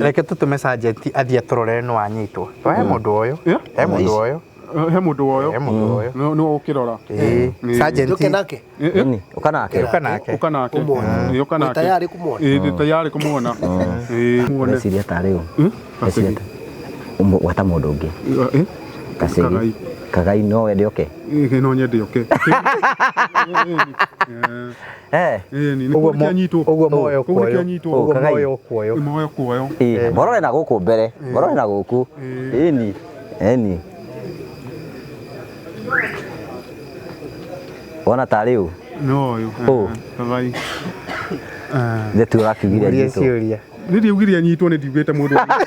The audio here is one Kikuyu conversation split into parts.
Reke tũtũme sergeant athiĩ atũrorere nũ wanyitwo. He mũndũ ũyũ. He mũndũ ũyũ. He mũndũ woyo. He mũndũ ũyũ. Nĩ ũkĩrora. Ĩĩ. Sergeant. Njoke nake. Nini? Uka nake. Ũka nake. Ũka nake. Ũmuone. Ĩĩ, ũka Wĩ nake. tayari kũmuona? Ĩĩ, ndĩ tayari kũmuona. Ĩĩ, muone. Ndeciria tarĩ ũ. Gacegi. Ndeciria gwata mũndũ ũngĩ. Ĩ? Gacegi. Kagai. Kagai no wende oke. Ĩĩ, no nyende oke. Eh. Ĩĩ, nĩ Ũguo kũu nĩkĩo anyitwo. Ũguo moyo Kũu nĩkĩo kuoyo. anyitwo. Ũguo Kagai. moyo kuoyo. Moyo kuoyo. Ĩĩ, morore na gũkũ mbere. Morore na gũkũ. Ĩni. Ĩni. Wona tarĩ ũ. No ũyũ. Ũ. Kagai. Ithe tu ũrakiugire Ũria anyitwo. ciũria. Nĩ ndiugire anyitwo, nĩ ndiugĩte mũndũ anyitwo.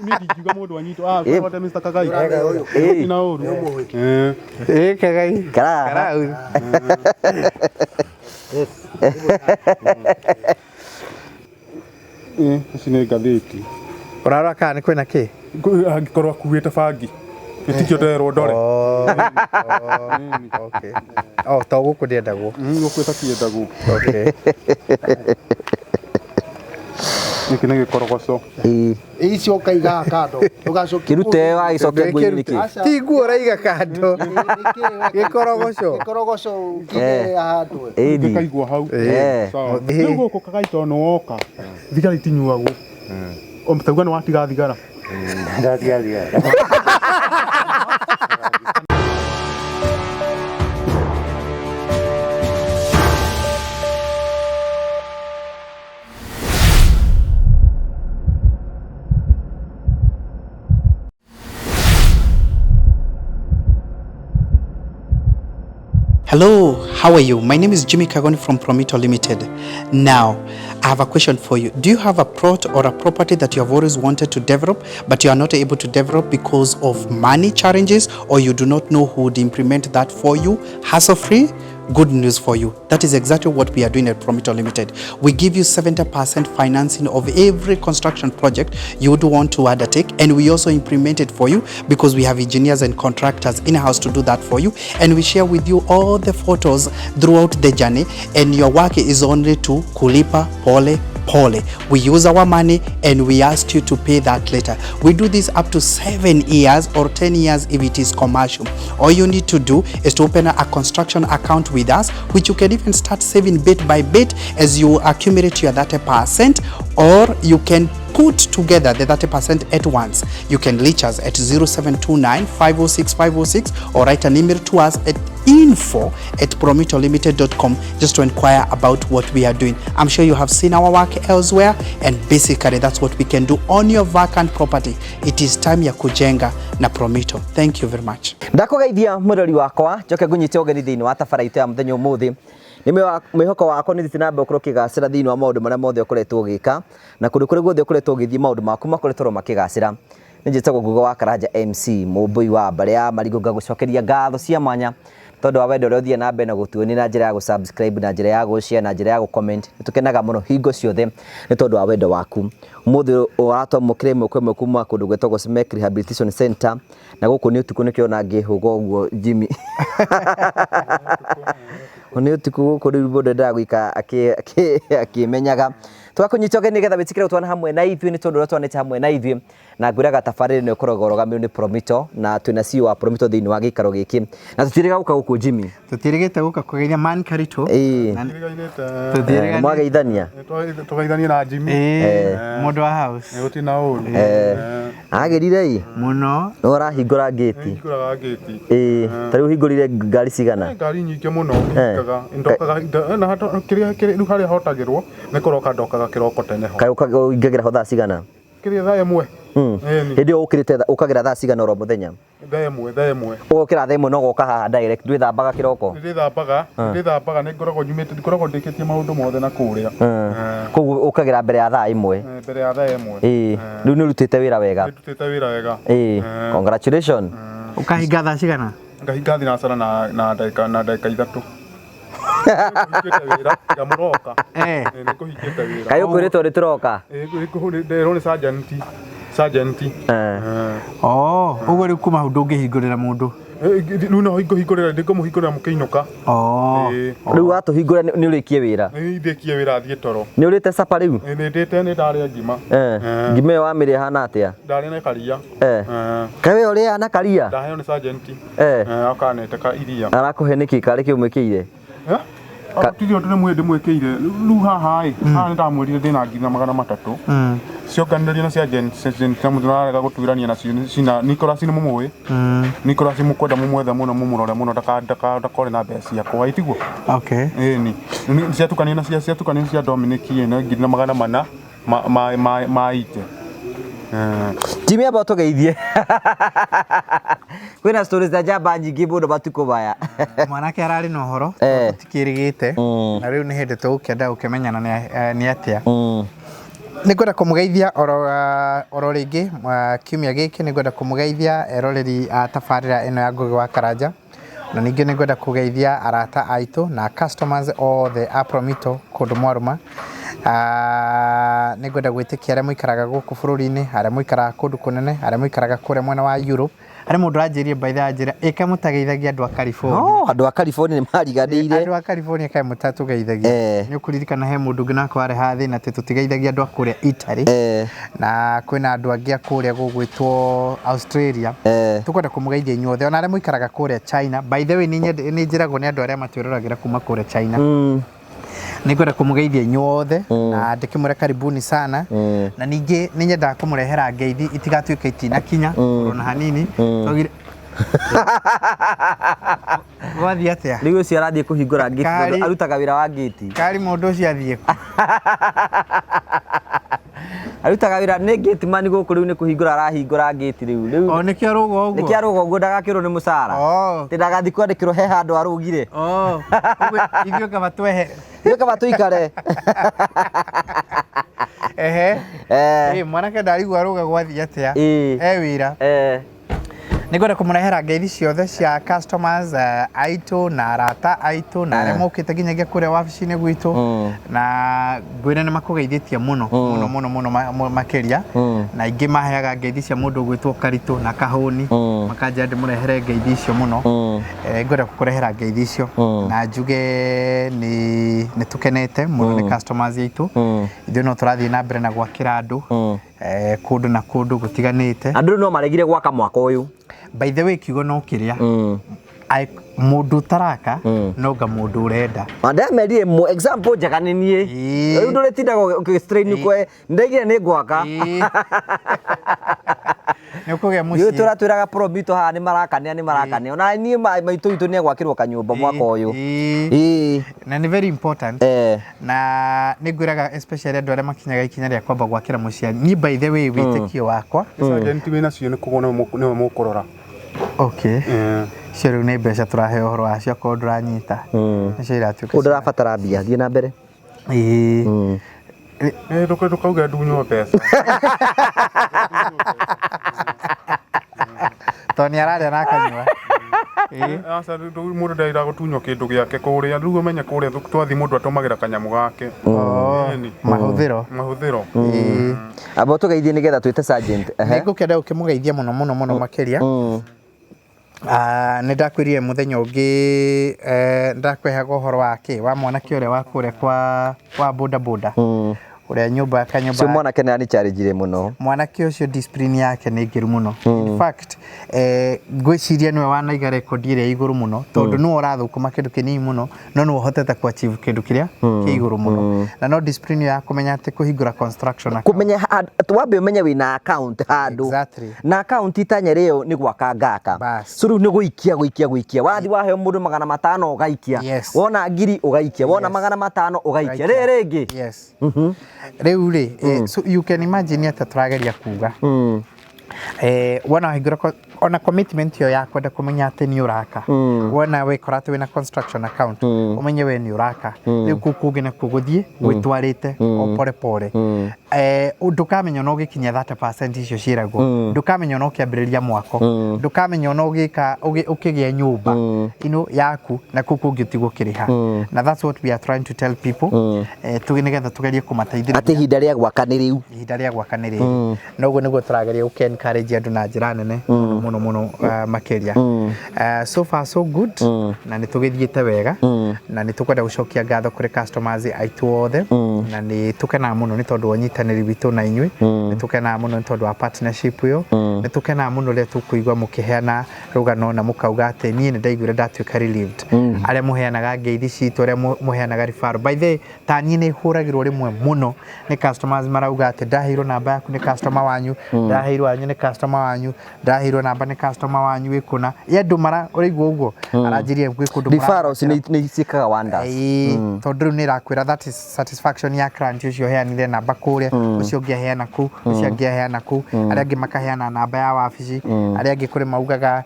Nĩ ndingiuga mũndũ anyitwo. Ah, Ĩ. kwate Mr. Kagai. Ũyũ. Ĩĩ. Na ũru. Ĩĩ. Ĩĩ Kagai. Karaha. Karau. Ĩĩ, ici nĩ ngathĩti. Ũrarora kana nĩ kwĩna kĩ? Angĩkorwo akuĩte bangi. Gĩtikio nderwo ndore. Oh, okay. Oh, to gũkũ ndĩendagwo. Gũkũ ĩtakĩendagwo. Okay. Gĩkĩ nĩ gĩkorogoco. Ĩĩ. Icio ũkaiga kando. Ũgacokia. Kĩrute wagĩcokia nguo-inĩ nĩkĩ? Aca. Ti nguo ũraiga kando. Gĩkorogoco. Gĩkorogoco kĩige handũ. Ĩni. Gĩkaigwo hau. Eh. Sawa. Ĩĩ. Rĩu gũkũ Kagai tondũ nĩ woka. Thigara itinyuagwo. Tauga nĩ watiga thigara. Hello, how are you? My name is Jimmy Kagoni from Promito Limited. Now, I have a question for you. Do you have a plot or a property that you have always wanted to develop, but you are not able to develop because of money challenges, or you do not know who would implement that for you hassle-free? Good news for you. That is exactly what we are doing at Promito Limited. We give you 70% financing of every construction project you would want to undertake, and we also implement it for you because we have engineers and contractors in-house to do that for you, and we share with you all the photos throughout the journey, and your work is only to kulipa pole pole. We use our money and we ask you to pay that later. We do this up to 7 years or 10 years if it is commercial. All you need to do is to open a construction account with us, which you can even start saving bit by bit as you accumulate your 30%, or you can put together the 30% at once. You can reach us at 0729 506 506 or write an email to us at info@promitolimited.com just to inquire about what we are doing. I'm sure you have seen our work elsewhere, and basically that's what we can do on your vacant property. It is time ya kujenga na Promito. Thank you very much. Ndakũgeithia mwĩrori wakwa njoke ngũnyite ũgeni thĩinĩ wa tabara itũ ya mũthenya ũmũthĩ. Nĩ mwĩhoko wakwa nĩ thiĩte na mbere gũkorwo ũkĩgacĩra thĩinĩ wa maũndũ marĩa mothe ũkoretwo ũgĩka na kũndũ kũrĩa guothe ũkoretwo ũgĩthiĩ maũndũ maku makoretwo oro makĩgacĩra. Nĩ njĩtagwo Nguga wa Karanja MC mũmbũi wa mbarĩ ya Marigũ, ngagũcokeria ngatho cia mwanya tondũ wa wendo ũrĩa ũthiĩ na mbere na gũtuonia na njĩra ya gũ-subscribe, na njĩra ya gũ-share, na njĩra ya gũ-comment. Nĩ tũkenaga mũno hingo ciothe nĩ tondũ wa wendo waku. Ũmũthĩ ũratwamũkĩra ĩmwe kwa ĩmwe kuma kũndũ gwĩtagwo Smek Rehabilitation Center, na gũkũ nĩ ũtukũ nĩkĩo ona ngĩhũga ũguo Jimmy. Nĩ ũtukũ gũkũ rĩu mũndũ endaga gũikara akĩmenyaga. Tũgakũnyita ũgeni nĩgetha wĩtĩkĩre gũtwana hamwe na ithuĩ nĩ tondũ ũrĩa twanĩte hamwe na ithuĩ, na ngwĩraga tabarĩra ĩno ĩkoragwo ĩrũgamĩrĩirwo nĩ Promito, na twĩna CEO wa Promito thĩinĩ wa gĩikaro gĩkĩ, na tũtiĩrĩga gũka gũkũ Jimmy. Tũtiĩrĩgĩte gũka kũgeithia man Karito. Ĩĩ. Tũtiganĩte. Tũtiĩrĩganĩte. Mwageithania? Tũgeithanie na Jimmy. Ĩĩ, mũndũ wa house. Gũtirĩ na ũru. Agĩrire ĩ? Mũno. Nĩ ũrahingũra ngĩti? Hingũraga ngĩti. Ĩĩ, ta rĩu ũhingũrire ngari cigana? Ngari nyingĩ mũno hingaga. Ndokaga na kĩrĩa rĩu harĩa hotagĩrwo nĩ kũroka ndokaga kĩroko tene ho. Kaĩ ũingagĩra ho thaa cigana? Kĩrĩa thaa ĩmwe. Ĩni. Hĩndĩ ĩyo ũkĩrĩte ũkagĩra thaa cigana oro mũthenya? Thaa ĩmwe, thaa ĩmwe. Ũgokĩra thaa ĩmwe na ũgoka haha direct, ndwĩthambaga kĩroko? Ndĩthambaga, ndĩthambaga nĩ ngoragwo nyumĩte, ngoragwo ndĩkĩtie maũndũ mothe na kũrĩa. Koguo ũkagĩra mbere ya thaa ĩmwe? Mbere ya thaa ĩmwe. Ĩĩ, rĩu nĩ ũrutĩte wĩra wega? Nĩ ndutĩte wĩra wega. Ĩĩ, congratulations. Ũkahinga thaa cigana? Ngahinga thinacara na ndagĩka ithatũ. Nĩkũhingĩte wĩra, tiga mũroka. Nĩkũhingĩte wĩra. Kaĩ ũkwĩrĩtwo nĩ tũroka? Nderwo nĩ sergeant. Sergeant. Oh, ũguo rĩu kuma hau ndũngĩhingũrĩra mũndũ. Rĩu no ngũhingũrĩra ndĩngũmũhingũrĩra mũkĩinũka. Oh. Ĩĩ. Rĩu watũhingũra nĩ ũrĩkie wĩra. Nĩ ndĩkie wĩra thiĩ toro. Nĩ ũrĩte capa rĩu? Nĩ ndĩte nĩ ndarĩa ngima. Eh. Ngima ĩyo wamĩrĩa ĩhana atĩa? Ndarĩa na karia. Eh. Kaĩ we ũrĩaga na karia? Ndaheo nĩ sergeant. Eh. Akanete ka iria. Arakũhe nĩkĩ karĩ kĩ ũmwĩkĩire? Gũtirĩ ũndũ rĩmwe ndĩmwĩkĩire. Rĩu haha ĩ, haha nĩ ndamwĩrire ndĩna 300,000. Cionganĩrĩrio na cia sergeant na mũndũ ararega gũtuĩrania nacio cina Nicholas nĩ mũmũĩ. Nicholas mũkwenda mũmwethe mũno mũmũrore mũno ndakore na mbeca ciakwa ĩtiguo. Okay. Ĩni. Ciatukanio na cia ciatukanio cia Dominic ĩ na 400,000 ma ite. Jimmy amba ũtũgeithie. Kwĩna stories za njamba nyingĩ mũno matukũ maya. Mwanake ararĩ na ũhoro Eh. tũtikĩrĩgĩte na rĩu nĩ hĩndĩ tũgũkĩenda gũkĩmenyana nĩ atĩa. Nĩ ngwenda kũmũgeithia oro rĩngĩ kiumia gĩkĩ nĩ ngwenda kũmũgeithia eroreri a tabarĩra ĩno ya Ngũgĩ wa Karanja na ningĩ nĩ ngwenda kũgeithia arata aitũ na customers othe a Promito kũndũ mwarũma. Nĩ ngwenda gwĩtĩkia arĩa mũikaraga gũkũ bũrũri-inĩ, arĩa mũikaraga kũndũ kũnene, arĩa mũikaraga kũrĩa mwena wa Europe. Harĩ mũndũ ũranjĩrire by the way anjĩra ĩka mũtageithagia andũ a California. Oh, andũ a California nĩ mariganĩire. Andũ a California kaĩ mũtatũgeithagia. Eh. Nĩ ũkũririkana he mũndũ ũngĩ nake warehaga thĩna atĩ tũtigeithagia andũ a kũrĩa Italy. Eh. Na kwĩna andũ angĩ a kũrĩa gũgwĩtwo Australia. Eh. Tũkwenda kũmũgeithia inyuothe ona arĩa mũikaraga kũrĩa China. By the way nĩ njĩragwo nĩ andũ arĩa matwĩroragĩra kuma kũrĩa China. Nĩ ngwenda kũmũgeithia inyuothe na ndĩkĩmwĩra karibuni sana na ningĩ nĩ nyendaga kũmũrehera ngeithi itigatuĩke itinakinya ona hanini. Twaugire gwathiĩ atĩa? Rĩu ũcio arathiĩ kũhingũra ngĩti tondũ arutaga wĩra wa ngĩti. Kari mũndũ ũcio athiĩ kũ? Arutaga wĩra nĩ gate man gũkũ rĩu nĩ kũhingũra arahingũra ngĩti rĩu. Rĩu O nĩkĩo arũga ũguo? Nĩkĩo arũga ũguo ndagakĩrwo nĩ mũcara. Oh. Tĩ ndagathiĩ kwandĩkĩrwo he handũ arũgire. Oh. Ũguo ithuĩ kaba twehe. Ithuĩ kaba tũikare. Ehe. Eh. Ĩ mwanake ndarigwo arũga gwathiĩ atĩa? Ĩ. E wĩra. Eh. Nĩ ngwenda kũmũrehera ngeithi ciothe cia customers aitũ na arata aitũ na arĩa mokĩte nginyagia kũrĩa wabici-inĩ gwitũ na ngwĩra nĩ makũgeithĩtie mũno mũno mũno mũno makĩria na aingĩ maheaga ngeithi cia mũndũ ũgwĩtwo Karitũ na Kahũni makanjĩra ndĩmũrehere ngeithi icio mũno. Ngwenda gũkũrehera ngeithi icio na njuge nĩ tũkenete mũno nĩ customers aitũ. Ithuĩ no tũrathiĩ na mbere na gwakĩra andũ kũndũ na kũndũ gũtiganĩte. Andũ no maregire gwaka mwaka ũyũ. By the way kiugo no kĩrĩa mũndũ ũtaraka no nga mũndũ ũrenda. Ndamerire example njega nĩ niĩ. Rĩu ndũrĩtindaga ũgĩ-strain kwe ndaigire nĩ ngwaka. Nĩ ũkũgĩa mũciĩ. Ithuĩ tũratwĩraga Promito haha nĩ marakanĩa nĩ marakanĩa. Ona niĩ maitũ witũ nĩ egwakĩrwo kanyũmba mwaka ũyũ. Ĩĩ. Na nĩ very important. Eh. Na nĩ ngwĩraga especially andũ arĩa makinyaga ikinya rĩa kwamba gwakĩra mũciĩ. Niĩ by the way wĩtĩkio wakwa. Sergeant wĩna cio nĩ kũgwo nĩwe mũkũrora. Okay. Icio rĩu nĩ mbeca tũraheo ũhoro wacio akorwo ndũranyita. Nĩcio iratuĩka. Ũndũ ndũrabatara mbia, thiĩ na mbere. Ĩĩ. Ndũkauge ndunywo mbeca. Tondũ nĩ ararĩa na akanyua. Aca mũndũ ndarenda gũtunywo kĩndũ gĩake kũrĩa rĩu ũmenye kũrĩa twathiĩ mũndũ atũmagĩra kanyamũ gake. Mahũthĩro. Mahũthĩro. Amba ũtũgeithie nĩgetha twĩte sergeant. Nĩ ngũkĩenda gũkĩmũgeithia mũno mũno mũno makĩria. Nĩ ndakwĩrire mũthenya ũngĩ ndakwehaga ũhoro wa kĩ wa mwanake ũrĩa wa kũrĩa kwa wa boda boda ũrĩa nyũmba kanyũmba Ũcio mwanake nĩ anicharĩnjire mũno. Mwanake ũcio discipline yake nĩ ngĩru mũno. In fact ngwĩciria nĩwe wanaiga rekondi ĩrĩa igũrũ mũno tondũ nĩwe ũrathũkũma kĩndũ kĩnini mũno no nĩwe ũhotete ku achieve kĩndũ kĩrĩa kĩ igũrũ mũno na no discipline ya kũmenya atĩ kũhingũra construction account. Kũmenya wambe ũmenye wĩna account handũ. Exactly. Na account itanya rĩo nĩ gwaka ngaka. So rĩu nĩ gũikia gũikia gũikia. Wathiĩ waheo mũndũ 500 ũgaikia. Yes. Wona 1000 ũgaikia. Wona 500 ũgaikia. Rĩrĩ rĩngĩ. Yes. Rĩu rĩ, so you can imagine atĩ tũrageria kuga. Wona wahingũra ona commitment ĩyo ya kwenda kũmenya atĩ nĩ ũraka. Wona wekora atĩ wĩna construction account, ũmenye we nĩ ũraka. Rĩu kũu kũngĩ nakuo gũthiĩ gwĩtwarĩte o pore pore. Ndũkamenya ona ũgĩkinya 30% icio ciĩragwo, ndũkamenya ona ũkĩambĩrĩria mwako, ndũkamenya ona ũgĩka ũkĩgĩa nyũmba ino yaku na kũu kũngĩ ũtigwo ũkĩrĩha. Na that's what we are trying to tell people, tuge nĩgetha tũgerie kũmateithĩrĩria atĩ ihinda rĩa gwaka nĩ rĩu. Ihinda rĩa gwaka nĩ rĩrĩ, na ũguo nĩguo tũrageria gũkĩ encourage andũ na njĩra nene mũno mũno mũno, makĩria. So far so good, na nĩ tũgĩthiĩte wega, na nĩ tũkwenda gũcokia ngatho kũrĩ customers aitũ othe, na nĩ tũkenaga mũno nĩ tondũ wa ũnyitanĩri witũ na inyuĩ. Nĩ tũkenaga mũno nĩ tondũ wa partnership ĩyo. Nĩ tũkenaga mũno rĩrĩa tũkũigua mũkĩheana rũgano na mũkauga atĩ niĩ nĩ ndaiguire ndatuĩka relieved. Arĩa mũheanaga ngeithi citũ, arĩa mũheanaga referral, by the way, ta niĩ nĩ hũragĩrwo rĩmwe mũno nĩ customers marauga atĩ ndaheirwo namba yaku nĩ customer wanyu, ndaheirwo wanyu nĩ customer wanyu, ndaheirwo namba nĩ customer wanyu wĩ kũna ye andũ mara ũraigua ũguo aranjĩria gwĩ kũndũ. Referrals nĩ ciĩkaga wonders. Ĩĩ, tondũ rĩu nĩ ĩrakwĩra that is satisfaction ya client ũcio ũheanire namba kũrĩa, ũcio ũngĩ aheana kũu, ũcio ũngĩ aheana kũu, arĩa angĩ makaheana namba ya wabici, arĩa angĩ kũrĩ maugaga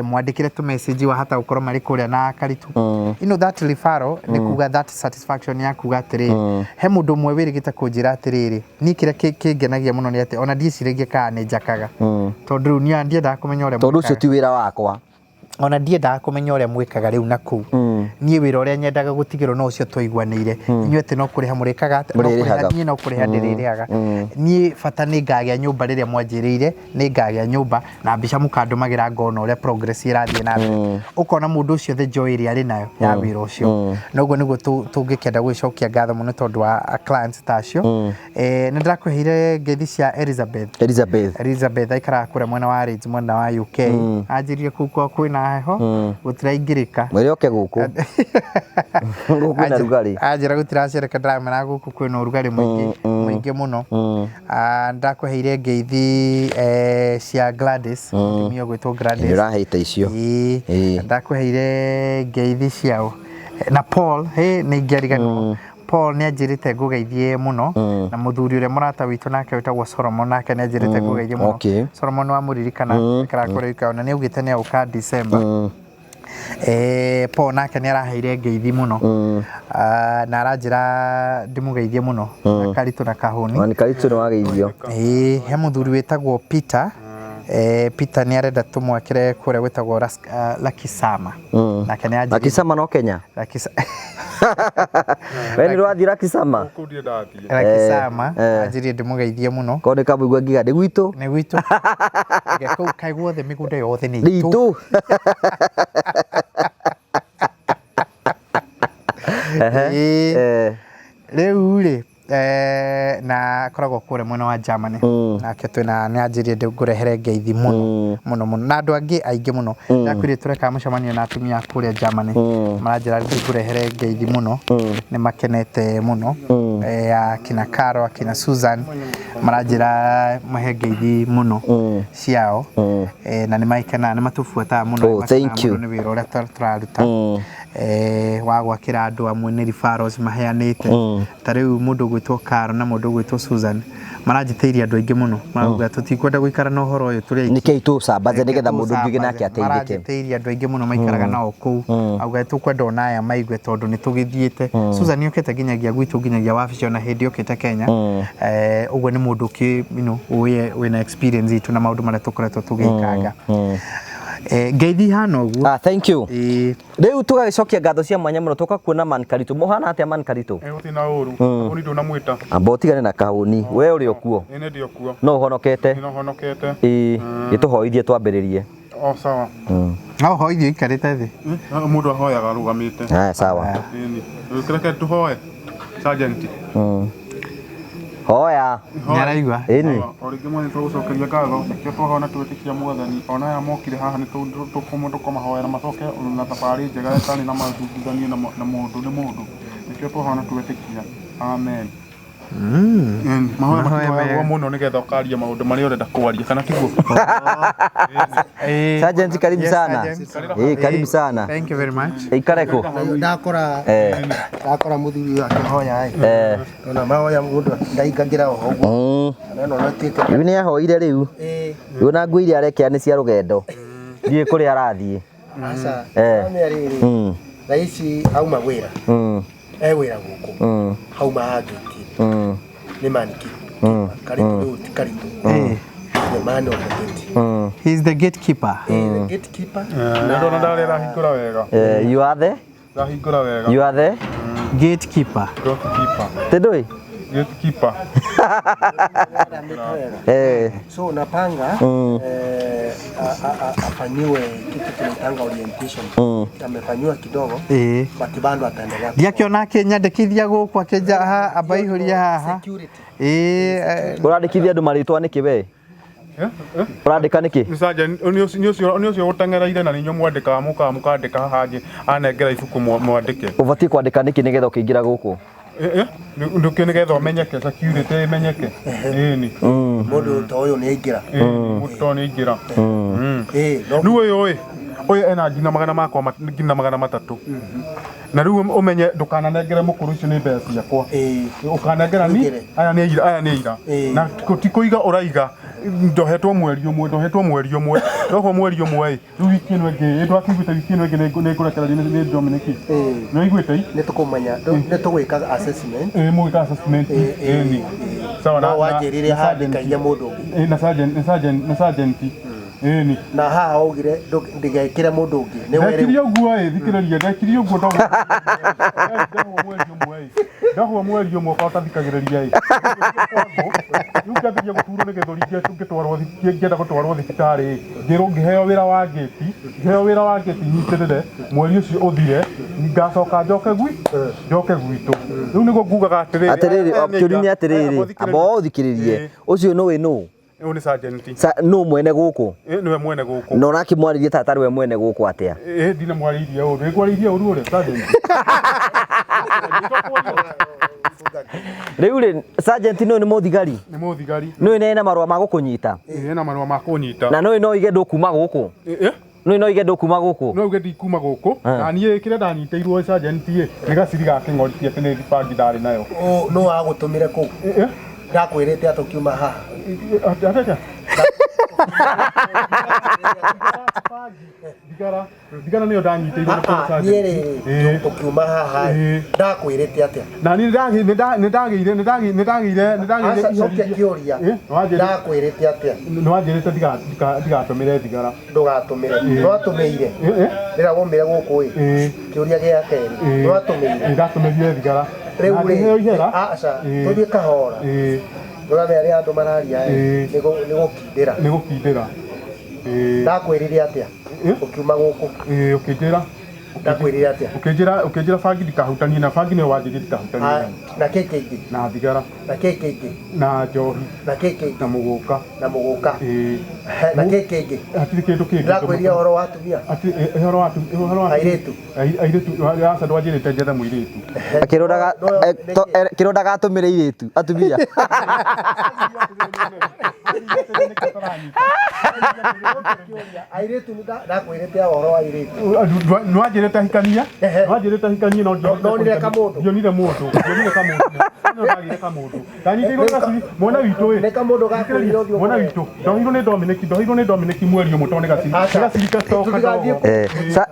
mwandĩkĩre tũ message wahata gũkorwo marĩ kũrĩa na karitu. That referral nĩ kuga that satisfaction ya kuga atĩrĩrĩ, he mũndũ ũmwe wĩrĩgĩte kũnjĩra atĩrĩrĩ, niĩ kĩrĩa kĩngenagia mũno nĩ atĩ ona ndiĩciragia kana nĩ njakaga, tondũ rĩu niĩ ndiendaga kũmenya ũrĩa tondũ ũcio mwĩkaga. Ti wĩra wakwa. Ona ndiendaga kũmenya ũrĩa mwĩkaga rĩu na kũu. Niĩ wĩra ũrĩa nyendaga gũtigĩrwo no ũcio twaiguanĩire inyuĩ, atĩ no kũrĩha mũrĩkaga atĩ- no Mũrĩrĩhaga. kũrĩha, niĩ no kũrĩha ndĩrĩrĩhaga. Niĩ bata nĩ ngagĩa nyũmba rĩrĩa mwanjĩrĩire nĩ ngagĩa nyũmba, na mbica mũkandũmagĩra ngona ũrĩa progress ĩrathiĩ na mbere. Ũkona mũndũ ũcio the joy ĩrĩa arĩ nayo ya wĩra ũcio. Na ũguo nĩguo tũngĩkenda gwĩcokia ngatho mũno tondũ wa clients ta acio. Nĩ ndĩrakũheire ngeithi cia Elizabeth. Elizabeth. Elizabeth aikaraga kũrĩa mwena wa Leeds, mwena wa UK. Anjĩrire kũu kwao kwĩna heho, gũtiraingĩrĩka. Mwĩre oke gũkũ, gũkũ kwĩna rugarĩ. Anjĩra gũtiracereka, ndĩramera gũkũ kwĩna ũrugarĩ mũingĩ mũingĩ mũno. Ndakũheire ngeithi cia Gladys, mũtumia ũgwĩtwo Gladys. Nĩ ũraheite icio. Ĩĩ. Ĩĩ. Ndakũheire ngeithi ciao na Paul, hĩ, nĩ ingĩariganĩrwo. Paul nĩ anjĩrĩte ngũgeithie mũno, na mũthuri ũrĩa mũrata witũ nake wĩtagwo Solomon nake nĩ anjĩrĩte ngũgeithie mũno. Solomon wamũririkana, aikaraga kũrĩa UK, ona nĩ augĩte nĩ agũka December. Paul nake nĩ araheire ngeithi mũno. Na aranjĩra ndĩmũgeithie mũno na Karitũ na Kahũni. Ona Karitũ nĩ wageithio. Ĩĩ, he mũthuri wĩtagwo Peter. Peter nĩ arenda tũmwakĩre kũrĩa gwĩtagwo Lakisama. Nake nĩ anjĩrire Lakisama no Kenya. We nĩ ũrathiĩ Lakisama? Kũu ndirĩ ndathiĩ. Lakisama anjĩrire ndĩmũgeithie mũno. Korwo nĩ kamũigua ngiga nĩ gwitũ. Nĩ gwitũ. Reke kũu kaĩ guothe mĩgũnda yothe nĩ nĩ itũ. Itũ. Ĩĩ. Rĩu rĩ, na akoragwo kũrĩa mwena wa Germany. Nake twĩna nĩ anjĩrire ngũrehere ngeithi mũno mũno mũno, na andũ angĩ aingĩ mũno. Ndakwĩrire tũreka mũcemanio na atumia a kũrĩa Germany, maranjĩra ngũrehere ngeithi mũno, nĩ makenete mũno. Akina Caro, akina Susan maranjĩra mahe ngeithi mũno ciao. Na nĩ maikenaga, nĩ matũbuataga mũno. Oh, nĩ makenaga thank you. mũno nĩ wĩra ũrĩa tũraruta wa gwakĩra andũ amwe nĩ referrals maheanĩte. Ta rĩu mũndũ ũgwĩtwo Caro na mũndũ ũgwĩtwo Susan maranjĩtĩirie andũ aingĩ mũno, marauga tũtikwenda gũikara na ũhoro ũyũ tũrĩ aiki. Nĩkĩo itũcambaze nĩgetha mũndũ ũngĩ nake ateithĩke. Maranjĩtĩirie andũ aingĩ mũno maikaraga nao kũu, auga tũkwenda ona aya maigue tondũ nĩ tũgĩthiĩte. Susan yũkĩte nginyagia gwitũ, nginyagia wabici, ona hĩndĩ yũkĩte Kenya. Ũguo nĩ mũndũ ũkĩ wĩna experience itũ na maũndũ marĩa tũkoretwo tũgĩkanga. Ngeithi ihana ũguo. Ah, thank you. Ĩĩ. Rĩu tũgagĩcokia ngatho cia mwanya mũno tũka kuona Man Karitũ. Mũhana atĩa Man Karitũ? Gũtirĩ na ũru. Ũni ndũnamwĩta. Amba ũtigane na kahũni. We ũrĩ o kuo. Ĩ, nĩ ndĩ o kuo. No ũhonokete. Nĩ honokete. Ĩĩ, gĩtũhoithie twambĩrĩrie. O sawa. No hoithio ikarĩte thĩ. Mũndũ ahoyaga arũgamĩte. Haya, sawa. Ĩni. Reke tũhoe. Sergeant. Hoya. Nĩ araigua. Ĩni. O rĩngĩ mwathani tũgũcokeria ngatho, nĩkĩo twahona twĩtĩkia mwathani, ona aya mokire haha nĩ tũkũmahoera macoke na thabarĩ njega ĩtarĩ na mathuthukanio na mũndũ nĩ mũndũ, nĩkĩo twahona twetĩkia, amen. Ĩni, mahoya Mahoya matihoyagwo mega. Mũno nĩgetha ũkaria maũndũ marĩa ũrenda kwaria, kana tiguo? Sergeant, karibu Yes, sana. Sergeant. Ĩĩ, karibu sana. Thank you very much. Ikare kũ? Ndakora ndakora muthuri uyu akihoya ĩ, ona mahoya mundu ndaingagĩra oho ũguo na no ĩtuĩke. Rĩu nĩ ahoire rĩu. Ĩĩ. Rĩu na nguo iria arekĩra nĩ cia rũgendo. Ndiũĩ kũrĩa arathiĩ. Aca. Nĩ rĩrĩ, thaa ici auma wĩra, e wĩra gũkũ, hauma hangĩti. Nĩ maniki Karitũ rĩu ti Karitũ. The man of the gate. He is the gatekeeper. The gatekeeper. Nĩ ndona ndarĩ arahingũra wega. You are the Ndahingũra wega. You are the Gatekeeper. Gatekeeper. Tindui? Gatekeeper. So napanga afanyiwe kitu tunaitanga orientation. Amefanyiwa kidogo but bado ataendelea. Ndiakĩona akĩnyandĩkithia gũkũ akĩnja haha amba ihũrie haha. Security. Ĩĩ Ũrandĩkithia andũ marĩtwa nĩkĩ we? Ũrandĩka nĩkĩ? Nĩ sergeant nĩ ũcio nĩ ũcio ũteng'ereire na nĩ inyuĩ mwandĩkaga mũkaga mũkandĩka haha anengera ibuku mwandĩke. Ũbatiĩ kwandĩka nĩkĩ nĩgetha ũkĩingĩra gũkũ? Ndũkĩ nĩgetha ũmenyeke, security ĩmenyeke. Ĩni. Mũndũ ta ũyũ nĩ aingĩra. Mũndũ ta ũyũ nĩ aingĩra. No Rĩu ũyũ ĩ, ũyũ ena nginya magana makwa nginya 300. Na rĩu ũmenye ndũkananengere mũkũrũ ũcio nĩ mbeca ciakwa. Ũkanengera ni aya nĩ aira, aya nĩ aira. Na ti kũiga ũraiga ndohetwo mweri ũmwe, ndohetwo mweri ũmwe, ndohwo mweri ũmwe ĩ, rĩu wiki ĩno ĩngĩ, ndwakĩiguĩte wiki ĩno ĩngĩ nĩ ngũrekererio nĩ Dominic. Nĩ waiguĩte ĩ? Nĩ tũkũmenya, nĩ tũgwĩka assessment. Mũgwĩka assessment. Ĩni. Sawa na wanjĩrire handĩkaine mũndũ ũngĩ. Na sergeant, na sergeant, na sergeant. Ĩni. Na haha waugire ndĩgekĩre mũndũ ũngĩ. Nĩ werĩ. Ndekire ũguo ĩ, thikĩrĩria, ndekire ũguo ndohwo mweri ũmwe ĩ. Ndohwo mweri ũmwe kwa ũtathikagĩrĩria ĩ. Rĩu ngĩambĩrĩria gũturwo nĩ gĩthũri ngĩtwarwo ngĩenda gũtwarwo thibitarĩ ĩ. Ngĩrwo ngĩheo wĩra wa ngĩti, ngĩheo wĩra wa ngĩti nyitĩrĩre mweri ũcio ũthire, ngacoka njoke njoke gwitũ. Rĩu nĩguo ngugaga atĩrĩrĩ. Atĩrĩrĩ, kĩũria nĩ atĩrĩrĩ, amba ũthikĩrĩrie. Ũcio nũĩ nũ? Ũyũ nĩ sergeant. Nũ mwene gũkũ? Nĩwe mwene gũkũ. Na ũrakĩmwarĩria ta atarĩ we mwene gũkũ atĩa? Ndinamwarĩirie ũru. Nĩngwarĩirie ũru ũrĩa sergeant. Rĩu rĩ, sergeant nũĩ nĩ mũthigari? Nĩ mũthigari. Nũĩ nĩ ena marũa ma gũkũnyita? Ena marũa ma kũnyita. Na nũĩ no oige ndũkuma gũkũ? Nũĩ no oige ndũkuma gũkũ? No uge ndikuma gũkũ. Na niĩ kĩrĩa ndanyitĩirwo sergeant ĩ, nĩ gaciri ga kĩng'ori ti atĩ nĩ bangi ndarĩ nayo. Nũ wagũtũmire kũu? Ndakwĩrĩte atĩ ũkiuma haha. Atĩa? Thigara, thigara nĩyo ndanyitĩirwo nĩ sergeant. Niĩ rĩ, ũkiuma haha ndakwĩrĩte atĩa? Na niĩ nĩndagĩire nĩndagĩire nĩndagĩire. Cokia kĩũria. Ndakwĩrĩte atĩa? Nĩwanjĩrĩte ndigatũmĩre thigara. Ndũgatũmĩre. Nĩwatũmĩire. Rĩrĩa waumire gũkũ ĩ, kĩũria gĩa kerĩ. Nĩwatũmĩire. Ndatũmĩrire thigara. Rĩu rĩ, aca, tũthiĩ kahora. Ndũramenya rĩrĩa andũ mararia ĩ, nĩ gũkindĩra. Nĩ gũkindĩra. Ndakwĩrire atĩa? Ũkiuma gũkũ. Ũkĩnjĩra. Ndakwĩrire atĩa? Ũkĩnjĩra, ũkĩnjĩra bangi ndikahutanie na bangi nĩyo wanjĩrire ndikahutanie nayo. Na kĩ kĩngĩ? Na thigara. Na kĩ kĩngĩ? Na njohi. Na kĩ kĩngĩ? Na mũgũka. Na mũgũka. Na kĩ kĩngĩ? Hatirĩ kĩndũ kĩngĩ. Ndakwĩrire ũhoro wa atumia. Ũhoro wa ũhoro wa airĩtu. Airĩtu, aca ndwanjĩrĩte njethe mũirĩtu. Kĩrwo ndagatũmĩre airĩtu, atumia. Airĩtu ndakwĩrĩte ũhoro wa airĩtu. Nĩwanjĩrĩte hikania, nĩwanjĩrĩte hikanie no ndonire kamũndũ. Ndionire mũndũ, ndionire kamũndũ. No ndagĩire kamũndũ. Ndanyitĩirwo nĩ gaciri, mwana witũ ĩ. Nĩ kamũndũ gakwĩrire ũthiĩ Mwana witũ, ndohirwo nĩ Dominic, ndohirwo nĩ Dominic mweri ũmwe tondũ nĩ gaciri. Nĩ gaciri gacoka ndogo.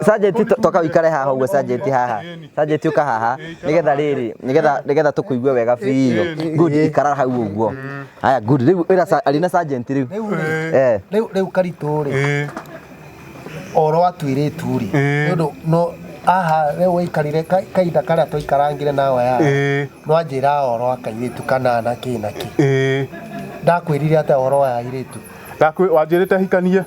Sergeant toka wikare haha ũguo, sergeant haha. Sergeant ũka haha nĩgetha rĩrĩ, nĩgetha nĩgetha tũkũigue wega biũ. Good, ikara hau ũguo. Haya, good. Rĩu ĩra arĩ na sergeant rĩu. Rĩu rĩu Karitũ rĩ. Ũhoro wa tũirĩtu rĩ. Nĩ ũndũ no aha rĩu waikarire kahinda karĩa twaikarangire nawe haha. Nĩwanjĩra ũhoro wa kairĩtu kana na kĩ na kĩ. Ndakwĩrire atĩa ũhoro wa airĩtu? Wanjĩrĩte hikanie.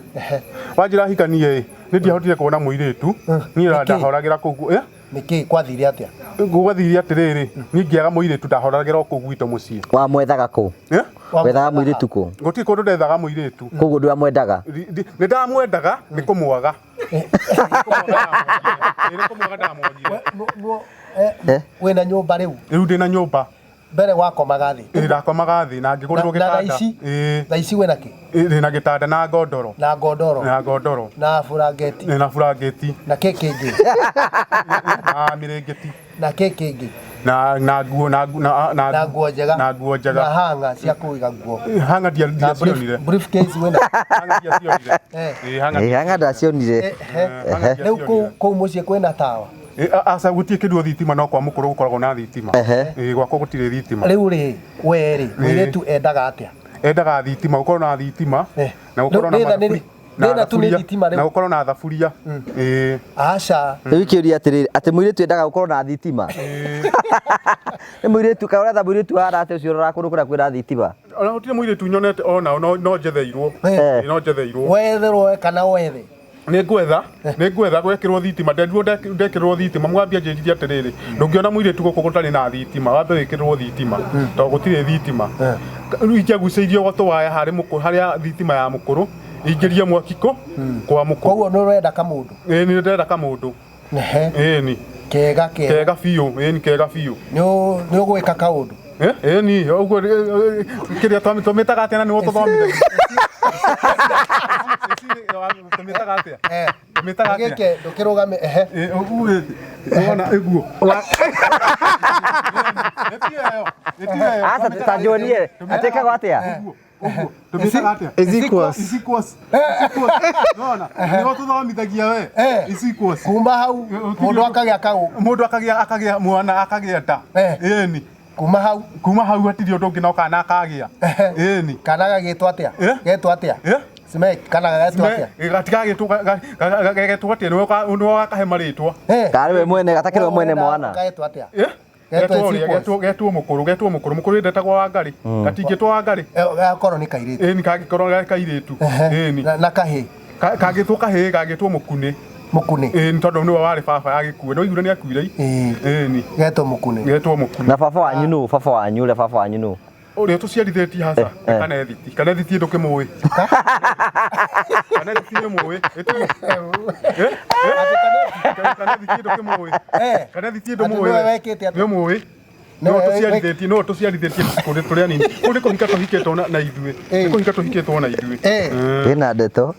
Wanjĩra hikanie ĩ, nĩ ndiahotire kuona mũirĩtu. Niĩ ndahoragĩra kũu. Nĩkĩ gwathire atĩa? Gwathire atĩrĩrĩ, niĩ ngĩaga mũirĩtu ndahoragĩra o kũu gwitũ mũciĩ. Wamwethaga kũ? Wethaga mũirĩtu kũ? Gũtirĩ kũndũ ndethaga mũirĩtu. Koguo ndwamwendaga? Nĩ ndamwendaga, nĩ kũmwaga. Nĩ kũmwaga ndamwagire. Wĩna nyũmba rĩu? Rĩu ndĩna nyũmba. Mbere wakomaga thĩ? Ĩ, ndakomaga thĩ na ngĩgũrĩrwo gĩtanda. Thaa ici wĩna kĩ? Ndĩna gĩtanda na ngondoro. Na ngondoro. Na ngondoro. Na burangeti. Na burangeti. Na kĩ kĩngĩ? Na mĩrĩngĩti. Na kĩ kĩngĩ? Na nguo na na nguo njega. Na nguo njega. Na hanga cia kũiga nguo. Hanga ndiacionire. Briefcase wĩna. Hanga ndiacionire. Hanga ndacionire. Rĩu kũu mũciĩ kwĩna tawa? Aca gũtirĩ kĩndũ thitima no kwa mũkũrũ gũkoragwo na thitima. Ehe. Ĩ, gwakwa gũtirĩ thitima. Rĩu rĩ, we rĩ, mũirĩtu endaga atĩa? Endaga thitima, gũkorwo na thitima Eh. na gũkorwo na Rĩu thĩna nĩ- mathaburi- na thĩna tu nĩ thaburia- thitima rĩu. na gũkorwo na thaburia. Ĩ. Aca. Rĩu kĩũria atĩrĩrĩ, atĩ mũirĩtu endaga gũkorwo na thitima? Nĩ mũirĩtu kana ũretha mũirĩtu hana atĩa ũcio ũroraga kũndũ kũrĩa kwĩna thitima? Ona gũtirĩ mũirĩtu nyonete onao no no njetheirwo. Eh. Ĩ, no njetheirwo. Wetherwo kana wethe? Nĩ ngwetha, nĩ ngwetha gwekĩrwo thitima, ndendirwo ndekĩrwo thitima, mwambia anjĩrire atĩrĩrĩ, ndũngĩona mũirĩtu gũkũ gũtarĩ na thitima, wambe wĩkĩrĩrwo thitima, tondũ gũtirĩ thitima. Rĩu ingĩagucĩirio tũwaya harĩ mũkũrũ, harĩa thitima ya mũkũrũ, ingĩrie mwaki kũ kwa mũkũrũ. Koguo nĩ ũrenda kamũndũ? Ĩĩ nĩ ndĩrenda kamũndũ. Ehe. Ĩĩ ni. Kega kega. Kega biũ, ĩĩ ni kega biũ. Nĩ ũgwĩka kaũndũ? Ĩĩ ni, ũguo kĩrĩa tũmĩtaga atĩa na nĩwe ũtũthomithagia? Tũmĩtaga atĩa? Tũmĩtaga atĩa? Gĩke ndũkĩrũgame, ehe. Ĩ, ũguo wona ĩguo. Aca ta njonie, atĩkagwo atĩa? Tũmĩtaga atĩa? Is equals. Is equals. Nona, nĩwe ũtũthomithagia we. Is equals. Kuma hau mũndũ akagĩa kaũ. Mũndũ akagĩa akagĩa mwana akagĩa nda. Ĩni. Kuma hau. Kuma hau hatirĩ ũndũ ũngĩ no kana akagĩa. Ĩni. Kana gagĩtwo atĩa? Getwo atĩa? Simek, kana gagetwo atĩa? Gatigagĩtwo gagetwo atĩa? Nĩwe ũgakahe marĩtwa. Karĩ we mwene, gatakĩrĩ we mwene mwana. Gagetwo atĩa? Getwo ũrĩa, getwo getwo mũkũrũ, getwo mũkũrũ. Mũkũrũ ndetagwo Wangarĩ. Gatingĩtwo Wangarĩ. Gakorwo nĩ kairĩtu. Ĩni kangĩkorwo ge kairĩtu. Ĩni. Na kahĩĩ. Kangĩtwo kahĩĩ gangĩtwo mũkunĩ. Mũkunĩ. Ĩni tondũ nĩwe warĩ baba agĩkua. Nĩwaiguire nĩ akuire. Ĩni. Getwo mũkunĩ. Getwo mũkunĩ. Na baba wanyu nũ? Baba wanyu ũrĩa baba wanyu nũ? Ũrĩa tũciarithĩtie haca nĩ Kanethiti. Kanethiti ndũkĩmũĩ. Kanethiti nĩ mũĩ. Kanethiti ndũkĩmũĩ. Kanethiti ndũmũĩ. Atĩ nĩwe wekĩte atĩa? Nĩ mũĩ. Nĩwe tũciarithĩtie, nĩwe tũciarithĩtie kũndũ tũrĩ anini. Kũu nĩ kũhika tũhikĩtwo na ithuĩ. Nĩ kũhika tũhikĩtwo na ithuĩ. Kwĩna ndeto.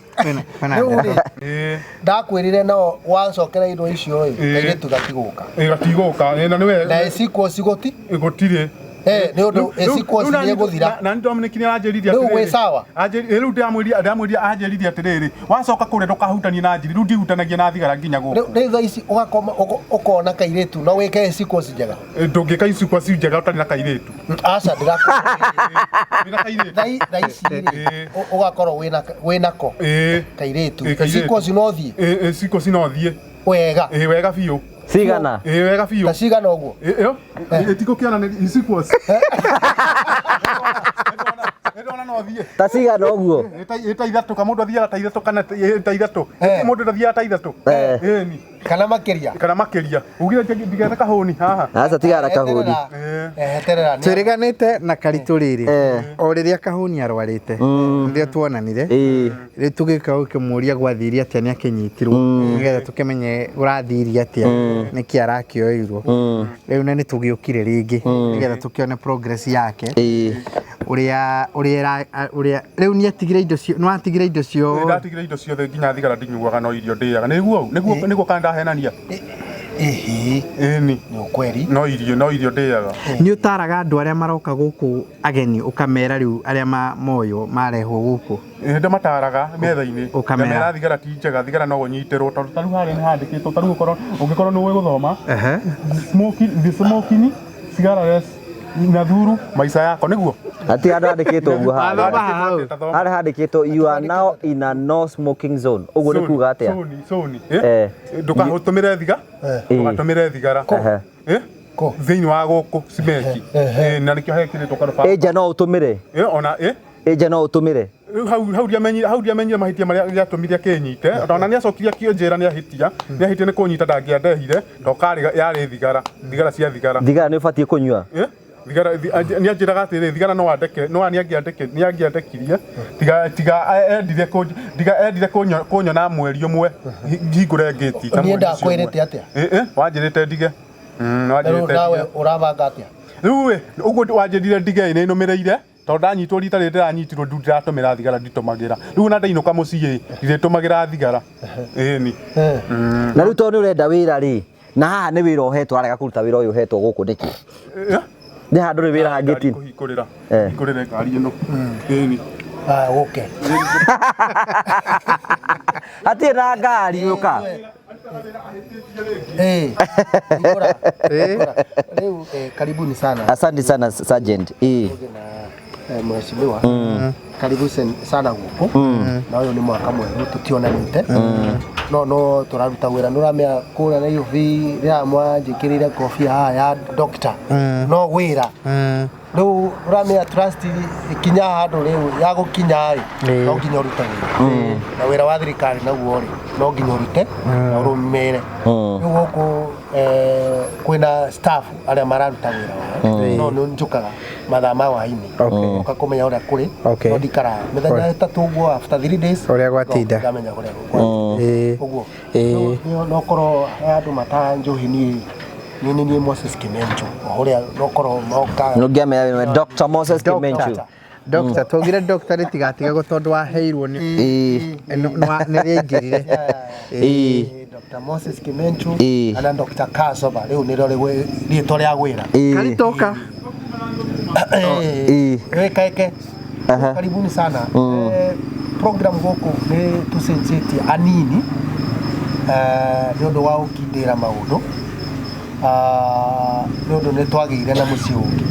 Rĩu rĩ, ndakwĩrire no wacokera indo icio ĩ, kairĩtu gatigũka. Ĩ gatigũka, na nĩwe. Na ĩcikwo cigũti? Gũtirĩ. Nĩ ũndũ ĩcikwo nĩ ĩgũthira. Na nĩ Dominic nĩ aranjĩrire Rĩu wĩ sawa? Rĩu ndĩramwĩria ndĩramwĩria anjĩrire atĩrĩrĩ, wacoka kũrĩa ndũkahutanie na njiri, rĩu ndihutanagia na thigara nginya gũkũ. Rĩu thaa ici ũgakoma ũkona kairĩtu no wĩke ĩcikwo njega. Ndũngĩka icikwa ci njega ũtarĩ na kairĩtu. Aca ndĩrakwĩra. Thaa ici rĩ, ũgakorwo wĩnako kairĩtu. Ĩcikwo ci no thiĩ? Ĩcikwo ci no thiĩ. Wega. Ĩ wega biũ. Cigana? Ĩ wega biũ. Ta cigana ũguo? Ĩyo. Ĩtigũkĩona nĩ icikwo. Nĩndona no thiĩ. Ta cigana ũguo? Ĩ ta ithatũ ka mũndũ athiaga ta ithatũ kana ta ithatũ. Mũndũ ndathiaga ta ithatũ. Ĩni. Kana makĩria. Kana makĩria. Ugire ndigete kahũni haha. Aca tigana na kahũni. Eterera. Twĩrĩganĩte na karitũ rĩrĩ o rĩrĩa kahũni arwarĩte rĩrĩa tuonanire rĩu tũgĩũka gũkĩmũria gwathirie atĩa nĩ akĩnyitirwo nĩgetha tũkĩmenye ũrathirie atĩa nĩkĩ arakĩoirwo rĩu na nĩ tũgĩũkire rĩngĩ nĩgetha tũkĩone progress yake ũrĩa ũrĩa ũrĩa rĩu nĩ atigire indo cio nĩ watigire indo cio Ndatigire indo ciothe nginya thigara ndinyuaga no irio ndĩaga. Nĩguo nĩguo nĩguo kana ndahenania. Ĩhĩ. Ĩni. Nĩ ũkweri. No irio no irio ndĩaga. Nĩ ũtaraga andũ arĩa maroka gũkũ ageni ũkamera rĩu arĩa moywo marehwo gũkũ? Ĩ ndĩmataraga metha-inĩ. Ũkamera. Ngamera thigara ti njega, thigara no ũnyitĩrwo tondũ ta rĩu harĩa nĩ handĩkĩtwo ta rĩu ũkorwo ũngĩkorwo nĩ ũĩ gũthoma. Smoking, the smoking cigarettes Nathuru maisha yako nĩguo. Ati handũ handĩkĩtwo ũguo harĩa. Harĩa handĩkĩtwo you are now in a no smoking zone. Ũguo nĩ kuga atĩa? Zone, zone. Ndũkatũmĩre thiga. Ndũgatũmĩre thigara. Thĩinĩ wa gũkũ cimeki. Na nĩkĩo hekĩrĩtwo karũbaũ. Ĩ nja no ũtũmĩre? Ona ĩ. Ĩ nja no ũtũmĩre? Rĩu hau hau ndiamenyire hau ndiamenyire mahĩtia marĩa gĩatũmire akĩnyite ona nĩ acokire akĩnjĩra nĩ ahĩtia nĩ ahĩtia nĩ kũnyita ndangĩandehire to karĩ yarĩ thigara thigara cia thigara. Thigara nĩ ũbatiĩ kũnyua? Thigara nĩ anjĩraga atĩrĩ thigara no andeke no nĩ angĩandeke nĩ angĩandekirie tiga tiga endire kũ tiga endire kũnyona mweri ũmwe hingũre ngĩti. Niĩ ndakwĩrĩte atĩa? Ĩ wanjĩrĩte ndige. Rĩu nawe ũrabanga atĩa? Rĩu ĩ ũguo wanjĩrire ndige nĩ nũmĩrĩire tondũ ndanyitwo rita rĩrĩ ndĩranyitirwo ndu ndiratũmĩra thigara nditũmagĩra rĩu ona ndainũka mũciĩ ndirĩtũmagĩra thigara. Ĩni. Na rĩu tondũ nĩ ũrenda wĩra rĩ, na haha nĩ wĩra ũhetwo arega kũruta wĩra ũyũ ũhetwo gũkũ nĩkĩ? Nĩ handũ rĩ wĩra hangĩti. Kũhingũrĩra. Hingũrĩre ngari ĩno. Ĩni. Aya gũke. Hatirĩ na ngari gũka. Eh, Nikora, Nikora. Rĩu karibuni sana. Asante sana, Sergeant. Ĩĩ. Na mheshimiwa, karibu sana gũkũ, na ũyũ nĩ mwaka mwerũ tũtionanĩte, no tũraruta wĩra. Nĩ ũramenya kũrĩa Nairobi rĩrĩa mwanjĩkĩrĩire kobia haha ya doctor, no wĩra rĩu ũramenya trust ikinya handũ rĩu ya gũkinya rĩ, no nginya ũrute wĩra, na wĩra wa thirikari naguo rĩ, no nginya ũrute na ũrũmĩrĩre. Rĩu gũkũ kwĩna staff arĩa mararuta wĩra wao, no nĩ njũkaga mathaa ma hwaĩ-inĩ ũka kũmenya ũrĩa kũrĩ. No ndikaraga mĩthenya 3 ũguo, after 3 days Ũrĩa gwatinda. ngamenya kũrĩa gwatinda. Ũguo. No korwo he andũ matanjũĩ, niĩ nĩ niĩ Moses Kimencho, o ũrĩa no korwo moka. Nũngĩamenya nĩwe Dr. Moses Kimenchu. Doctor, twaugire doctor rĩtigatigagwo tondũ waheirwo nĩ nĩ rĩaingĩrire. Dr. Moses Kimenchu kana Dr. Kasoba, rĩu nĩrĩo rĩtwa rĩa wĩra. Karitoka. Wĩkaeke. Karibuni sana. Program gũkũ nĩ tũcenjetie anini nĩ ũndũ wa gũkindĩra maũndũ, nĩ ũndũ nĩ twagĩire na mũciĩ ũngĩ,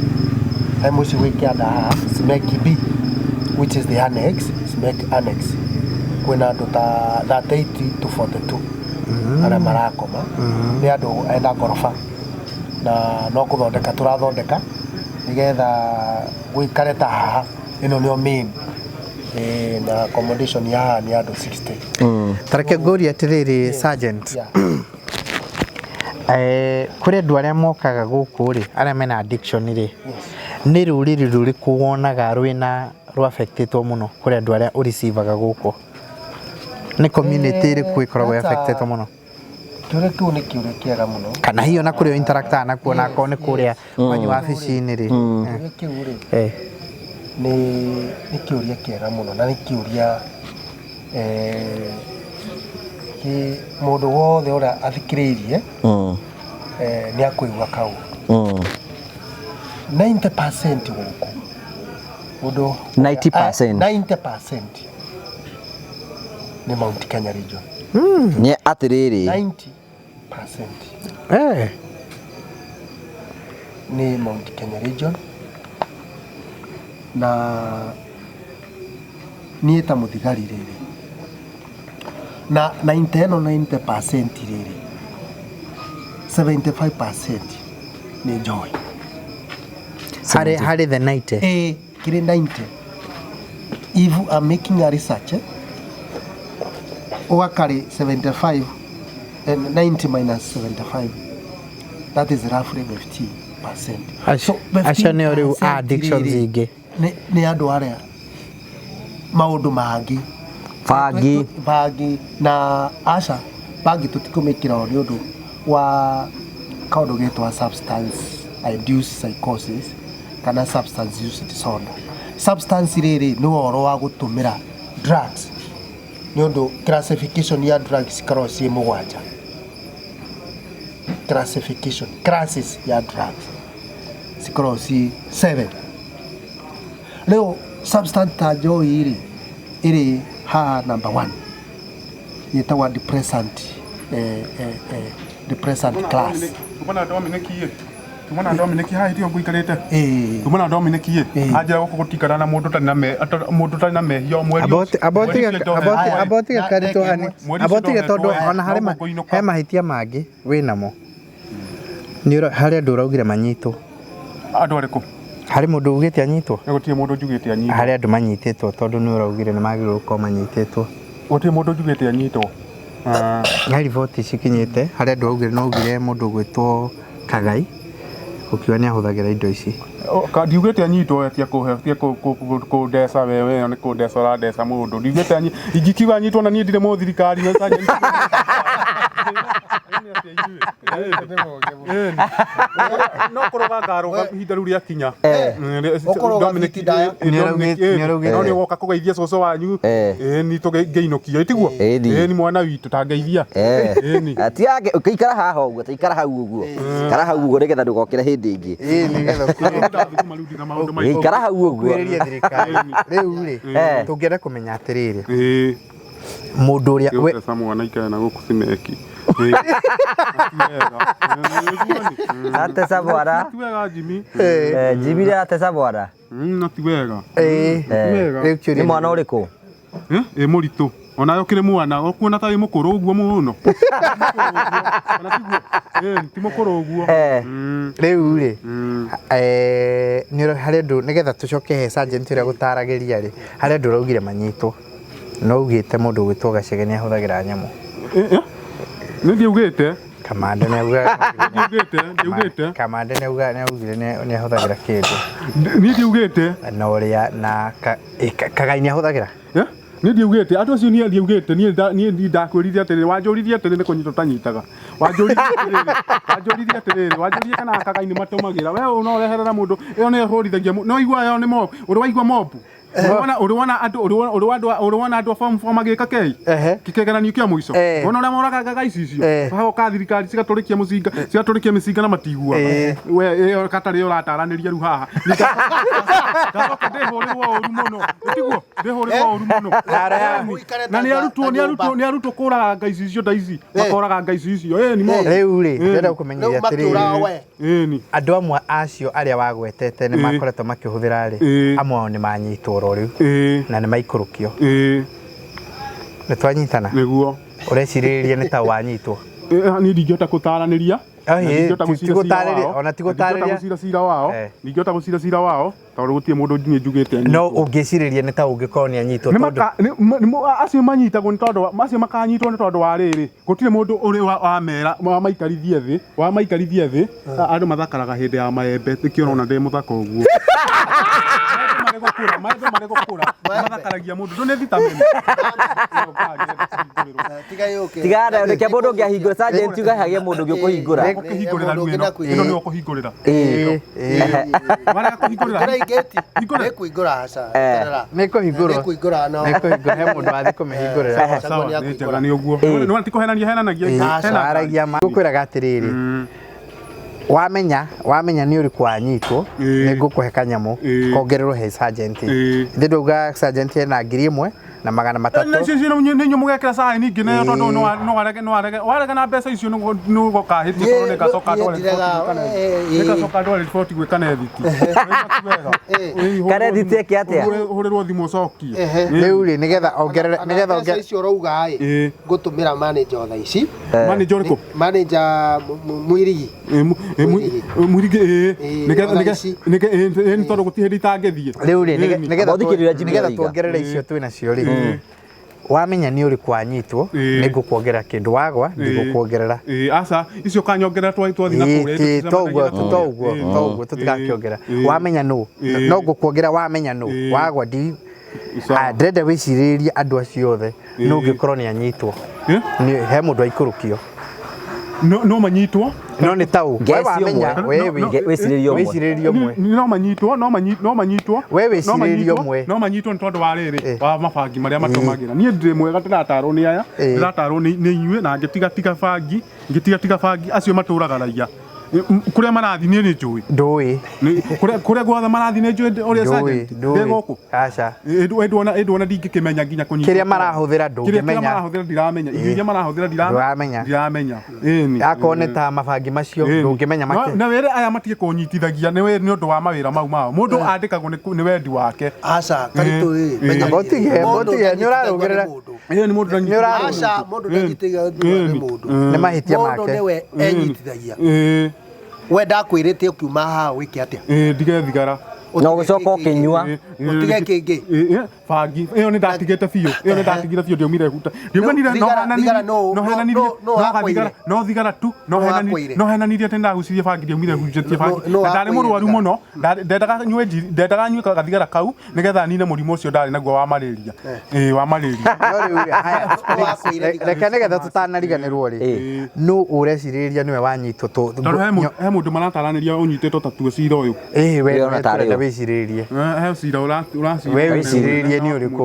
he mũciĩ wĩ kĩanda haha Simek B, which is the annex, Simek annex. Kwĩna andũ ta 38 to 42 arĩa marakoma, nĩ andũ ena ngoroba, na no kũthondeka tũrathondeka nĩgetha gũikare ta haha. Ĩno nĩyo main, na accommodation ya haha nĩ andũ 60. Tareke ngũrie atĩrĩrĩ, Sergeant. Yeah. Kũrĩ andũ arĩa mokaga gũkũ rĩ, arĩa mena addiction rĩ, nĩ rũrĩrĩ rũrĩkũ wonaga rwĩna rũ-affectĩtwo mũno kũrĩ andũ arĩa ũreceivaga gũkũ? Nĩ community ĩrĩkũ ĩkoragwo ĩ-affectĩtwo mũno? Kĩũria kĩu nĩ kĩũria kĩega mũno. Kana hihi ona kũrĩa interactaga nakuo, na akorwo nĩ kũrĩa kwanyu wabici-inĩ rĩ? Kĩũria kĩu rĩ, nĩ kĩũria kĩega mũno, na nĩ kĩũria kĩ mũndũ wothe ũrĩa athikĩrĩirie nĩ akũigua kaũndũ. 90% gũkũ mũndũ 90%? 90% nĩ Mount Kenya region. Nĩ atĩrĩrĩ. 90% nĩ Mount Kenya region, na niĩ ta mũthigari rĩrĩ, na 90 ĩno, 90% rĩrĩ, 75% nĩ njohi. Harĩ the 90? Ĩ, kĩrĩ 90. If I'm making a research, ũgakarĩ 75 and 90 minus 75, that is roughly 50%. Acio nĩo rĩu a addictions rĩrĩ, ingĩ. Nĩ andũ arĩa maũndũ mangĩ. Bangi. Bangi na aca, bangi tũtikũmĩkĩra nĩ ũndũ wa kaũndũ getwa substance induced psychosis kana substance use disorder. Substance rĩrĩ nĩ ũhoro wa gũtũmĩra drugs, nĩ ũndũ classification ya drugs cikoragwo ciĩ mũgwanja, classification classes ya drugs cikoragwo ciĩ 7. Rĩu substance ta njohi rĩ, ĩrĩ haha number 1, yĩtagwo depressant, depressant class. Tuma na Dominic ĩ, tuma na Dominic haha itio ngũikarĩte. Tuma na Dominic ĩ, anjĩra gũkũ gũtikara na mũndũ ũtarĩ na mũndũ ũtarĩ na mehia o mweri About about mweri ũcio ndohetwo. About Na- karitũ na- hani Mweri ũcio about ndohetwo, tondũ ona harĩ no ngũinũka. he mahĩtia mangĩ wĩnamo, nĩ harĩ andũ ũraugire manyitwo. Andũ arĩkũ? Harĩ mũndũ ugĩte anyitwo? Nĩ gũtirĩ mũndũ njugĩte anyitwo. Harĩ andũ manyitĩtwo, tondũ nĩ ũraugire nĩ magĩrĩirwo gũkorwo manyitĩtwo. Gũtirĩ mũndũ njugĩte anyitwo. Ah, He riboti cikinyĩte harĩ andũ augire, no augire mũndũ ũgwĩtwo Kagai ũkiuga nĩ ahũthagĩra indo ici. Ndiugĩte anyitwo, tia kũhe tia kũndeca wewe, nĩ kũndeca ũrandeca mũndũ. Ndiugĩte ingĩkiuga anyitwo na niĩ ndirĩ mũthirikari we sergeant. No kũrũga ngarũga ihinda rĩu rĩakinya. Ũkũrũga Dominic, fiti ndaya. Dominic, Nĩaraugĩte. no nĩ woka kũgeithia cũcũ wanyu. Ni tũngĩinũkio itiguo. Ni mwana witũ tangeithia. Ni. Tiage ũkĩikara haha ũguo, ta ikara hau ũguo, ikara hau ũguo nĩgetha ndũgokĩre hĩndĩ ĩngĩ. Nĩgetha Ndathuguma rĩu ndina maũndũ maingĩ. Ikara hau ũguo. ũkuhĩrĩrie thirikari rĩu rĩ, tũngĩenda kũmenya atĩrĩrĩ, mũndũ ũrĩa Gĩgũteca mwana ikare na gũkũ Simeki. Ateca bwara. Ti wega Jimmy. Jimmy ateca bwara. Na ti wega. Rĩu kĩũria Nĩ mwana ũrĩkũ? Ĩ mũritũ. Onawe ũkĩrĩ mwana ũkuona ta wĩ mũkũrũ ũguo mũno. Kana tiguo? Ti mũkũrũ ũguo. Rĩu rĩ nĩ harĩ andũ nĩgetha tũcoke he sergeant ũrĩa gũtaragĩria rĩ harĩ andũ ũraugire manyitwo no ugĩte mũndũ ũgwĩtwo Gacege nĩ ahũthagĩra nyamũ. Nĩ ndiaugĩte. Kamande nĩ auga Ndiaugĩte. Kamande nĩ auga nĩ augire nĩ ahũthagĩra kĩndũ. Niĩ ndiaugĩte. Na ũrĩa na Kagai nĩ ahũthagĩra. Niĩ ndiaugĩte andũ acio niĩ ndiaugĩte niĩ ndakwĩrire atĩrĩrĩ wanjũririe atĩrĩrĩ nĩ kũnyita ũtanyitaga wanjũririe atĩrĩrĩ wanjũririe kana Kagai nĩ matũmagĩra we no ũreherera mũndũ ĩyo nĩyo ĩhũrithagia no igua ĩyo nĩ mob ũrĩ waigua mob ũrĩ wona andũ a form 4 magĩka kei kĩgeranio kĩa mũico wona ũrĩa moragaga ici icio hagoka thirikari cigatũrĩkia mũcinga cigatũrĩkia mĩcinga na matiguaga we ĩyo katarĩ ũrataranĩria rĩu haha ngacoka ndĩhũrĩrwo ũru mũno tiguo ndĩhũrĩrwo ũru mũno na nĩ arutwo kũraga ici icio nda ici makoraga ici icio ĩni mo rĩu rĩ ndĩrenda gũkũmenyithia atĩrĩrĩ andũ amwe acio arĩa wagwetete nĩ makoretwo makĩhũthĩra rĩ amwe ao nĩ manyitwo oro rĩu na nĩ maikũrũkio nĩ twanyitana nĩguo ũrecirĩrĩria nĩ ta wanyitwo niĩ ndingĩhota gũtaranĩria ona ti gũtarĩria cira wao ndingĩhota gũcira cira wao tondũ gũtirĩ mũndũ niĩ njugĩte no ũngĩcirĩria nĩ ta ũngĩkorwo nĩ anyitwo tondũ acio manyitagwo nĩ tondũ acio makanyitwo nĩ tondũ wa rĩrĩ gũtirĩ mũndũ ũrĩ wamera wamaikarithie thĩ andũ mathakaraga hĩndĩ ya maembe nĩkĩo ũrona ndĩ mũthaka ũguo maembe marĩ gũkũra mathakaragia mũndũ ndũ nĩ vitamin tiga reke mũndũ ũngĩ ahingũre sergeant uga hagĩe mũndũ ũngĩ ũkũhingũra ũkũhingũrĩra rĩu ĩno nĩyo ũkũhingũrĩra warega kũhingũrĩra nĩkũhingũra aca nĩkũhingũrwo nĩkũhingũra he mũndũ wathiĩ kũmĩhingũrĩra nĩ njega nĩ ũguo nĩwona ti kũhenania henanagia waragia ma ngũkwĩraga atĩrĩrĩ wamenya nĩ ũrĩkũ wanyitwo nĩ ngũkũhe kanyamũ kongererwo he sergeant ithe ndauga sergeant ena 1,300 icio nĩ inyuĩ mũgekĩra sign ngĩneo tondũ no warega na mbeca icio nĩ ũgakahĩtia tondũ nĩgacoka ndware riboti gwĩ Kanethiti Kanethiti eke atĩa ũhũrĩrwo thimũ ũcokie rĩu rĩ nĩgetha ongerere nĩgetha mbeca icio ũrauga ĩ ngũtũmĩra manager o thaa ici manager ũrĩkũ manager Mwirigi Mwirigi nĩ tondũ gũtirĩ hĩndĩ itangĩthiĩ rĩu rĩ nĩgetha tuongerere icio twĩ nacio rĩ wamenya nĩ ũrĩkũ wanyitwo nĩ ngũkuongerera kĩndũ wagwa ndigũkuongerera aca icio ũkanyongerera twathiĩ na kũrĩa toguo tũtigakĩongerera wamenya nũ no ngũkuongerera wamenya nũ wagwa ndĩrenda wĩcirĩrie andũ acio othe nũ ũngĩkorwo nĩ anyitwo he mũndũ aikũrũkio no manyitwo no nĩ tau we wamenya we wĩcirĩrie ũmwe no manyitwo no manyitwo we wĩcirĩrie ũmwe no manyitwo nĩ tondũ wa rĩrĩ wa mabangi marĩa matũmagĩra niĩ ndĩ mwega ndĩratarwo nĩ aya ndĩratarwo nĩ inyuĩ na ngĩtiga bangi ngĩtiga bangi acio matũraga raia kũrĩa marathiĩ niĩ nĩ njũĩ ndũĩ kũrĩa guothe marathiĩ nĩ njũĩ ũrĩa sergeant ndĩ gũkũ aca ĩndwona ndingĩkĩmenya nginya kũnyitwo kĩrĩa marahũthĩra ndũngĩmenya kĩrĩa marahũthĩra ndiramenya irio iria marahũthĩra ndiramenya ĩni akorwo nĩ ta mabangi macio ndũngĩmenya make na wĩre aya matige kũnyitithagia nĩ ũndũ wa mawĩra mau mao mũndũ andĩkagwo nĩ wendi wake aca karitũ ĩ menya botige nĩ ũrarũgĩrĩra ĩni mũndũ aca mũndũ ndanyitithagio nĩ mũndũ nĩ mahĩtia make mũndũ nĩwe enyitithagia we ndakwĩrĩte ũkiuma haha wĩke atĩa ndige thigara no gũcoka ũkĩnyua ũtige kĩngĩ bangi ĩyo nĩ ndatigĩte biũ ĩyo nĩ ndatigire biũ ndiaumire huta ndiaumanire no thigara tu no henanirie atĩ ndagucirie bangi ndiaumire huncĩtie bangi na ndarĩ mũrwaru mũno ndendaga nyue gathigara kau nĩgetha nine mũrimũ ũcio ndarĩ naguo wa malaria wa malaria no rĩu haya reke nĩgetha tũtanariganĩrwo rĩ nũ ũrecirĩria nĩwe wanyitwo tondũ he mũndũ marataranĩria ũnyitĩtwo ta tuo cira ũyũ we wĩcirĩrie he cira ũracira we wĩcirĩrie nĩ ũrĩkũ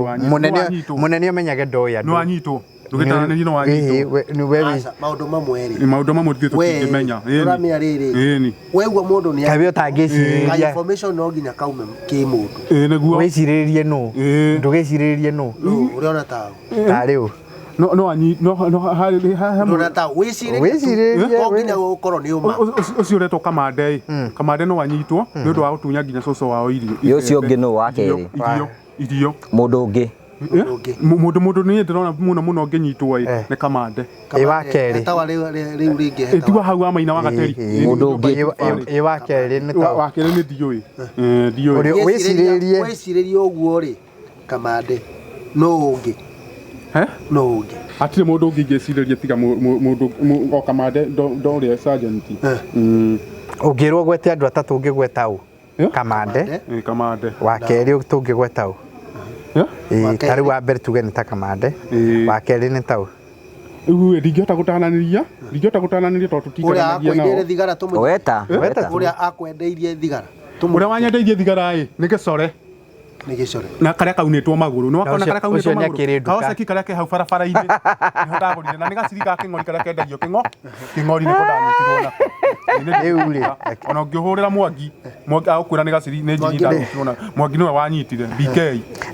mũnene ũmenyage ndoĩ andũ nĩ wanyitwo ndũgĩtaranĩrie nĩ wanyitwo maũndũ mamwe rĩ maũndũ mamwe ithuĩ tũtingĩmenya ũramenya rĩrĩ weigua mũndũ nĩ kaĩ ũtangĩcirĩria information no nginya kaume kĩ mũndũ nĩguo wĩcirĩrie nũ ndũgĩcirĩrie nũ ũrĩona taũ ta rĩu No no anyi no no harĩ he Ndũrona ta wĩcirĩrie Wĩcirĩrie, to nginya gũkorwo nĩ ũma. Ũcio ũretwo Kamande ĩ, Kamande no anyitwo nĩ ũndũ wa gũtunya nginya cũcũ wao irio. Ĩ ũcio ũngĩ nũ wa kerĩ? Irio irio. Mũndũ ũngĩ. Mũndũ ũngĩ. Mũndũ niĩ ndĩrona mũno mũno ngĩnyitwo ĩ nĩ Kamande. Ĩ wa kerĩ. Etawa rĩu rĩu rĩngĩ Ĩ tiwa hau wa maina wa Gateri. Mũndũ ũngĩ. Ĩ wa kerĩ nĩ ta Wa kerĩ nĩ ndiũĩ. Ndiũĩ. Ũrĩa- Wĩcirĩrie. Wĩcirĩrie ũguo rĩ, Kamande no ũngĩ. He? No ũngĩ. Hatirĩ mũndũ ũngĩ ingĩcirĩria tiga mũndũ o Kamande ndorĩa sergeant. Ũngĩrwo gwete andũ atatũ ũngĩgweta ũ? Kamande. Kamande. Wa kerĩ tũngĩgweta ũ? Ĩ Ta rĩu wa mbere tuge nĩ ta Kamande. Wa kerĩ nĩ ta ũ? Rĩu ndingĩhota gũtananĩria, ndingĩhota gũtananĩria tondũ Ũrĩa tũtiikaranagia nao. akwendeirie thigara tũmũ. Weta. Weta. Ũrĩa akwendeirie thigara. Ũrĩa wanyendeirie thigara ĩ nĩ gĩcore. Nĩ gĩcore. Na karĩa kaunĩtwo magũrũ. Nĩ wakona Na karĩa ũcio kaunĩtwo nĩ magũrũ. akĩrĩ nduka. Kawasaki karĩa ke hau barabara-inĩ. Nĩho ndagũrire na nĩ gaciri ga kĩng'ori karĩa kendagio kĩng'o. Kĩng'ori nĩko ndanyitirwo nako. Rĩu rĩ. Ona ũngĩhũrĩra Mwangi, Mwangi agũkwĩra nĩ gaciri nĩ njini ndanyitirwo nako. Mwangi nĩwe wanyitire BK.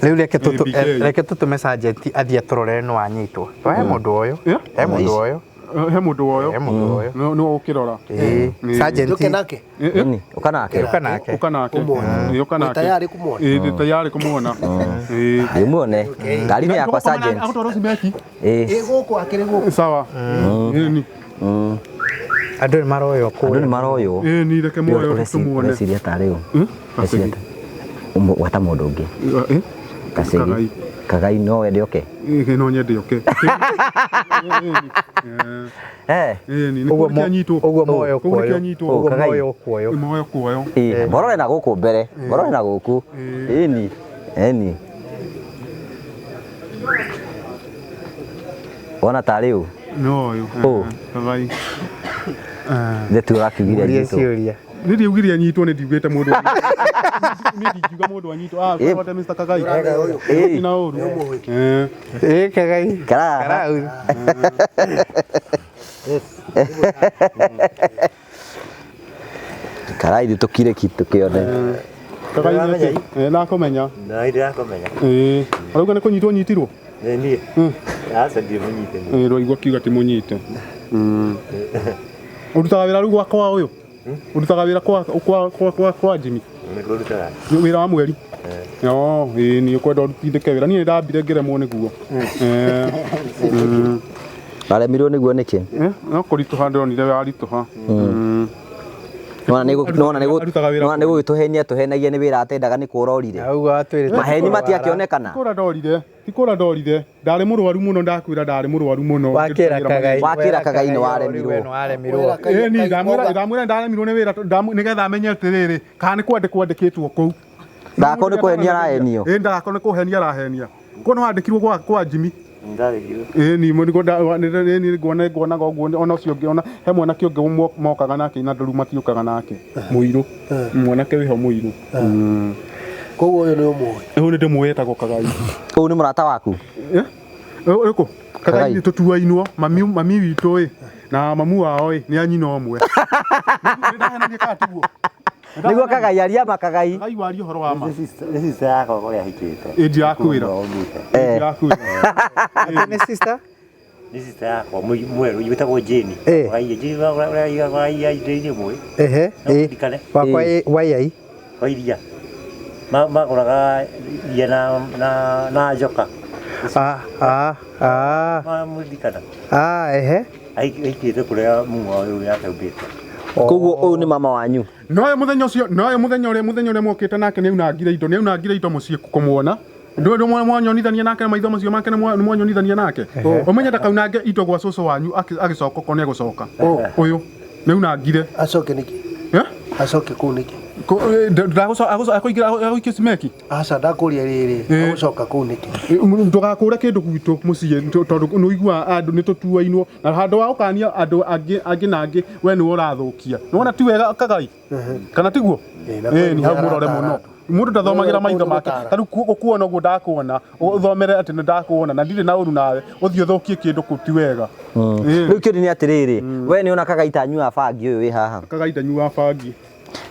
Rĩu BK. reke tũtũme sergeant athiĩ atũrorere nĩ wanyitwo. He mũndũ ũyũ. He mũndũ ũyũ. He mũndũ ũyũ. He mũndũ ũyũ. Nĩwe ũkĩrora. Sergeant. Njũke nake. Nini? Ũka nake. Ũka nake. Ũka nake. Ũmuone. Ũka nake. Wĩ tayarĩ kũmuona? Ĩ ndĩ tayarĩ kũmuona. Ĩ. Ndĩmuone. Ngari-inĩ yakwa sergeant. Agũtwarwo cimeki. Ĩ. Ĩ gũkũ akĩrĩ gũkũ. Sawa. Ĩni. Andũ nĩ maroywo Andũ kũrĩa. nĩ maroywo. Ĩni reke muoyo tũmuone. Ũreciria tarĩ ũ? Gacegi. Gwata mũndũ ũngĩ. Gacegi. Kagai. Kagai no wende oke. Ĩ no nyende oke. Eh. Ĩni nĩ kũrĩa anyitwo. Ũguo moyo Kũu nĩkĩo kuoywo. anyitwo. Ũguo Kagai. moyo kuoywo. Moyo kuoyo. Ĩ, morore na gũkũ mbere. Morore na gũkũ. Ĩni. Ĩni. Wona tarĩ ũ? No ũyũ. Ũ. Kagai. Ithe tu ũrakiugire Ũria anyitwo. ciũria. Nĩ ndiugire anyitwo nĩ ndiugĩte mũndũ. Nĩ ndingiuga mũndũ anyitwo. Ah, kwate Mr. Kagai. Ĩ. Na ũru. Eh. Ĩ Kagai. Kara. Karau. Karai ithuĩ tũkire ki tũkĩone. Kagai nĩ atĩ? Eh, nakũmenya. Na ndĩrakũmenya. Ĩ. Ũrauga nĩ kũnyitwo nyitirwo? Nĩ niĩ. Aca ndirĩ mũnyite niĩ. Ĩ rwaigua kiuga ti mũnyite. Ũrutaga wĩra rĩu gwakwa ũyũ? Ũrutaga wĩra kwa kwa kwa kwa kwa Jimmy? Nĩguo ndutaga. Nĩ wĩra wa mweri? No, ĩ niĩ ũkwenda ũrutithĩke wĩra. Niĩ ndambire ngĩremwo nĩguo. Waremirwo nĩguo nĩkĩ? No kũritũha ndĩronire waritũha. Nona Arutaga wĩra nĩ gũgĩtũhenia tũhenagia nĩ wĩra atendaga nĩ kũra orire. Ũguo atwĩrĩte. Maheni matiakĩonekana. Kũra ndorire, ti kũra ndorire. Ndarĩ mũrwaru mũno ndakwĩra ndarĩ mũrwaru mũno. Wakĩra Kagai. Wakĩra Kagai nĩ waremirwo. We nĩ waremirwo. Ĩ ni ndamwĩra ndamwĩra ndaremirwo nĩ wĩra nĩgetha amenye atĩrĩrĩ kana nĩ kwandĩkwo andĩkĩtwo kũu. Ndagakorwo nĩ kũhenia arahenio. Ĩ ndagakorwo nĩ kũhenia arahenia. Ko no wandĩkirwo kwa kwa Jimmy. Ndarĩkirwo. Ĩ ni nĩguo nĩ nguona nguonaga ũguo ona ũcio ũngĩ ona he mwanake ũngĩ mokaga nake na ndũru matiũkaga nake mũirũ mwanake wĩho mũirũ. Koguo ũyũ nĩ ũmũĩ. Ũyũ nĩ ndĩmũĩ etagwo Kagai. Ũyũ nĩ mũrata waku? Ũrĩkũ? Kagai Kagai. nĩ tũtuainwo mami mami witũ ĩ na mamu wao ĩ nĩ a nyina ũmwe. Nĩ ndahenania kana tiguo? Nĩguo Kagai aria ma Kagai. Kagai waria ũhoro wa ma. Nĩ sister yakwa kũrĩa ahikĩte. Ĩ ndirakwĩra. Aumĩte. Ĩ ndirakwĩra. Atĩ nĩ sister? Nĩ sister yakwa mwerũ wĩtagwo Jane. Ĩ. Waiya Jane ũrĩa waiya indo-inĩ mũĩ. Ehe. No Ĩ. ũririkane. Wakwa ĩ waiai. Wa iria. Magũraga iria na na njoka. Ah ah ah Mamũririkana. ah ehe. Ahikĩte kũrĩa mumu wa ũyũ yake aumĩte. Koguo ũyũ nĩ mama wanyu. Noyo mũthenya ũcio noyo mũthenya ũrĩa mũthenya ũrĩa mokĩte nake nĩ aunangire indo nĩ aunangire indo mũciĩ kũmuona. Ndũ ndũ mwanyonithania nake na maitho macio make nĩ mwanyonithania nake. Ũmenye ndakaunange indo gwa cũcũ wanyu agĩcoka okorwo nĩ egũcoka. Ũyũ nĩ aunangire. Acoke nĩkĩ? Eh? Acoke kũu nĩkĩ? Akũingĩra agũikia cimeki. Aca ndakũria rĩrĩ. Agũcoka kũu nĩkĩ? Ndũgakũre kĩndũ gwitũ mũciĩ tondũ nĩ ũiguaga andũ nĩ tũtuainwo na handũ wa gũkania andũ angĩ angĩ na angĩ we nĩwe ũrathũkia. Nĩwona ti wega Kagai? Kana tiguo? Ĩ Ĩ ni hau mũrore mũno. Mũndũ ndathomagĩra maitho make. Ta rĩu gũkuona ũguo ndakuona, ũthomere atĩ nĩ ndakuona na ndirĩ na ũru nawe, ũthiĩ ũthũkie kĩndũ kũu ti wega. Rĩu kĩũria nĩ atĩrĩrĩ, we nĩ ũna Kagai ta anyuaga bangi ũyũ wĩ haha? Kagai ndanyuaga bangi.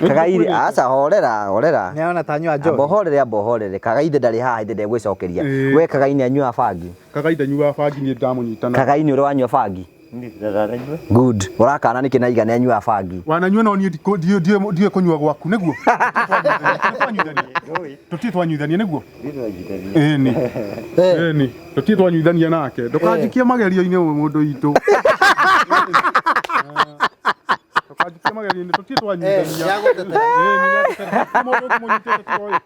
Kagai aca horera horera. Nĩ arona ta anyua Amba njohi. horere amba horere. Kagai ithe ndarĩ haha ithe ndegwĩcokeria. Ĩĩ. We Kagai nĩ anyuaga bangi. Kagai ndanyuaga bangi niĩ ndamũnyita na. Kagai nĩ ũrĩ wanyua bangi. Niĩ ndananyua. Good. Ũrakana nĩkĩ na iga nĩ anyuaga bangi. Wananyua no niĩ ndiũĩ kũnyua gwaku nĩguo. Tũtirĩ twanyuithania nĩguo. Ĩni. Ĩni. Tũtirĩ twanyuithania nake. Ndũkanjikie magerio-inĩ ũyũ mũndũ witũ. Ndũkanjikie magerio-inĩ tũtirĩ twanyuithania. Nĩagũtetera. Ĩni nĩagũtetera. Hatirĩ mũndũ ũngĩ mũnyitĩte tiga ũyũ.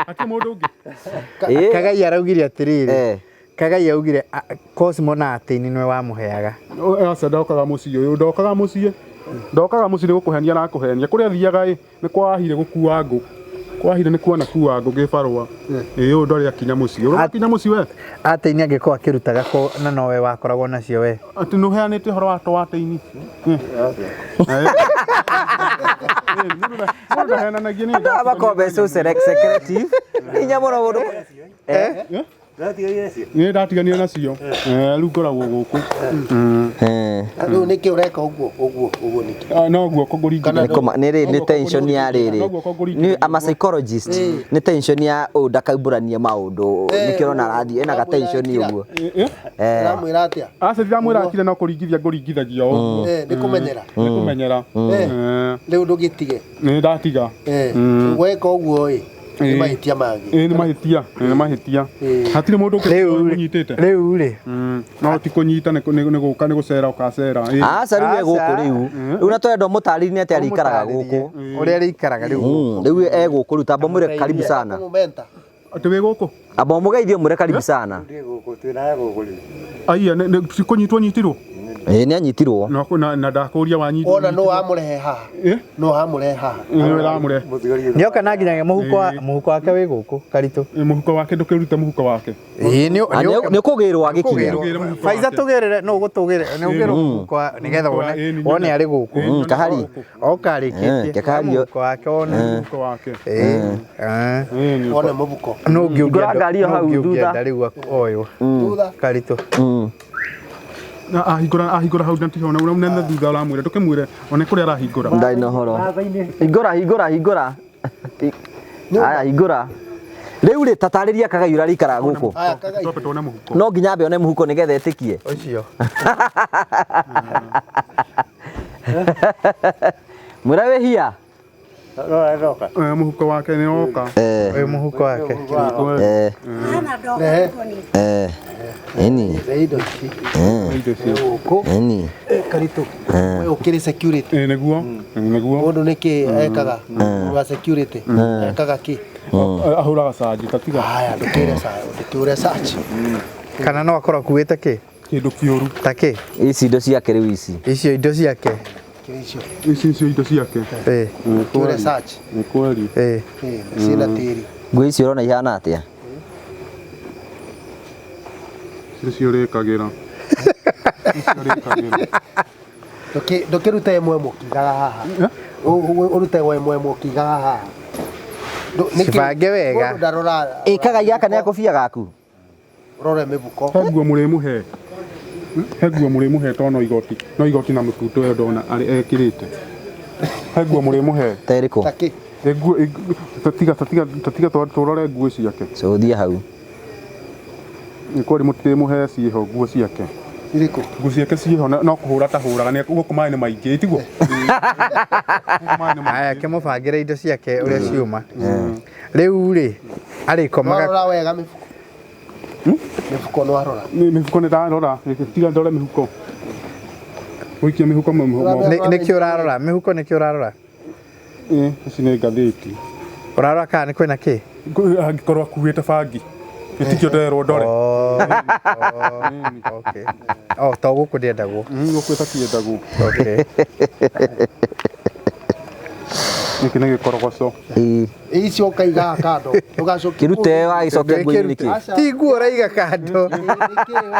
Hatirĩ mũndũ ũngĩ. Ĩĩ. Kagai araugire atĩrĩrĩ. Eh. Kagai augire Cosmo na Atĩini nĩwe wamũheaga. Aca ndokaga mũciĩ ũyũ ndokaga mũciĩ ndokaga mũciĩ nĩ gũkũhenia arakũhenia kũrĩa athiaga ĩ nĩ kwahire gũkua ngũ kwahire nĩ kuona kua ngũ gĩbarũa ĩ ũyũ ndarĩ akinya mũciĩ ũrĩ akinya mũciĩ we Atĩini angĩkorwo akĩrutaga kũ na nowe wakoragwo nacio we. atĩ nĩ ũheanĩte ũhoro wa twateini mũndũ ndaheananagia nĩ Andũ aya makoragwo me so secretive. Nĩ hinya mũno mũndũ. Ndatiganire nacio. nĩ ndatiganire nacio rĩu ngoragwo gũkũ Eh. Rĩu nĩkĩ ũreka ũguo ũguo ũguo nĩkĩ? Ah, no guoko ngũringithania Nĩ kũma- nĩ rĩ nĩ tension ya rĩrĩ No guoko ngũringithania nĩ I'm a psychologist nĩ tension ya ũyũ ndakaumbũranie maũndũ nĩkĩo ũrona arathiĩ ena ga tension ũguo Eh, eh Ũramwĩra atĩa? aca ndiramwĩra akire no kũringithia ngũringithagia o ũguo Eh, nĩ kũmenyera. nĩ kũmenyera Eh. Eh, Rĩu ndũgĩtige. nĩ ndatiga Eh, weka ũguo ĩ nĩ Ĩĩ. mahĩtia mangĩ. ĩĩ nĩ mahĩtia ĩĩ nĩ mahĩtia Ĩĩ. hatirĩ mũndũ ũngĩ Rĩu rĩ ũnyitĩte rĩu rĩ no ti kũnyita nĩ gũka nĩ gũcera ũkacera ĩĩ. aca rĩu e gũkũ Aca. rĩu rĩu na tũrenda ũmũtarĩrie atĩ arĩikaraga gũkũ Ũrĩa arĩikaraga rĩu. Rĩu e gũkũ rĩu tamba mwĩre karibu sana Kũmũmenta. atĩ wĩ gũkũ amba ũmũgeithie ũmwĩre karibu sana Ndĩ gũkũ twĩ nawe gũkũ rĩu. aiya ti kũnyitwo nyitirwo ĩĩ nĩ anyitirwo na ndakũria wanyitwo Wona nũ wamũrehe haha. Ĩ? Nũ wamũrehe haha. nĩwe ramũrehe Mũthigari Nĩoka na nginyagia mũhuko wa mũhuko wake wĩ gũkũ Karitũ. mũhuko wake ndũkĩrute mũhuko wake Ĩĩ nĩ Ah, nĩ kũgĩrwo agĩkinya Ũgĩre mũhuko Faiza wake. tũgĩrĩre no ũgũtũgĩre nĩ ũgĩrwo mũhuko wa nĩgetha Mũhuko wa- wone ĩĩ, nĩ wone nyone. arĩ gũkũ. Ĩĩ, Kahari. Oka arĩkĩtie. Eh, Kahari. Mũhuko wake wone. mũhuko wake Ĩĩ. Eh. Ĩĩ, nĩ- Wone mũbuko. No ũngĩ Hingũra ũngĩenda ngari ĩyo no hau ũngĩ thutha. ũngĩenda rĩu oywo. Thutha. Karitũ. Na ahingũra ahingũra hau na na nene thutha ũramwĩra ndũkĩmwĩre one kũrĩa arahingũra ndarĩ na ũhoro hingũra hingũra hingũra aya hingũra rĩu rĩ tatarĩria Kagai ũrĩa arĩikaraga gũkũ Aya Kagai. twambe tuone mũhuko no nginya ambe one mũhuko nĩgetha etĩkie Ũcio. mwĩra wĩ hia Rora ndoka. Eh, mũhuko wake nĩ woka eh Ũyũ mũhuko wake. eh Rehe. eh ĩni Rehe indo ici. Indo icio. Gũkũ. ĩni Eh, Karitũ. We ũkĩrĩ security. Ĩĩ, nĩguo Ĩĩ, nĩguo Mũndũ nĩkĩ ekaga? Wa security. Ekaga kĩ? Ahũraga canji tatiga Aya ndũkĩre ndũkĩure search. Kana no akorwo akuĩte kĩ? kĩndũ kĩũru Ta kĩ? ici indo ciake rĩu ici Icio indo ciake. Kĩrĩ icio. ici nĩcio indo ciake Ĩĩ. Ndũkĩure search. nĩ kweli Ĩĩ. Eh, ciĩna tĩri. nguo ici ũrona ihana atĩa nĩcio ũrĩkagĩra Nĩcio ũrĩkagĩra Ndũkĩrute ĩmwe mũkigaga haha. Ũrute ĩmwe mũkigaga haha. Cibange wega. Mũndũ ndarora. ĩ Kagai gaka nĩ gakobia gaku Ũrore mĩbuko. he nguo mũrĩmũhe he nguo mũrĩmũhe to no igoti no igoti na mũbuto ĩyo ndona arĩ ekĩrĩte he nguo mũrĩmũhe ta ĩrĩkũ Ta kĩ? Ĩ nguo ĩ- tatiga tatiga tatiga tũrore nguo ciake cũthia hau nĩ kweli mũtirĩmũhe ciĩho nguo ciake Irĩkũ? nguo ciake ciĩho no kũhũra tahũraga nĩ gũkũ maĩ nĩ maingĩ tiguo Gũkũ maĩ nĩ maingĩ. Aya kĩmũbangĩre indo ciake ũrĩa ciuma. Rĩu rĩ arĩkomaga Nĩwarora wega mĩbuko. Mĩbuko nĩwarora. Nĩ mĩhuko nĩ ndarora tiga ndore mĩhuko gũikia mĩhuko mĩhuko nĩkĩ ũrarora mĩhuko nĩkĩ ũrarora Ĩ, ici nĩ ngathĩti ũrarora kana nĩ kwĩna kĩ? Angĩkorwo akuĩte bangi gĩtikio nderwo ndore Oh, oh, okay. Oh, to gũkũ ndĩendagwo. Gũkũ ĩtakĩendagwo Okay. Gĩkĩ nĩ gĩkorogoco ĩ Icio ũkaigaga kando. Ndũgacokie. kĩrute wagĩcokia nguo-inĩ nĩkĩ Ti nguo ũraiga kando.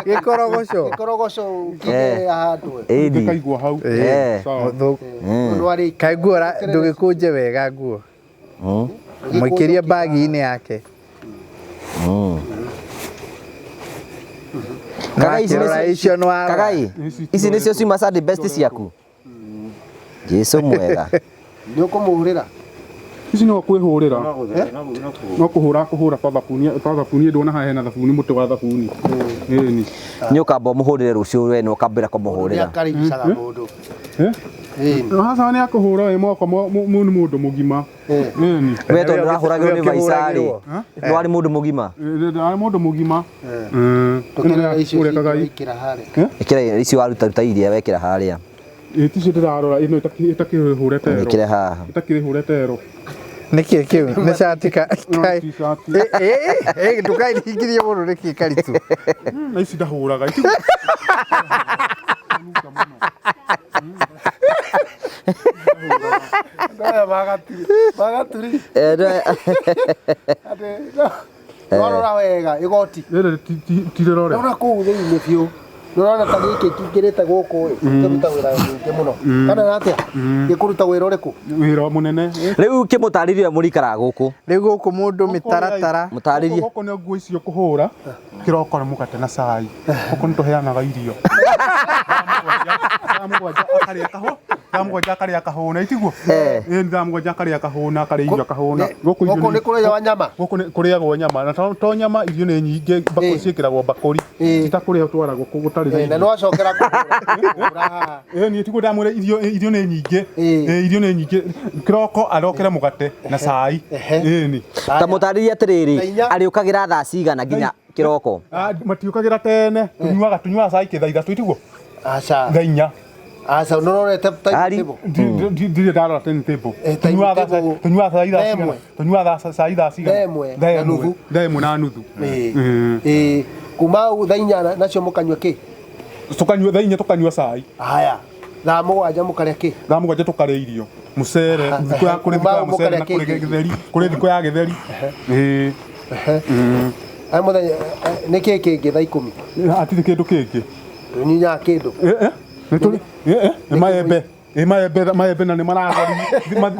Gĩkorogoco. Gĩkorogoco ũkĩige handũ. ĩni gĩkaigwo hau Eh. Sawa. Nĩwarĩkia. Kaĩ nguo ndũgĩkũnje wega nguo. Mũikĩrie bagi-inĩ yake. Kagai ici Nĩwakĩrora nĩcio- icio nĩwarora. Kagai ici nĩcio ciuma Sunday best ciaku Jesu mwega Nĩ ũkũmũhũrĩra? Ici no kwĩhũrĩra. No kũhũra kũhũra kwa thabuni, kwa thabuni ndona haha hena thabuni, mũtĩ wa thabuni. Ĩni. Nĩ ũkamba ũmũhũrĩre rũciũ, we nĩ ũkambĩra kũmũhũrĩra. Nĩ akarigicaga mũndũ. Eh? Haca nĩ akũhũra we moko nĩ mũndũ mũgima. Ĩni. We tondũ ndũrahũragĩrwo nĩ vaica rĩ, ndwarĩ mũndũ mũgima. Arĩ mũndũ mũgima. Tũkĩrora icio Ũreka Ngai. wĩkĩra harĩa. Ĩkĩra icio waruta ruta iria wekĩra harĩa. Ĩ ticio ndĩrarora ĩno ĩtakĩhũre tero. Ĩkĩre haha. Ĩtakĩhũre tero. Nĩkĩ kĩu nĩ cati ka No, kai ti cati. ĩ ndũkaingithie mũno nĩkĩ Karitũ. Na ici ndahũraga. Aya magaturi. Magaturi. Atĩ no rora wega igoti. Rĩrĩ ti rĩrore. Rora kũu thĩinĩ biũ. Nĩũrona ta gĩkĩ kĩingĩrĩte gũkũ ĩ, kĩruta wĩra mũingĩ mũno. Kana nĩ atĩa? Gĩkũruta wĩra ũrĩkũ? Wĩra mũnene. Rĩu kĩmũtarĩrie mũrikaraga gũkũ. Rĩu gũkũ mũndũ mĩtaratara. Mũtarĩrie. Gũkũ nĩ nguo icio kũhũra. Kĩroko nĩ mũgate na cai. Gũkũ nĩ tũheanaga irio. Thaa mũgwanja akarĩa kahũ. Thaa mũgwanja akarĩa kahũna, itiguo? Ĩĩ thaa mũgwanja akarĩa kahũna, akarĩa irio akahũna. Gũkũ nĩ kũrĩagwo nyama? Gũkũ nĩ kũrĩagwo nyama. Na to nyama, irio nĩ nyingĩ, mbakũri ciĩkĩragwo mbakũri. Ti ta kũrĩa ũtwaragwo gũtarĩ na Na irio. nĩ wacokera kũhũra haha. Ĩĩ niĩ tiguo ndamwĩra irio irio nĩ nyingĩ. Ĩĩ irio nĩ nyingĩ. Kĩroko arokere mũgate na cai. Ĩĩ ni. Ta mũtarĩrie atĩrĩrĩ, arĩũkagĩra thaa cigana nginya kĩroko? Matiũkagĩra tene, tũnyuaga cai kĩ thaa ithatũ itiguo? Aca. Thaa inya. Aca, nĩũrorete timetable? Ndirĩ ndarora timetable. Tũnyuaga cai thaa cigana? Tũnyuaga cai thaa cigana? Thaa ĩmwe na nuthu. Thaa ĩmwe na nuthu. Ĩĩ. Kuma hau thaa inya nacio mũkanyua kĩ? Tũkanyua thaa inya tũkanyua cai. Haya. Thaa mũgwanja mũkarĩa kĩ? Thaa mũgwanja tũkarĩa irio. Mũcere, thikũ ya kũrĩ thikũ ya mũcere na kũrĩ gĩtheri, kũrĩ thikũ ya gĩtheri. Ĩĩ. Aya mũthenya nĩ kĩ kĩngĩ thaa ikũmi? Hatirĩ kĩndũ kĩngĩ. Tũnyinyaga kĩndũ. Nĩ tũrĩ nĩ maembe. Ĩ maembe maembe na nĩ maragori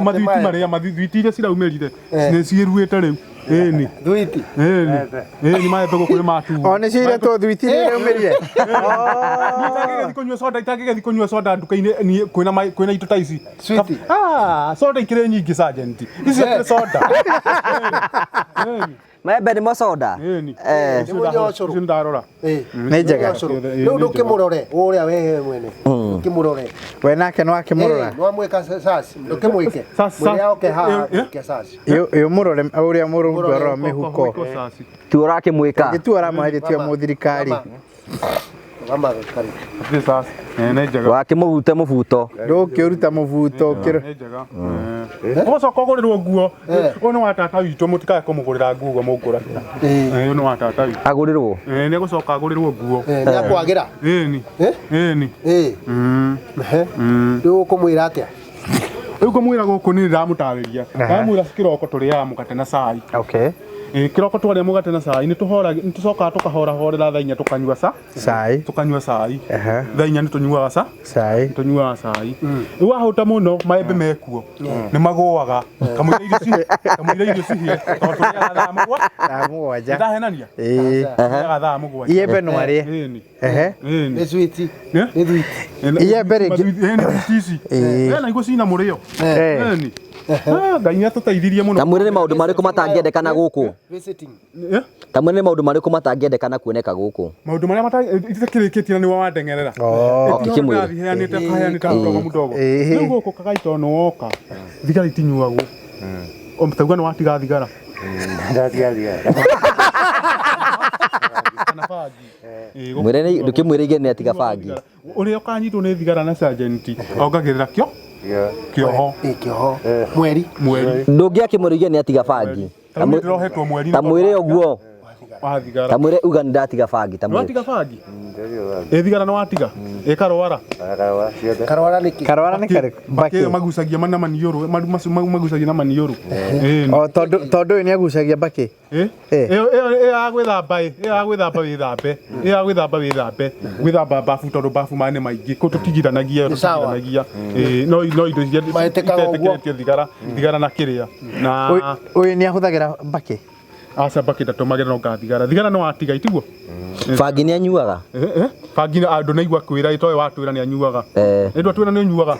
mathwiti marĩa mathwiti iria ciraumĩrire nĩ ciĩruĩte rĩu. Ĩni. Thwiti. Ĩni. Ĩni maembe gũkũ nĩ matuo. O nĩcio iretwo thwiti iria iraumĩrire. Itangĩgĩthiĩ kũnyua soda, itangĩgĩthiĩ kũnyua soda nduka-inĩ niĩ kwĩna kwĩna indo ta ici. Switi. Ah, soda ikĩrĩ nyingĩ sergeant. Ici ikĩrĩ soda. Maembe nĩmo soda? Ĩni. Nĩ mũnyua ũcũrũ. Icio ndarora. Nĩ njega. Rĩu ndũkĩmũrore ũrĩa we mwene. Ndũkĩmũrore. We nake no akĩmũrora. Nĩ wamwĩka search, ndũkĩmwĩke. Mwĩre oke haha mwĩke search. Ĩ ũmũrore ũrĩa mũrungu arora mĩhuko. Ti ũrakĩmwĩka. Gĩtu aramũhe gĩtio mũthirikari. Wakĩmũrute mũbuto. Ndũkĩũruta mũbuto ũkĩrora. Ũgũcoka ũgũrĩrwo nguo. Ũyũ nĩ wa tata witũ, mũtikae kũmũgũrĩra nguo ũguo mũngũragĩra. Ũyũ nĩ wa tata witũ. Agũrĩrwo? Nĩ egũcoka agũrĩrwo nguo. Nĩ akwagĩra? Ĩni. Ĩni. Rĩu ũkũmwĩra atĩa? Rĩu ngũmwĩra gũkũ nĩ ndĩramũtarĩria. Ndamwĩra kĩroko tũrĩaga mũgate na cai. Okay. Kĩroko twarĩa mũgate na cai nĩ tũcokaga tũkahorahorera thaa inya tũkanyua cai. Tũkanyua cai. Thaa inya nĩ tũnyuaga cai. Tũnyuaga cai. Rĩu wahũta mũno maembe mekuo nĩ magũaga. Kamũira irio cihĩe tondũ tũrĩaga thaa mũgwanja. Thaa mũgwanja. Ndahenania? Ĩĩ. Tũrĩaga thaa mũgwanja. Iembe no arĩe. Ĩni. Ehe. Nĩ switi. Nĩ thwiti. Iembe rĩngĩ. Ĩni thwiti ici. Ena iguo cina mũrĩo. Ĩni. Ngai nĩ atũteithirie mũno. Ta mwĩre nĩ maũndũ marĩkũ matangĩendekana gũkũ? Ta mwĩre nĩ maũndũ marĩkũ matangĩendekana kuoneka gũkũ? Maũndũ marĩa itakĩrĩkĩtie na nĩwe wandengerera. Ũkĩmwĩre. Heanĩte kaheanĩte mdogo mdogo. Rĩu gũkũ kagaitwo nĩ woka. Thigara itinyuagwo. Tauga nĩ watiga thigara. Ndatiga thigara. Kana bangi. Mwĩre nĩ ndũkĩmwĩre ige nĩ atiga bangi. Ũrĩa ũkanyitwo nĩ thigara na sergeant ongagĩrĩra kĩo kĩoho. Kĩoho. Mweri. Mweri. Ndũngĩakĩmwĩra ige nĩ atiga bangi. Ta mwĩre ndĩrohetwo mweri. Ta mwĩre ũguo. Wa thigara. Ta mwĩre uga nĩ ndatiga bangi. Ta mwĩre. Watiga bangi? Ĩ thigara nĩ watiga? Ĩ karwara? Karwara nĩkĩ? Karwara nĩ karĩkũ? Mbakĩ magucagia na maniũrũ, magucagia na maniũrũ. O tondũ tondũ ũyũ nĩ agucagia mbakĩ. Ĩyo ĩyo ya gwĩthamba ĩ, ĩyo ya gwĩthamba wĩthambe, ĩyo ya gwĩthamba wĩthambe, gwĩthamba babu tondũ babu maĩ nĩ maingĩ, kũ tũtigithanagia tũtigithanagia. Ĩ no no indo iria itetĩkĩrĩtio thigara, thigara na kĩrĩa. Na Ũyũ nĩ ahũthagĩra mbakĩ? Aca mbakĩ ndatũmagĩra no ngathigara. Thigara no watiga itiguo? Bangi nĩ anyuaga? Bangi andũ naigua kwĩra ĩ toĩ watwĩra nĩ anyuaga. Ĩ ndwatwĩra nĩ ũnyuaga.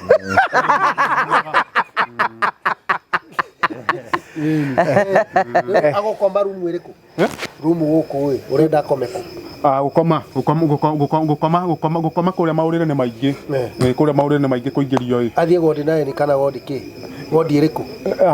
Agũkoma rumu ĩrĩkũ? Rumu gũkũ ĩ, ũrenda akome kũ? Ah, gũkoma gũkoma gũkoma gũkoma gũkoma gũkoma kũrĩa maũrĩrĩ nĩ maingĩ. Ĩ, kũrĩa maũrĩrĩ nĩ maingĩ kũingĩrio ĩ. Athiĩ wodi 9 kana wodi kĩ? Wodi ĩrĩkũ?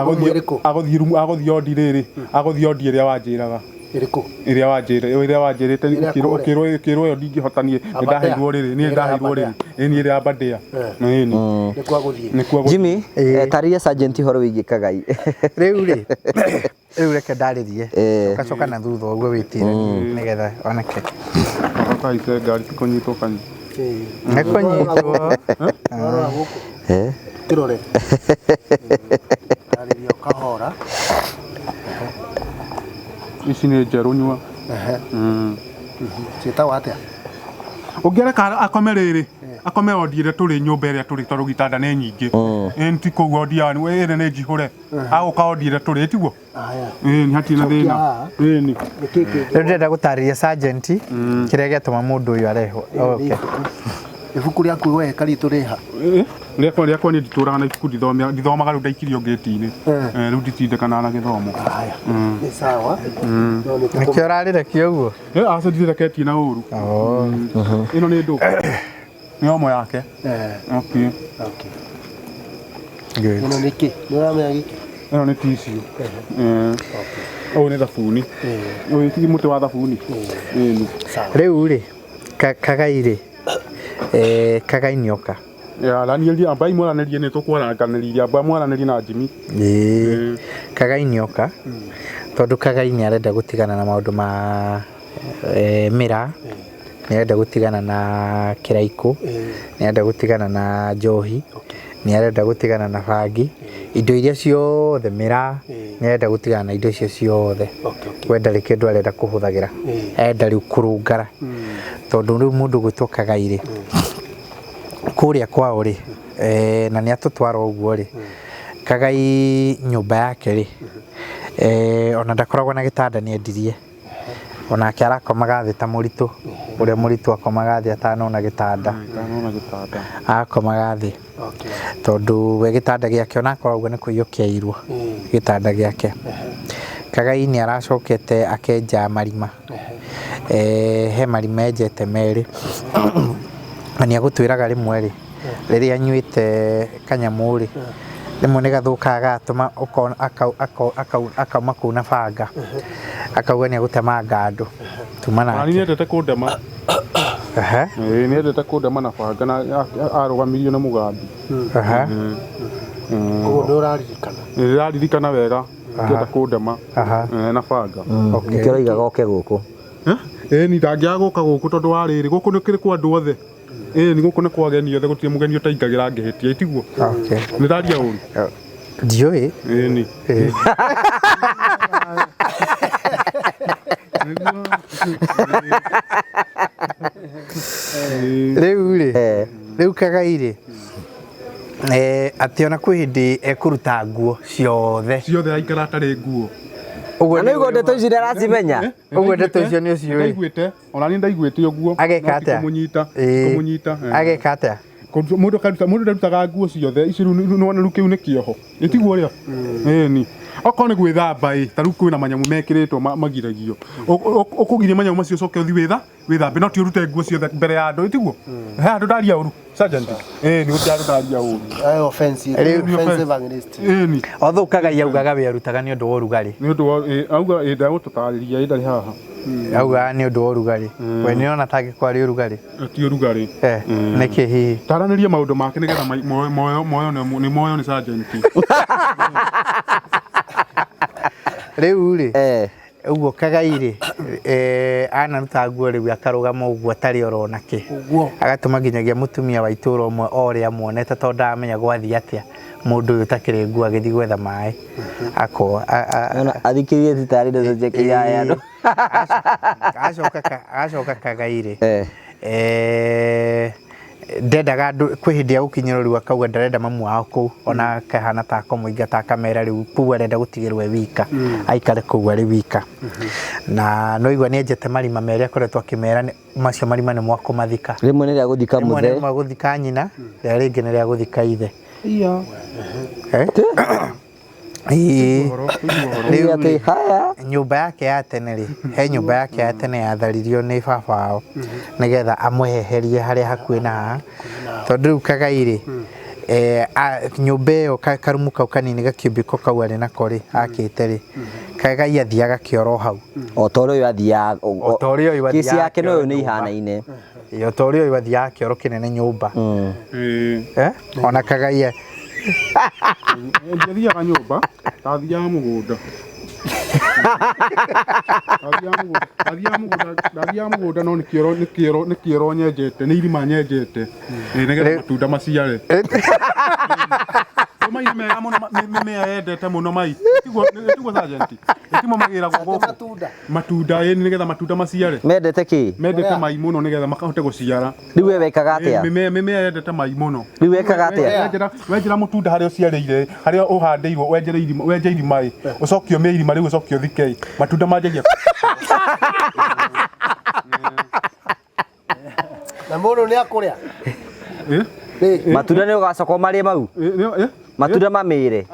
Rumu ĩrĩkũ? Agũthiĩ rumu agũthiĩ ondi rĩrĩ agũthiĩ ondi ĩrĩa wanjĩraga. Ĩrĩkũ? Ĩrĩa wanjĩra ĩrĩa wanjĩrĩte Ĩrĩa ũkĩrwo kũrĩa? ũkĩrwo ũkĩrwo ĩyo ndingĩhota niĩ nĩ Aberdare. ndaheirwo rĩrĩ niĩ Ĩrĩa ndaheirwo rĩrĩ ĩ niĩ ĩrĩa ya Aberdare. Ĩ ni. Nĩkuo agũthiĩ. Nĩkuo agũthiĩ. Jimmy, tarĩria sergeant ũhoro wĩgiĩ Kagai. Rĩu rĩ, rĩu reke ndarĩrie. Eh. Ũgacoka na thutha ũguo wĩtire nĩgetha oneke. Ũkahaice ngari ti kũnyitwo kanyi. Nĩ kũnyitwo. Warora gũkũ. Eh. Kĩrore. Tarĩria ũkahora. Ici nĩ njerũ nyua. Ciĩtagwo atĩa? Ũngĩreka akome rĩrĩ akome ondi ĩrĩa tũrĩ nyũmba ĩrĩa tũrĩ tondũ gĩtanda nĩ nyingĩ. Ĩ ti kũu ondi ya ĩrĩa nĩ njihũre. Agũka ondi ĩrĩa tũrĩ tiguo? Aya. Ĩ ni hatirĩ na Cokia thĩna. haha. Ĩ ni. Nĩ kĩ kĩngĩ? Rĩu ndĩrenda gũtarĩria sergeant kĩrĩa gĩatũma mũndũ ũyũ arehwo. Okay. Ibuku rĩaku we Karitũ rĩha? Rĩakwa rĩakwa niĩ nditũraga na ibuku ndithomia ndithomaga rĩu ndaikirio ngĩti-inĩ. Rĩu nditindĩkanaga na gĩthomo. Aya. Nĩ sawa. No nĩ Nĩkĩo ũrarĩrekia ũguo? Ĩ aca ndireketie na ũru. Ĩno nĩ ndũ. Nĩ omo yake. Eh, Okay. okay. Good. Ĩno nĩ kĩ? Nĩ ũramenya gĩkĩ? Ĩno nĩ tissue. Ũyũ nĩ thabuni. Ũyũ ti mũtĩ wa thabuni. Ĩni. Sawa. Rĩu rĩ, Kagai rĩ, Kagai nĩoka. Aranĩria ambai mwaranĩrie nĩ tũkwaranganĩria amba mwaranĩrie na Jimmy. Ĩĩ. Kagai nĩoka tondũ Kagai nĩ arenda gũtigana na maũndũ ma mĩraa, nĩ arenda gũtigana na kĩraikũ, nĩ arenda gũtigana na njohi, nĩ arenda gũtigana na bangi, indo iria ciothe mĩraa, nĩ arenda gũtigana na indo icio ciothe. Okay, okay. We ndarĩ kĩndũ arenda kũhũthagĩra, arenda rĩu kũrũngara. Tondũ rĩu mũndũ ũgwĩtwo Kagai rĩ, kũrĩa kwao rĩ, na nĩ atũtwara ũguo rĩ, Kagai nyũmba yake rĩ, ona ndakoragwo na gĩtanda nĩ endirie. Onake arakomaga thĩ ta mũritũ, ũrĩa mũritũ akomaga thĩ atanona gĩtanda. Atanona gĩtanda. Arakomaga thĩ. Okay. Tondũ we gĩtanda gĩake ona akoragwo ũguo nĩ kũiywo kĩairwo gĩtanda gĩake. Kagai nĩ aracokete akenja marima. He marima enjete merĩ. Na nĩ agũtwĩraga rĩmwe rĩ, rĩrĩa anyuĩte kanyamũ rĩ, rĩmwe nĩ gathũkaga gatũma ũkona akauma kũu na banga. Akauga nĩ agũtemanga andũ. Tuma Nani nake. nĩendete kũndema. Ĩĩ nĩendete kũndema na banga na arũgamirio nĩ mũgambi. Koguo nĩ ũraririkana. Nĩndĩraririkana wega akĩenda kũndema na banga. Nĩkĩo ũroiga goke gũkũ. Ĩĩ ni ndangĩaga gũka gũkũ tondũ wa rĩrĩ gũkũ nĩ kĩrĩ kwa andũ othe. Ĩĩ ni gũkũ nĩ kwa ageni othe gũtirĩ mũgeni ũtaingagĩra angĩhĩtia ĩtiguo? Okay. Nĩ ndaria ũru? Ndiũĩ. Ĩĩ ni. Rĩu rĩ, rĩu Kagai rĩ, atĩ ona kwĩ hĩndĩ ekũruta nguo ciothe. Ciothe aikara atarĩ nguo. Ũguo Na nĩguo ndeto ici ndaracimenya. Ũguo ndeto icio nĩ ũciũĩ. Ndaiguĩte, ona niĩ ndaiguĩte ũguo. Ageka atĩa? Kũmũnyita, kũmũnyita. Ageka atĩa? Mũndũ akaruta mũndũ ndarutaga nguo ciothe ici rĩu nĩwona rĩu kĩu nĩ kĩoho. Ĩtiguo ũrĩa? Ĩni. Okorwo nĩ gwĩthamba ĩ, ta rĩu kwĩna manyamũ mekĩrĩtwo magiragio. Ũkũgiria manyamũ macio ũcoke ũthiĩ wĩthambe no ti ũrute nguo ciothe mbere ya andũ ĩtiguo? He handũ ndaria ũru sergeant. Ĩni gũtirĩ handũ ndaria ũru. Offensive, offensive against. Ĩni. Although Kagai augaga we arutaga nĩ ũndũ wa ũrugarĩ. Nĩ ũndũ wa auga ĩ ndagũtũtarĩria ĩ ndarĩ haha. Augaga nĩ ũndũ wa ũrugarĩ. We nĩ ũrona tangĩkorwo arĩ ũrugarĩ? Ti ũrugarĩ. Nĩkĩ hihi? Taranĩria maũndũ make nĩgetha moyo nĩ moyo nĩ sergeant. Rĩu rĩ, ũguo Kagai rĩ, anaruta nguo rĩu akarũgama ũguo atarĩ orona kĩ. Agatũma nginyagia mũtumia wa itũũra ũmwe o ũrĩa amuonete tondũ ndaramenya gwathiĩ atĩa mũndũ ũyũ ũtakĩrĩ nguo agĩthiĩ gwetha maĩ. Ako, Athikĩrĩrie ti tarĩ ndeto cia kĩyaya andũ. Agacoka Kagai rĩ, ndendaga andũ kwĩ hĩndĩ ya gũkinyĩrwo rĩu akauga ndarenda mamu wao kũu ona akahana ta akũmũingata akamera rĩu kũu arenda gũtigĩrwo e wika aikare kũu arĩ wika. Na no igua nĩ enjete marima merĩ akoretwo akĩmera macio marima nĩ mwakũmathika. Rĩmwe nĩ rĩa gũthika Rĩmwe nĩ mũthee. rĩa gũthika nyina, rĩrĩa rĩngĩ nĩ rĩa gũthika ithe. Ĩĩ. Ũhoro, tũigue ũhoro. Rĩu Atĩ rĩ, haya. Nyũmba yake ya tene rĩ, he nyũmba yake ya tene yatharirio nĩ baba wao nĩgetha amweherie harĩa hakuhĩ na haha, tondũ rĩu Kagai rĩ, nyũmba ĩyo karumu kau kanini gakiumbĩko kau arĩ nako rĩ, akĩte rĩ, Kagai athiaga kĩoro hau. O ta ũrĩa ũyũ athiaga. O ta ũrĩa ũyũ Kĩci athiaga yake na ũyũ kĩoro nĩ nyũmba. ihanaine. Ĩĩ, o ta ũrĩa ũyũ athiaga kĩoro kĩnene nyũmba. Ĩĩ. Ona Kagai Ndiathiaga nyũmba, ndathiaga mũgũnda. Ndathiaga mũgũnda, ndathiaga mũgũnda no nĩ kĩoro, nĩ kĩoro, nĩ kĩoro nyenjete, nĩ irima nyenjete. Ĩĩ, nĩgetha matunda maciare. Nĩ mai nĩ mega mũno, mĩmea yendete mũno mai. Tiguo, tiguo sergeant? Timo magĩragwo gũkũ. Matunda. Matunda, ĩĩ, nĩgetha matunda maciare. Mendete kĩ? Mendete mai mũno nĩgetha makahote gũciara. Rĩu we wekaga atĩa? Mĩmea, mĩmea yendete mai mũno. Rĩu wekaga atĩa? Wenjera, wenjera mũtunda harĩa ũciarĩire, harĩa ũhandĩirwo, wenjere irima, wenje irima ĩ, ũcoke ũmĩe irima rĩu ũcoke ũthike ĩ, matunda manjagia. Na mũndũ nĩ akũrĩa. Ĩ? Matunda nĩ ũgacoka ũmarĩe mau? Ĩ, ĩ, ĩ? Matunda mamĩre.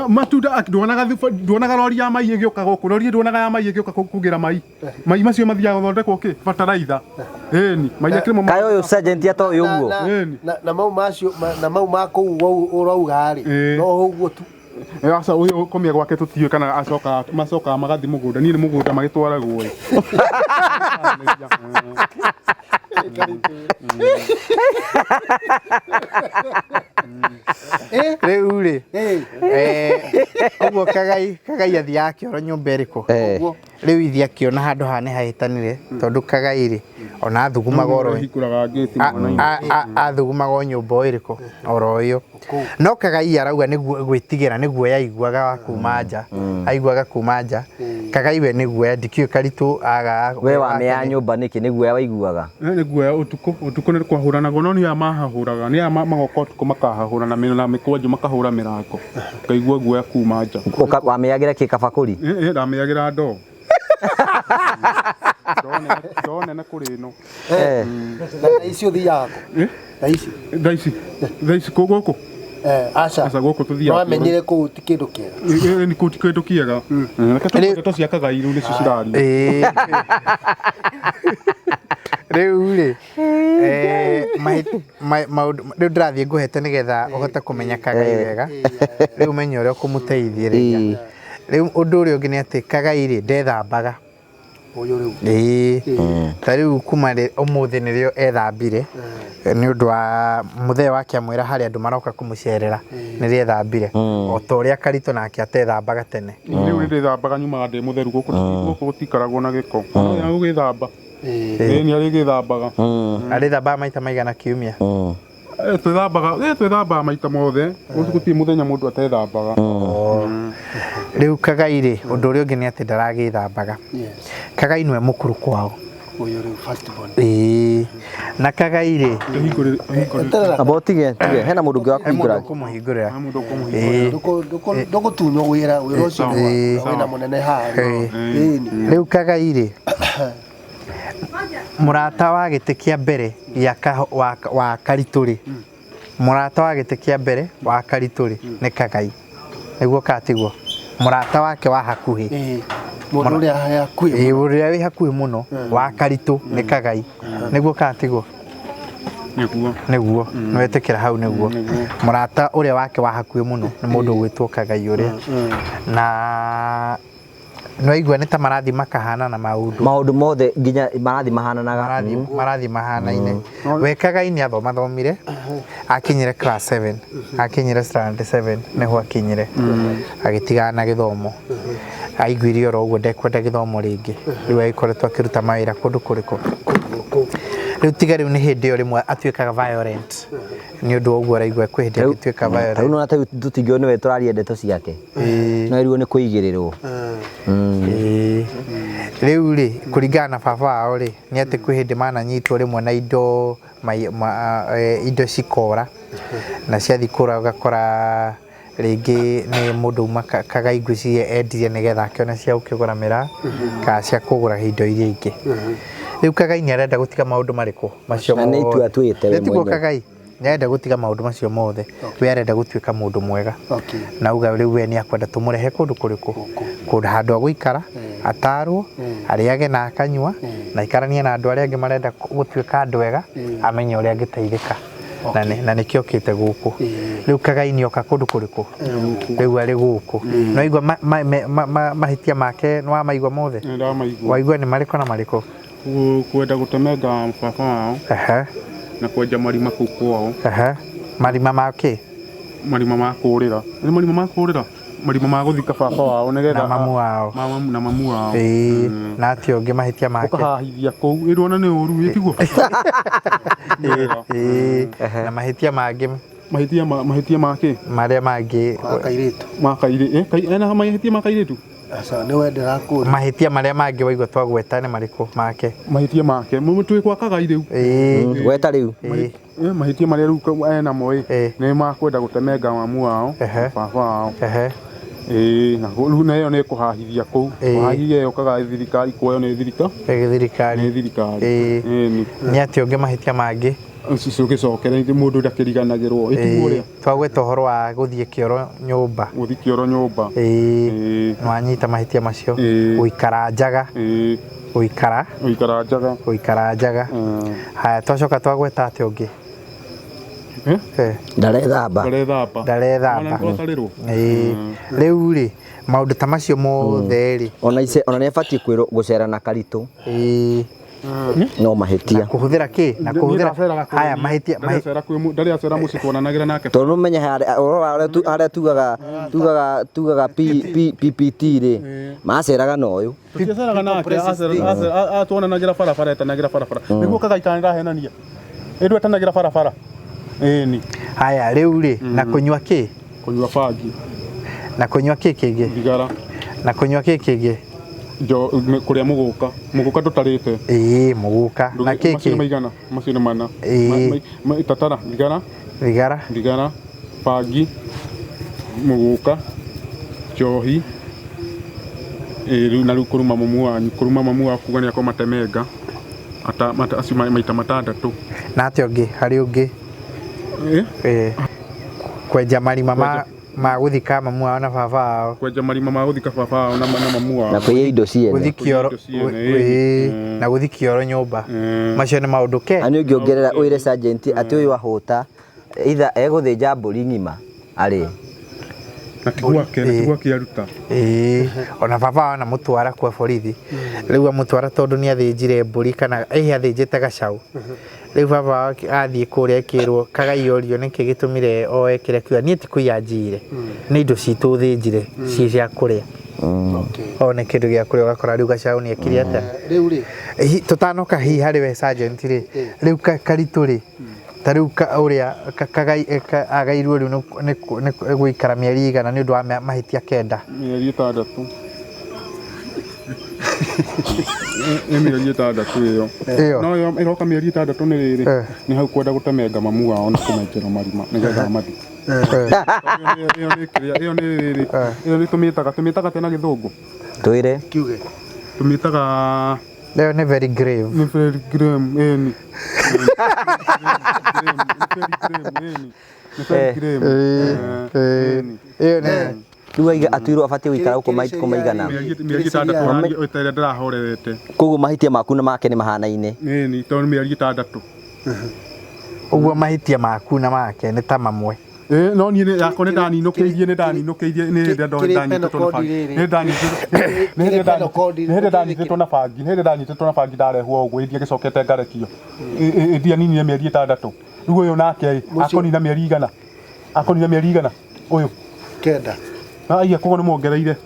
Matunda nduonaga nduonaga rori ya mai ĩgĩũka gũkũ, rori nduonaga ya mai ĩgĩũka kũgĩra mai. Mai macio mathiaga gũthondekwo kĩ? Bataraitha. Ĩni, mai akĩrĩ mo. Kaĩ ũyũ sergeant atoĩ ũguo? Na mau macio, na mau ma kũu ũrauga rĩ, no ũguo tu. Aca, ũyũ ũkomia gwake tũtiũĩ kana acokaga, macokaga magathiĩ mũgũnda. Niĩ nĩ mũgũnda magĩtwaragwo ĩ. Rĩu rĩ, ũguo Kagai, Kagai athiaga kĩoro nyũmba ĩrĩkũ? Rĩu ithiĩ akĩona handũ haha nĩ hahĩtanire, tondũ Kagai rĩ, ona athugumaga oro Hingũraga ngĩti mwana-inĩ. athugumaga o nyũmba o ĩrĩkũ? Oro ĩyo. No Kagai arauga nĩguo gwĩtigĩra nĩguo yaiguaga wa kuma nja. Aiguaga kuma nja. Kagai we nĩguo ndikĩũĩ Karitũ aga. We wamĩa nyũmba nĩkĩ nĩguo waiguaga? Nĩ guoya ũtukũ, ũtukũ nĩ kwahũranagwo no nĩ aya mahahũraga, nĩ aya magoka ũtukũ makahahũra na mĩkwanjũ makahũra mĩrango. Ngaigua guoya kuma nja. Wamĩagĩra kĩ kabakũri? Ĩ, ndamĩagĩra ndoo. Ndoo nene kũrĩ ĩno. Na thaa ici ũthiaga kũ? Thaa ici? Thaa ici? Thaa ici kũ gũkũ? Aca. Aca gũkũ tũthiaga. Wamenyire kũu ti kĩndũ kĩega. Ĩ, kũu ti kĩndũ kĩega. Reke tũkũ ndeto cia Kagai rĩu nĩcio cirario. Rĩu rĩ, maũndũ rĩu ndĩrathiĩ ngũhete nĩgetha ũhote kũmenya Kagai wega. Rĩu ũmenye ũrĩa ũkũmũteithĩrĩria. Rĩu ũndũ ũrĩa ũngĩ nĩ atĩ Kagai rĩ, ndethambaga. Ũyũ rĩu. Ĩĩ. Ta rĩu kuma ũmũthĩ nĩrĩo ethambire nĩ ũndũ wa mũthee wake amwĩra harĩ andũ maroka kũmũcerera nĩrĩo ethambire. O ta ũrĩa Karitũ nake atethambaga tene. Rĩu nĩ ndĩthambaga nyumaga ndĩ mũtheru gũkũ gũkũ gũtikaragwo na gĩko. No gũgĩthamba. Ĩĩ nĩ arĩgĩthambaga. Arĩthambaga maita maigana kiumia? Twĩthambaga, twĩthambaga maita mothe. Gũtirĩ mũthenya mũndũ atethambaga. Rĩu Kagai rĩ, ũndũ ũrĩa ũngĩ nĩ atĩ ndaragĩthambaga. Kagai nĩwe mũkũrũ kwao. Ũyũ rĩu first born. Ĩĩ. Na Kagai rĩ, Amba ũtige, tige, hena mũndũ ũngĩ wa He mũndũ kũhingũra. ũkũmũhingũrĩra. He mũndũ ũkũmũhingũrĩra. Ndũgũtunywo wĩra, wĩra ũcio nĩ waku, wĩna mũnene haha. Rĩu Kagai rĩ, mũrata wa gĩtĩ kĩa mbere gĩa wa Karitũ rĩ, mũrata wa gĩtĩ kĩa mbere wa Karitũ rĩ, nĩ Kagai. Nĩguo kana tiguo? Mũrata wake wa hakuhĩ. Mũndũ ũrĩa wĩ hakuhĩ. Ĩĩ, ũrĩa wĩ hakuhĩ mũno wa Karitũ nĩ Kagai. Nĩguo kana tiguo? Nĩguo. Nĩguo. Nĩwetĩkĩra hau nĩguo. Mũrata ũrĩa wake wa hakuhĩ mũno nĩ mũndũ ũgwĩtwo Kagai ũrĩa. Na nĩwaigua nĩ ta marathiĩ makahanana maũndũ. Maũndũ mothe nginya marathiĩ mahananaga. Marathiĩ mahanaine. We Kagai nĩ athomathomire, akinyire class 7, akinyire standard 7 nĩho akinyire. Agĩtigana na gĩthomo. Aiguire oro ũguo ndekwenda gĩthomo rĩngĩ. Rĩu agĩkoretwo akĩruta mawĩra kũndũ kũrĩkũ? Rĩu tiga rĩu nĩ hĩndĩ ĩyo rĩmwe atuĩkaga violent. Nĩ ũndũ wa ũguo araigua kwĩ hĩndĩ agĩtuĩka violent. Rĩu nona ta rĩu tũtingĩũĩ nĩwe tũraria ndeto ciake. No ĩrĩo nĩ kũigĩrĩrwo. Rĩu rĩ, kũringana na baba wao rĩ, nĩ atĩ kwĩ hĩndĩ mananyitwo rĩmwe na indo, indo cikora. Na ciathiĩ kũra ũgakora rĩngĩ nĩ mũndũ uma Kagai ngwĩciria endirie nĩgetha akĩone cia gũkĩgũra mĩraa kana cia kũgũra indo iria ingĩ. Rĩu Kagai nĩ arenda gũtiga maũndũ marĩkũ? Macio Na nĩ itua atuĩte we Nĩ tiguo mwenyewe. Kagai? Nĩ arenda gũtiga maũndũ macio mothe, we arenda gũtuĩka mũndũ mwega. Okay. Na auga rĩu we nĩ akwenda tũmũrehe kũndũ kũrĩkũ, kũndũ handũ a gũikara, atarwo, arĩage na akanyua, na aikaranie na andũ arĩa angĩ marenda gũtuĩka andũ ega, amenye ũrĩa angĩteithĩka. Na nĩkĩo okĩte gũkũ. Rĩu Kagai oka kũndũ kũrĩkũ? Rĩu arĩ gũkũ. No igua mahĩtia make nĩ wamaigua mothe? Nĩ ndamaigua. Waigua nĩ marĩkũ na marĩkũ? Kwenda gũtemenga baba wao na kwenja marima kũu kwao. Marima ma kĩ? Marima ma kũũrĩra. Nĩ marima ma kũũrĩra? Marima ma gũthika baba wao nĩgetha na mamu wao. Na mamu wao. Ĩĩ, na atĩa ũngĩ mahĩtia make? Ũkahahithia kũu. Ĩ ndwona nĩ ũru, ĩ tiguo? Ĩĩ, na mahĩtia mangĩ? Mahĩtia ma kĩ? Marĩa mangĩ. Ma kairĩtu. Ma kairĩtu. Ena mahĩtia ma kairĩtu? Aca, nĩ wendera kũũria. Mahĩtia marĩa mangĩ waigua twagweta nĩ marĩkũ make? Mahĩtia make. Twĩ kwa Kagai rĩu. Ĩĩ. Gweta rĩu. Mahĩtia marĩa rĩu enamo ĩ, nĩ ma kwenda gũtemenga mamu wao, baba wao. Ĩĩ, na rĩu na ĩyo nĩ kũhahithia kũu. Kũhahithia yũkaga thirikari, kuoywo nĩ thirikari. Thirikari. Nĩ thirikari. Ĩĩ. Nĩ atĩa ũngĩ mahĩtia mangĩ? Ũgĩcokera mũndũ ndakĩriganagĩrwo. Ĩ tiguo ũrĩa? Twagweta ũhoro wa gũthiĩ kĩoro nyũmba. Gũthiĩ kĩoro nyũmba. Ĩĩ. Nĩwanyita mahĩtia macio. Gũikara njaga. Gũikara. Gũikara njaga. Gũikara njaga. Haya, twacoka twagweta atĩa ũngĩ? Ndarethamba. Ndarethamba. Ndarethamba. Ĩĩ. Rĩu rĩ, maũndũ ta macio mothe rĩ. Ona ice, ona nĩ abatiĩ kwĩrwo gũcera na karitũ. Ĩĩ. No mahĩtia. Na kũhũthĩra kĩ? Na kũhũthĩra haya mahĩtia. Ndarĩ acera mũciĩ tuonanagĩra nake. Tondũ ũmenye harĩa ũrora harĩa tugaga PPT rĩ, maceraga na ũyũ. Tũtiaceraga nake, tuonanagĩra barabara, etanagĩra barabara. Nĩguo Kagai kana nĩndahenania. Ĩ ndwetanagĩra barabara. Ĩni. Haya rĩu rĩ, na kũnyua kĩ? Kũnyua bangi. Na kũnyua kĩ kĩngĩ? Thigara. Na kũnyua kĩ kĩngĩ? Kũrĩa mũgũka. Mũgũka ndũtarĩte. Ĩĩ, mũgũka. Na kĩ Macio nĩ kĩ? maigana? Macio nĩ mana. Ĩĩ. Tatara, thigara. Thigara. Thigara, bangi, mũgũka, njohi. Ĩĩ, rĩu na rĩu kũruma mamu wanyu, kũruma mamu waku kuga nĩ akũmatemenga. Acio maita matandatũ. Na atĩa ũngĩ? Harĩ ũngĩ? Ĩĩ. Kwenja marima ma gũthika mamu wao na baba wao. Kwenja marima ma gũthika baba wao na mamu wao. Na kũiya indo ciene. Gũthiĩ kĩoro. Ĩĩ, na gũthiĩ kĩoro nyũmba. Macio nĩ maũndũ ke. Na nĩ ũngĩongerera ũĩre sergeant atĩ ũyũ ahũta either egũthĩnja mbũri ng'ima arĩe. Na ti gwake, na ti gwake aruta. Ĩĩ, ona baba wao anamũtwara kwa borithi. Rĩu amũtwara tondũ nĩ athĩnjire mbũri kana ĩhĩ athĩnjĩte gacaũ. Rĩu baba wao athiĩ kũrĩa akĩrwo Kagai orio nĩkĩ gĩtũmire oe kĩrĩa kiuga niĩ ti kũiya njiyire, nĩ indo citũ thĩnjire ciĩ cia kũrĩa. One kĩndũ gĩa kũrĩa ũgakora rĩu gacaũ nĩ ekire atĩa. Rĩu rĩ, Tũtanoka hihi harĩ we sergeant rĩ, rĩu Karitũ rĩ, ta rĩu ũrĩa Kagai agairwo rĩu nĩ gũikara mĩeri igana nĩ ũndũ wa mahĩtia kenda. Mĩeri ĩtandatũ. Nĩ mĩeri ĩtandatũ ĩyo. Ĩyo. No ĩyo ĩroka mĩeri ĩtandatũ nĩ rĩrĩ, nĩ hau kwenda gũtemenga mamu wao na kũmenjera marima nĩgetha amathike. Ĩyo nĩ kĩrĩa, ĩyo nĩ rĩrĩ, ĩyo nĩ tũmĩtaga, tũmĩtaga atĩa na gĩthũngũ? Twĩre. Kiuge. Tũmĩtaga Ĩyo nĩ very grave. Nĩ very grave, ĩni. Nĩ very grave. Ĩyo nĩ Rĩu aiga atuirwo abatiĩ gũikara gũkũ matukũ maigana. Mĩeri ĩtandatũ ĩrĩa ndĩrahorerete. Koguo mahĩtia maku na make nĩ mahanaine. Ĩni, tondũ mĩeri ĩtandatũ. Ũguo mahĩtia maku na make nĩ ta mamwe. Ĩĩ, no niĩ yakwa nĩ ndaninũkĩirie, nĩ ndaninũkĩirie, nĩ hĩndĩ ndanyitĩtwo na bangi. Nĩ hĩndĩ ndanyitĩtwo na bangi, nĩ hĩndĩ ndanyitĩtwo na bangi ndarehwo ũguo, ĩndĩ ngĩcokete ngarekio. Ĩndĩ aninire mĩeri ĩtandatũ. Rĩu ũyũ nake ĩ, akũnina mĩeri igana. Akũnina mĩeri igana. Ũyũ. Kenda. Aiya, koguo nĩ muongereire.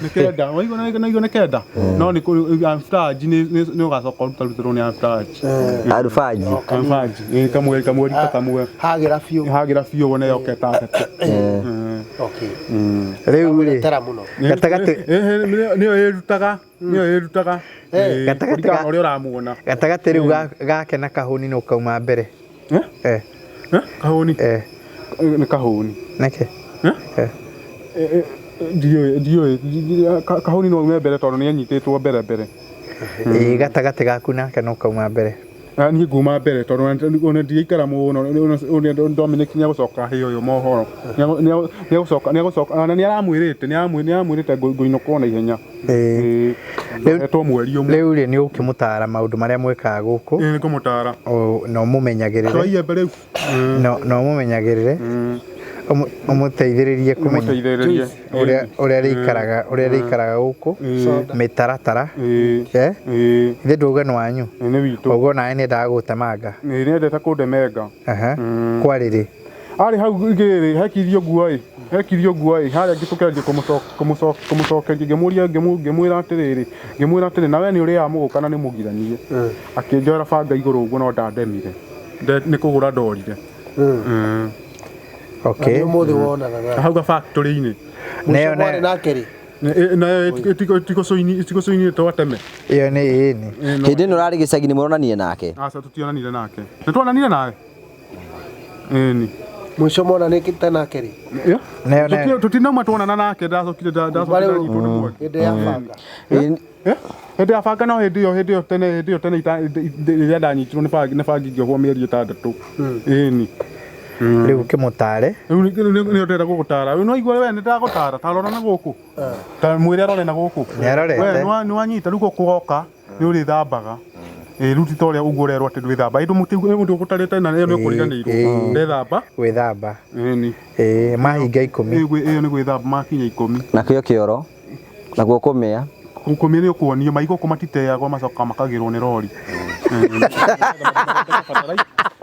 Nĩ kenda. Waigua naigua nĩ kenda. No nĩ amstaji nĩ ũgacoka ũrutarutĩrwo nĩ amstaji. Arubaji. Ambaji. Ĩ kamwe kamwe rita kamwe. Hagĩra biũ. Hagĩra biũ wone yoke ĩtandatũ. Okay. Rĩu rĩ, Tera mũno. gatagatĩ Nĩyo ĩrutaga, nĩyo ĩrutaga. Gatagatĩ Kũringana na ũrĩa ũramuona. Gatagatĩ rĩu gake na kahũni nĩ ũkauma mbere. Kahũni? Nĩ kahũni. Nĩkĩ? Ndiũĩ, ndiũĩ. Kahũni no aume mbere tondũ nĩ anyitĩtwo mbere mbere. Ĩĩ, gatagatĩ gaku nake no kauma mbere. Ah, niĩ nguma mbere tondũ ona ndiaikara mũno ona Dominic nĩegũcoka hĩ ũyũ mohoro. Nĩegũcoka nĩegũcoka ona nĩaramwĩrĩte nĩaramwĩrĩte ngũinũka o na ihenya. Ĩĩ. Ĩĩ. Etwo mweri ũmwe. Rĩu rĩ nĩ ũkĩmũtara maũndũ marĩa mwĩkaga gũkũ. Ĩĩ nĩngũmũtara. Na ũmũmenyagĩrĩre. Twa iembe rĩu. Na ũmũmenyagĩrĩre. Ũmũteithĩrĩrie kũmenya Ũmũteithĩrĩrie. Ũrĩa ũrĩa rĩikaraga ũrĩa rĩikaraga gũkũ mĩtaratara. Eh? Ithe ndauga nĩ wanyu. Nĩ witũ. Ũguo nawe nĩendaga gũgũtemanga. Ĩĩ nĩendete kũndemenga. Aha. Kwarĩrĩ. Arĩ hau igĩrĩ hekirio nguo ĩ hekirio nguo ĩ harĩa ngĩtũkeria kũmũcokeria ngĩmũria ngĩmwĩra atĩrĩrĩ ngĩmwĩra atĩrĩ nawe nĩ ũrĩaga mũgũka na nĩ mũgiranie akĩnjoera banga igũrũ ũguo no ndandemire nĩ kũgũra ndorire. Okay. Na ũmũthĩ wonana nake. Hau factory-inĩ. Mũico mwarĩ nake rĩ? Nayo ĩtigũcũini twateme. Ĩyo nĩ ĩni. Hĩndĩ ĩno ũrarĩ gĩcagi nĩ mũronanie nake? Aca tũtionanire nake. Nĩ tuonanire nawe? Ĩni. Mũico monanĩte nake rĩ? Tũtinauma tuonana nake ndacokire ndacokire ndanyitwo nĩ mwaki. Hĩndĩ ya banga. Hĩndĩ ya banga no hĩndĩ ĩyo hĩndĩ ĩyo tene hĩndĩ ĩyo tene rĩrĩa ndanyitirwo nĩ bangi nĩ bangi ngĩohwo mĩeri ĩtandatũ. Ĩni. Rĩu ũkĩmũtare. Rĩu nĩo ndĩrenda gũgũtara. Rĩu no igua we nĩ ndagũtara ta rora na gũkũ. Ta mwĩre arore na gũkũ. Nĩarorete. We nĩ wanyita rĩu gũkũ woka nĩ ũrĩthambaga. Ĩĩ rĩu ti ta ũrĩa ũguo ũrerwo atĩ ndwĩthamba. Ĩndũ mũndũ ũgũtarĩte na nĩ ũkũriganĩirwo. Ndethamba. Gwĩthamba. Ĩni. Ĩĩ mahinga ikũmi. Ĩyo nĩ gwĩthamba makinya ikũmi. Nakĩo kĩoro naguo kũmĩa. Kũmĩa nĩ ũkuonio mai gũkũ matiteagwo macokaga makagĩrwo nĩ rori.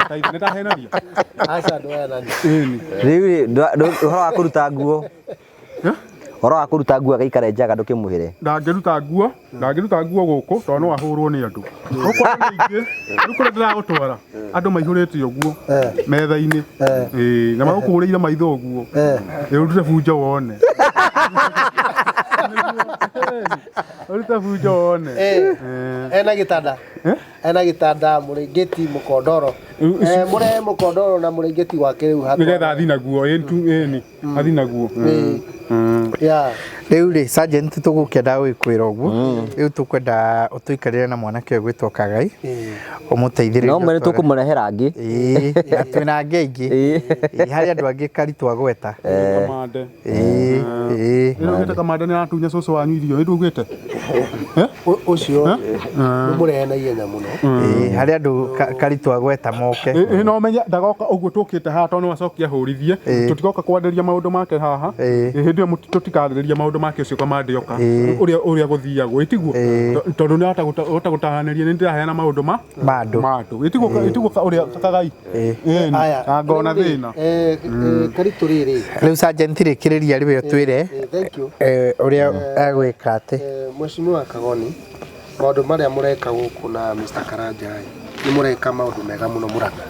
Nĩ ndahenania? Aca ndũhenania. Ĩni. Rĩu rĩ ũhoro wa kũruta nguo. Ũhoro wa kũruta nguo agaikara njaga ndũkĩmwĩre. Ndangĩruta nguo, ndangĩruta nguo gũkũ tondũ no ahũrwo nĩ andũ. Gũkũ andũ nĩ aingĩ, rĩu kũrĩa ndĩragũtwara andũ maihũrĩte ũguo metha-inĩ. Ĩĩ, na magũkũrĩire maitho ũguo. Ĩĩ, ũrute bunjo wone. Ũrute bunjo wone. Ena gĩtanda. Ena gĩtanda mũrĩngĩti mũkondoro. Mũrehe mũkondoro na mũrĩngĩti wake rĩu haha. Nĩgetha athi naguo, ĩni tu ĩni, athi naguo. Rĩu rĩ sergeant tũgũkĩenda gũgĩkwĩra ũguo rĩu tũkwenda ũtũikarĩre na mwanake ũyũ gwĩtwo Kagai ũmũteithĩrĩrie No mwene tũkũmũrehera angĩ. Ĩĩ, na twĩna angĩ aingĩ. Ĩĩ, harĩ andũ angĩ Karitũ agweta. Kamande. Ĩĩ, ĩĩ. Ĩno ugĩte Kamande nĩ aratunya cũcũ wanyu irio, ĩ ndugĩte? Ũcio nĩ mũrehe na ihenya mũno. Ĩĩ, harĩ andũ Karitũ agweta moke. Ĩ no menye ndagoka ũguo tũkĩte haha tondũ no acoke ahũrithie. Tũtigoka kwarĩria maũndũ make haha. Hĩndĩ ĩyo tũtikarĩrĩria maũndũ make ũcio Kamande oka. Ũrĩa ũrĩa gũthiagwo, ĩ tiguo? Tondũ nĩ ahota gũtaranĩria nĩ ndĩraheana maũndũ ma Ma andũ. Ma andũ. Ĩ tiguo ĩ tiguo ũrĩa Kagai? Ĩni. Aya. Ngona thĩna. Karitũ rĩrĩ. Rĩu sergeant rĩkĩrĩria rĩwe ũtwĩre Thank you. ũrĩa egwĩka atĩ. Mheshimiwa Kagoni, maũndũ marĩa mũreka gũkũ na Mr. Karanja nĩ mũreka maũndũ mega mũno Murang'a.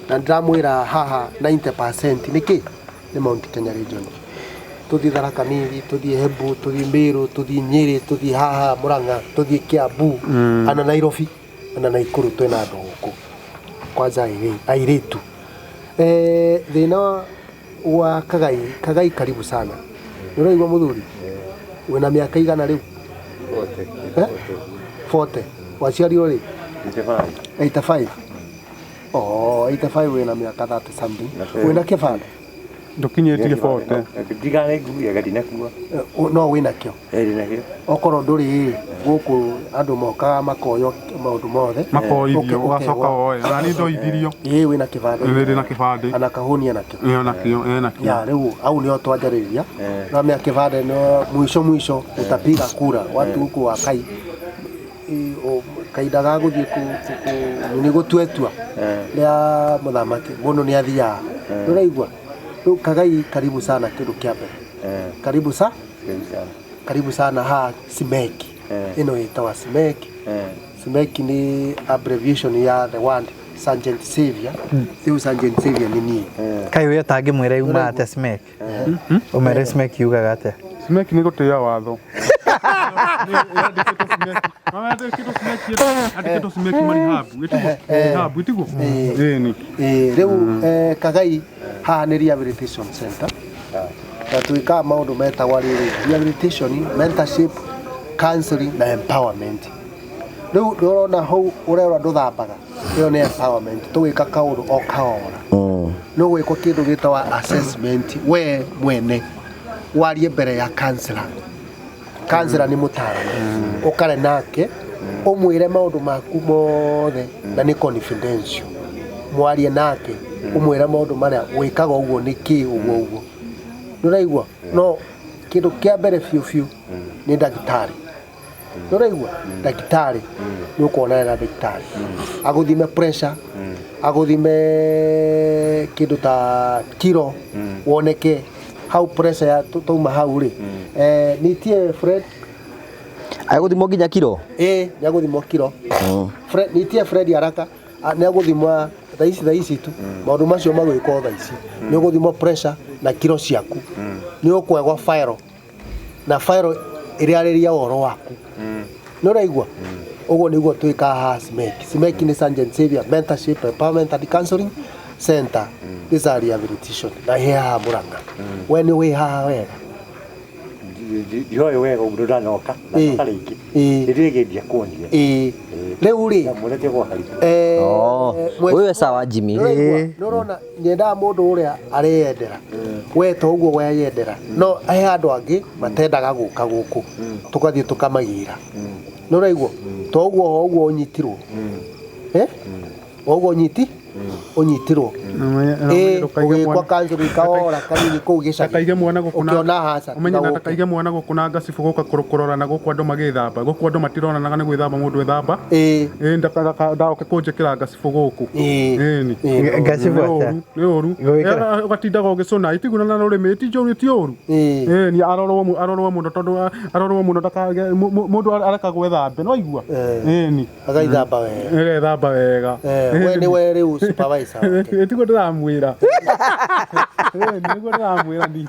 Na ndĩramwĩra haha 90% nĩkĩ? Nĩ Mount Kenya region. Tũthiĩ Tharaka Nithi, tũthiĩ Embu, tũthiĩ Meru, tũthiĩ Nyĩrĩ, tũthiĩ haha Murang'a, tũthiĩ Kiambu, ana Nairobi, ana Naikuru twĩna andũ gũkũ. Kwanza airĩtu. Thĩna wa Kagai, Kagai karibu sana. Nĩ ũraigua mũthuri? Wĩna mĩaka igana rĩu? 40. Waciarirwo rĩ? 85. Oh, 85 wĩna mĩaka 30 something. Wĩna kĩbandĩ? Ndũkinyĩtie 40. Ndigane nguo ndinakua. No wĩna kĩo? Ndinakĩo. Okorwo ndũrĩ gũkũ andũ mokaga makoywo maũndũ mothe. Makoithio ũgacoka woe. Ona niĩ ndoithirio. Ĩĩ wĩna kĩbandĩ. Ĩĩ ndĩna kĩbandĩ. Ana kahũni enakĩo. Ĩĩ onakĩo, enakĩo. Ya rĩu au nĩho twanjarĩria. Na mĩa kĩbandĩ no mwisho mwisho utapiga kura watu huku wa kai kahinda ga gũthiĩ nĩ gũtua itua rĩa mũthamaki mũndũ nĩ athiaga. Nĩũraigua? Rĩu Kagai karibu sana kĩndũ kĩa mbere. Karibu sa? Karibu sana haha Simeki. Ĩno ĩtagwa Simeki. Simeki nĩ abbreviation ya the word Sergeant Xavier. Rĩu Sergeant Xavier nĩ niĩ. Kaĩ ũyũ ũtangĩmwĩra yumaga atĩa Smek? Ũmere Smek yugaga atĩa? Smek nĩ gũtĩĩa watho. Andĩkĩtwo Smek marihabu, ĩtiguo? Rihabu, ĩtiguo? Ĩni. Rĩu Kagai haha nĩ rehabilitation center. Na twĩkaga maũndũ metagwo rĩrĩ rehabilitation, mentorship, counseling na empowerment. Rĩu ndũrona hau ũrerwo ndũthambaga, ĩyo nĩ empowerment, tũgwĩka kaũndũ o kahora. Nĩ ũgwĩkwo kĩndũ gĩtagwo assessment, we mwene warie mbere ya counselor. Counselor nĩ mũtaarani, ũkare nake ũmwĩre maũndũ maku mothe na nĩ confidential. Mwarie nake ũmwĩre maũndũ marĩa wĩkaga ũguo nĩkĩ ũguo ũguo. Nĩũraigua? No kĩndũ kĩa mbere biũ biũ nĩ ndagĩtarĩ. Nĩũraigua? Ndagĩtarĩ nĩ ũkuonana na ndagĩtarĩ agũthime pressure, agũthime kĩndũ ta kiro, woneke hau pressure ya twauma hau rĩ, nitie Fred. Agũthimwo nginya kiro? Ĩĩ, nĩ agũthimwo kiro. Fred, nitie Fred haraka. Nĩ agũthimwo thaa ici, thaa ici tu. Maũndũ macio magwĩkwo thaa ici. Nĩ ũgũthimwo pressure na kiro ciaku. Nĩ ũkwegwo file na file ĩrĩarĩria ũhoro waku. Nĩ ũraigua? Ũguo nĩguo twĩkaga haha SMEC. SMEC nĩ Sergeant Xavier Mentorship, Empowerment and Counseling Center. This is a rehabilitation. Na ĩ haha Murang'a. We nĩ wĩ haha wega? Ndihoĩ wega ũguo ndanoka ndanoka rĩngĩ. Rĩrĩa ndiakuonire. Rĩu rĩ, Ndamwonete gwa Karitũ. Oh, ũyũ sawa Jimmy. Nĩ ũrona nyendaga mũndũ ũrĩa areyendera. We to ũguo weyendera. No he andũ angĩ matendaga gũka gũkũ. Tũgathiĩ tũkamagĩra. Nĩ ũraigua? To ũguo o ũguo ũnyitirwo. O ũguo ũnyitirwo. Ũgĩkwa counseling kahora kanini kũu gĩcagi. Ndakaige mwana gũkũ na Ũkĩona haca, ũmenye na tiga ndakaige mwana gũkũ na ngacibũ gũka kũrorana gũkũ andũ magĩthamba. Gũkũ andũ matironanaga nĩ gwĩthamba mũndũ ethamba. Ndagoke kũnjĩkĩra ngacibũ gũkũ. Ĩni. Ngacibũ atĩa? Nĩ ũru. Gũgĩkĩra? Ũgatindaga ũgĩcũna itigunana na rũrĩmĩ, ti njũru, ti ũru. Ĩni, arorwo mũno tondũ arorwo mũno ndakage mũndũ arekagwo ethambe, no aigua? Ĩni. Agaithamba wega. Agethamba wega. We nĩwe rĩu supervisor wake. Tiguo ndĩramwĩra. Ĩni, nĩguo ndĩramwĩra niĩ.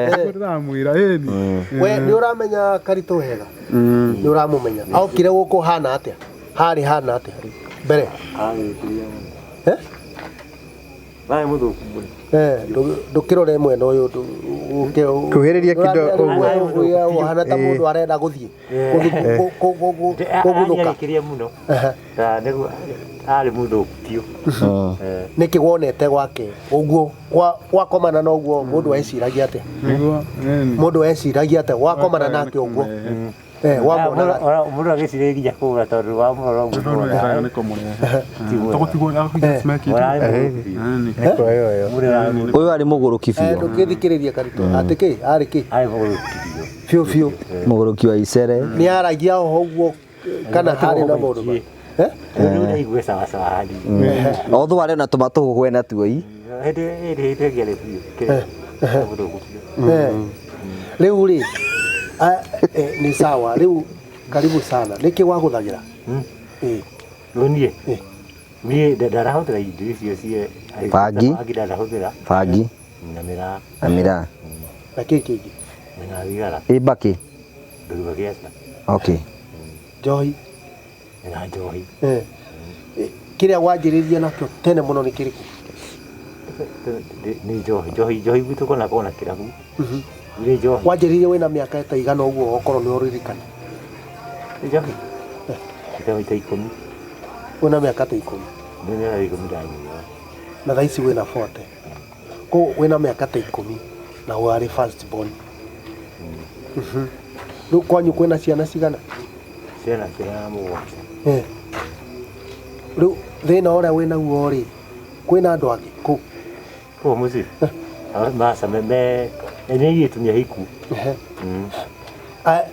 Nĩguo ndĩramwĩra, ĩni. We nĩ ũramenya Karitũ wega? Nĩ ũramũmenya? Okire gũkũ hana atĩa? Harĩ hana atĩa mbere? Arĩ kĩrĩa. Arĩ mũthũku mũno. Ndũkĩrore mwena ũyũ, Kuhĩrĩria kĩndũ ũguo. Ũhana ta mũndũ arenda gũthiĩ. Kũguthũka. Kĩrĩa mũno. Nĩguo arĩ mũthũku biũ. Nĩkĩ wonete gwake ũguo wakomana na ũguo mũndũ eciragia atĩa? Mũndũ eciragia atĩa wakomana nake ũguo? Wamuonaga. Mũndũ agĩciria nginya kũgũra tondũ wamũrora ũguo. Ũyũ arĩ mũgũrũki biũ. Ndũngĩthikĩrĩria Karitũ. Atĩ kĩ? Arĩ kĩ? Arĩ mũgũrũki biũ. Biũ biũ. Mũgũrũki wa icere. Nĩ aragia oho ũguo kana harĩ na maũndũ ma. Rĩu ndaigua sawa sawa hanini. Otho arĩ na tũmatũhũhũ ena tuo i. Hĩndĩ hĩndĩ ĩngĩ biũ. Mũthũku biũ. Rĩu rĩ, nĩ sawa. Rĩu karibu sana. Nĩkĩ wagũthagĩra? Rĩu niĩ? Niĩ ndarahũthĩra indo icio cia Bangi. Bangi ndarahũthĩra. Bangi. Na mĩraa. Na mĩraa. Na kĩ kĩngĩ? Na thigara. Ĩ mbakĩ? Ndũgĩbakĩ aca. Okay. Njohi. Na njohi. Kĩrĩa wanjĩrĩria nakĩo tene mũno nĩ kĩrĩkũ? Nĩ njohi. Njohi, njohi gwitũ kona kona kĩrabu. Nĩ njohi. Wanjĩrĩria wĩna mĩaka ta igana ũguo okorwo nĩ ũririkana? Nĩ njohi. Mĩaka ta ikũmi. Wĩna mĩaka ta ikũmi? Nĩ mĩaka ikũmi ndanyua. Na thaa ici wĩna 40. Koguo wĩna mĩaka ta ikũmi na warĩ first born. Rĩu kwanyu kwĩna ciana cigana? Ciana mũgwanja. Rĩu thĩna ũrĩa wĩnaguo rĩ, kwĩna andũ angĩ kũu? Kũu mũciĩ? Maca me nĩ airĩtu nĩ ahiku.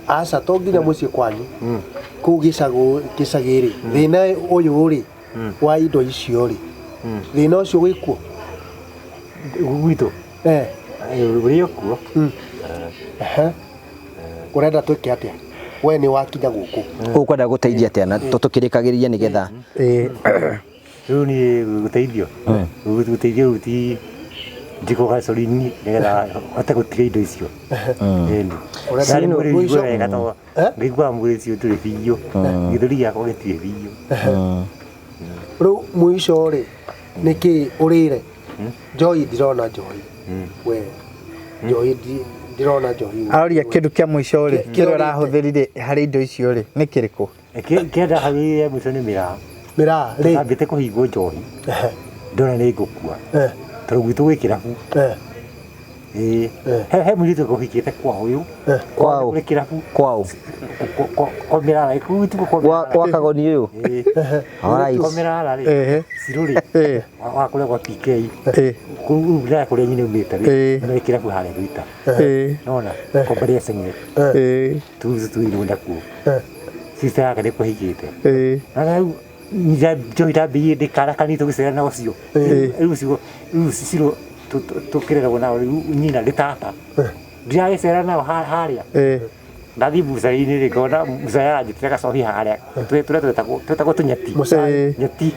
Aca to nginya mũciĩ kwanyu. Kũu gĩcagi rĩ, thĩna ũyũ rĩ, wa indo icio rĩ, thĩna ũcio wĩkuo? Gwitũ? Ũrĩ kuo. Ũrenda twĩke atĩa? We nĩ wakinya gũkũ. Ũkwenda gũteithia atĩa na tũkĩrĩkagĩrĩria nĩgetha? Rĩu niĩ gũteithio. Gũteithio rĩu ti njiko gacorini nĩgetha hote gũtiga indo icio. Ĩni. Ndarĩ mwĩrĩ ũigue wega tondũ ngaiguaga mwĩrĩ ũcio ndũrĩ biũ. Gĩthũri gĩakwa gĩtirĩ biũ. Rĩu mũico rĩ, nĩkĩ ũrĩre? Njohi ndirona njohi. We njohi ndirona njohi. Aroria kĩndũ kĩa mũico rĩ, kĩrĩa ũrahũthĩrire harĩ indo icio rĩ, nĩ kĩrĩkũ? Kĩrĩa ndahagĩrĩire mũico nĩ mĩraa. Mĩraa rĩ? Ndambĩte kũhingwo njohi. Ndona nĩ ngũkua. Tondũ gwitũ gwĩ kĩrabu. Ĩĩ. He mũirĩtu ũhikĩte kwa ũyũ. Kwao. Kũrĩ kĩrabu. Kwao. Kwa mĩrara. Kũu tiguo kwa Gwa mĩrara. gwa kagoni ũyũ. Ĩĩ. Alright. Kwa mĩrara rĩ. Cirũ rĩ. Wa kũrĩa gwa PK. Kũu ndaya kũrĩa nyina umĩte rĩ. Nĩ kĩrabu harĩa gwita. Nona. Kwa mbere ya Seng'e. Tuzu tuirwo nakuo. Sister yake nĩ kũhikĩte. Na rĩu njohi ndambĩrĩirie ndĩ kana kanini tũgĩcera na ũcio. Rĩu cigo rĩu cirũ tũkĩreragwo nao rĩu nyina nĩ tata. Ndiragĩcera nao harĩa. Ndathiĩ bucarĩ-inĩ rĩ ngona bucarĩ aranjĩtĩra gacohi harĩa. Tũrĩa twetagwo twetagwo tũnyeti. Nyeti.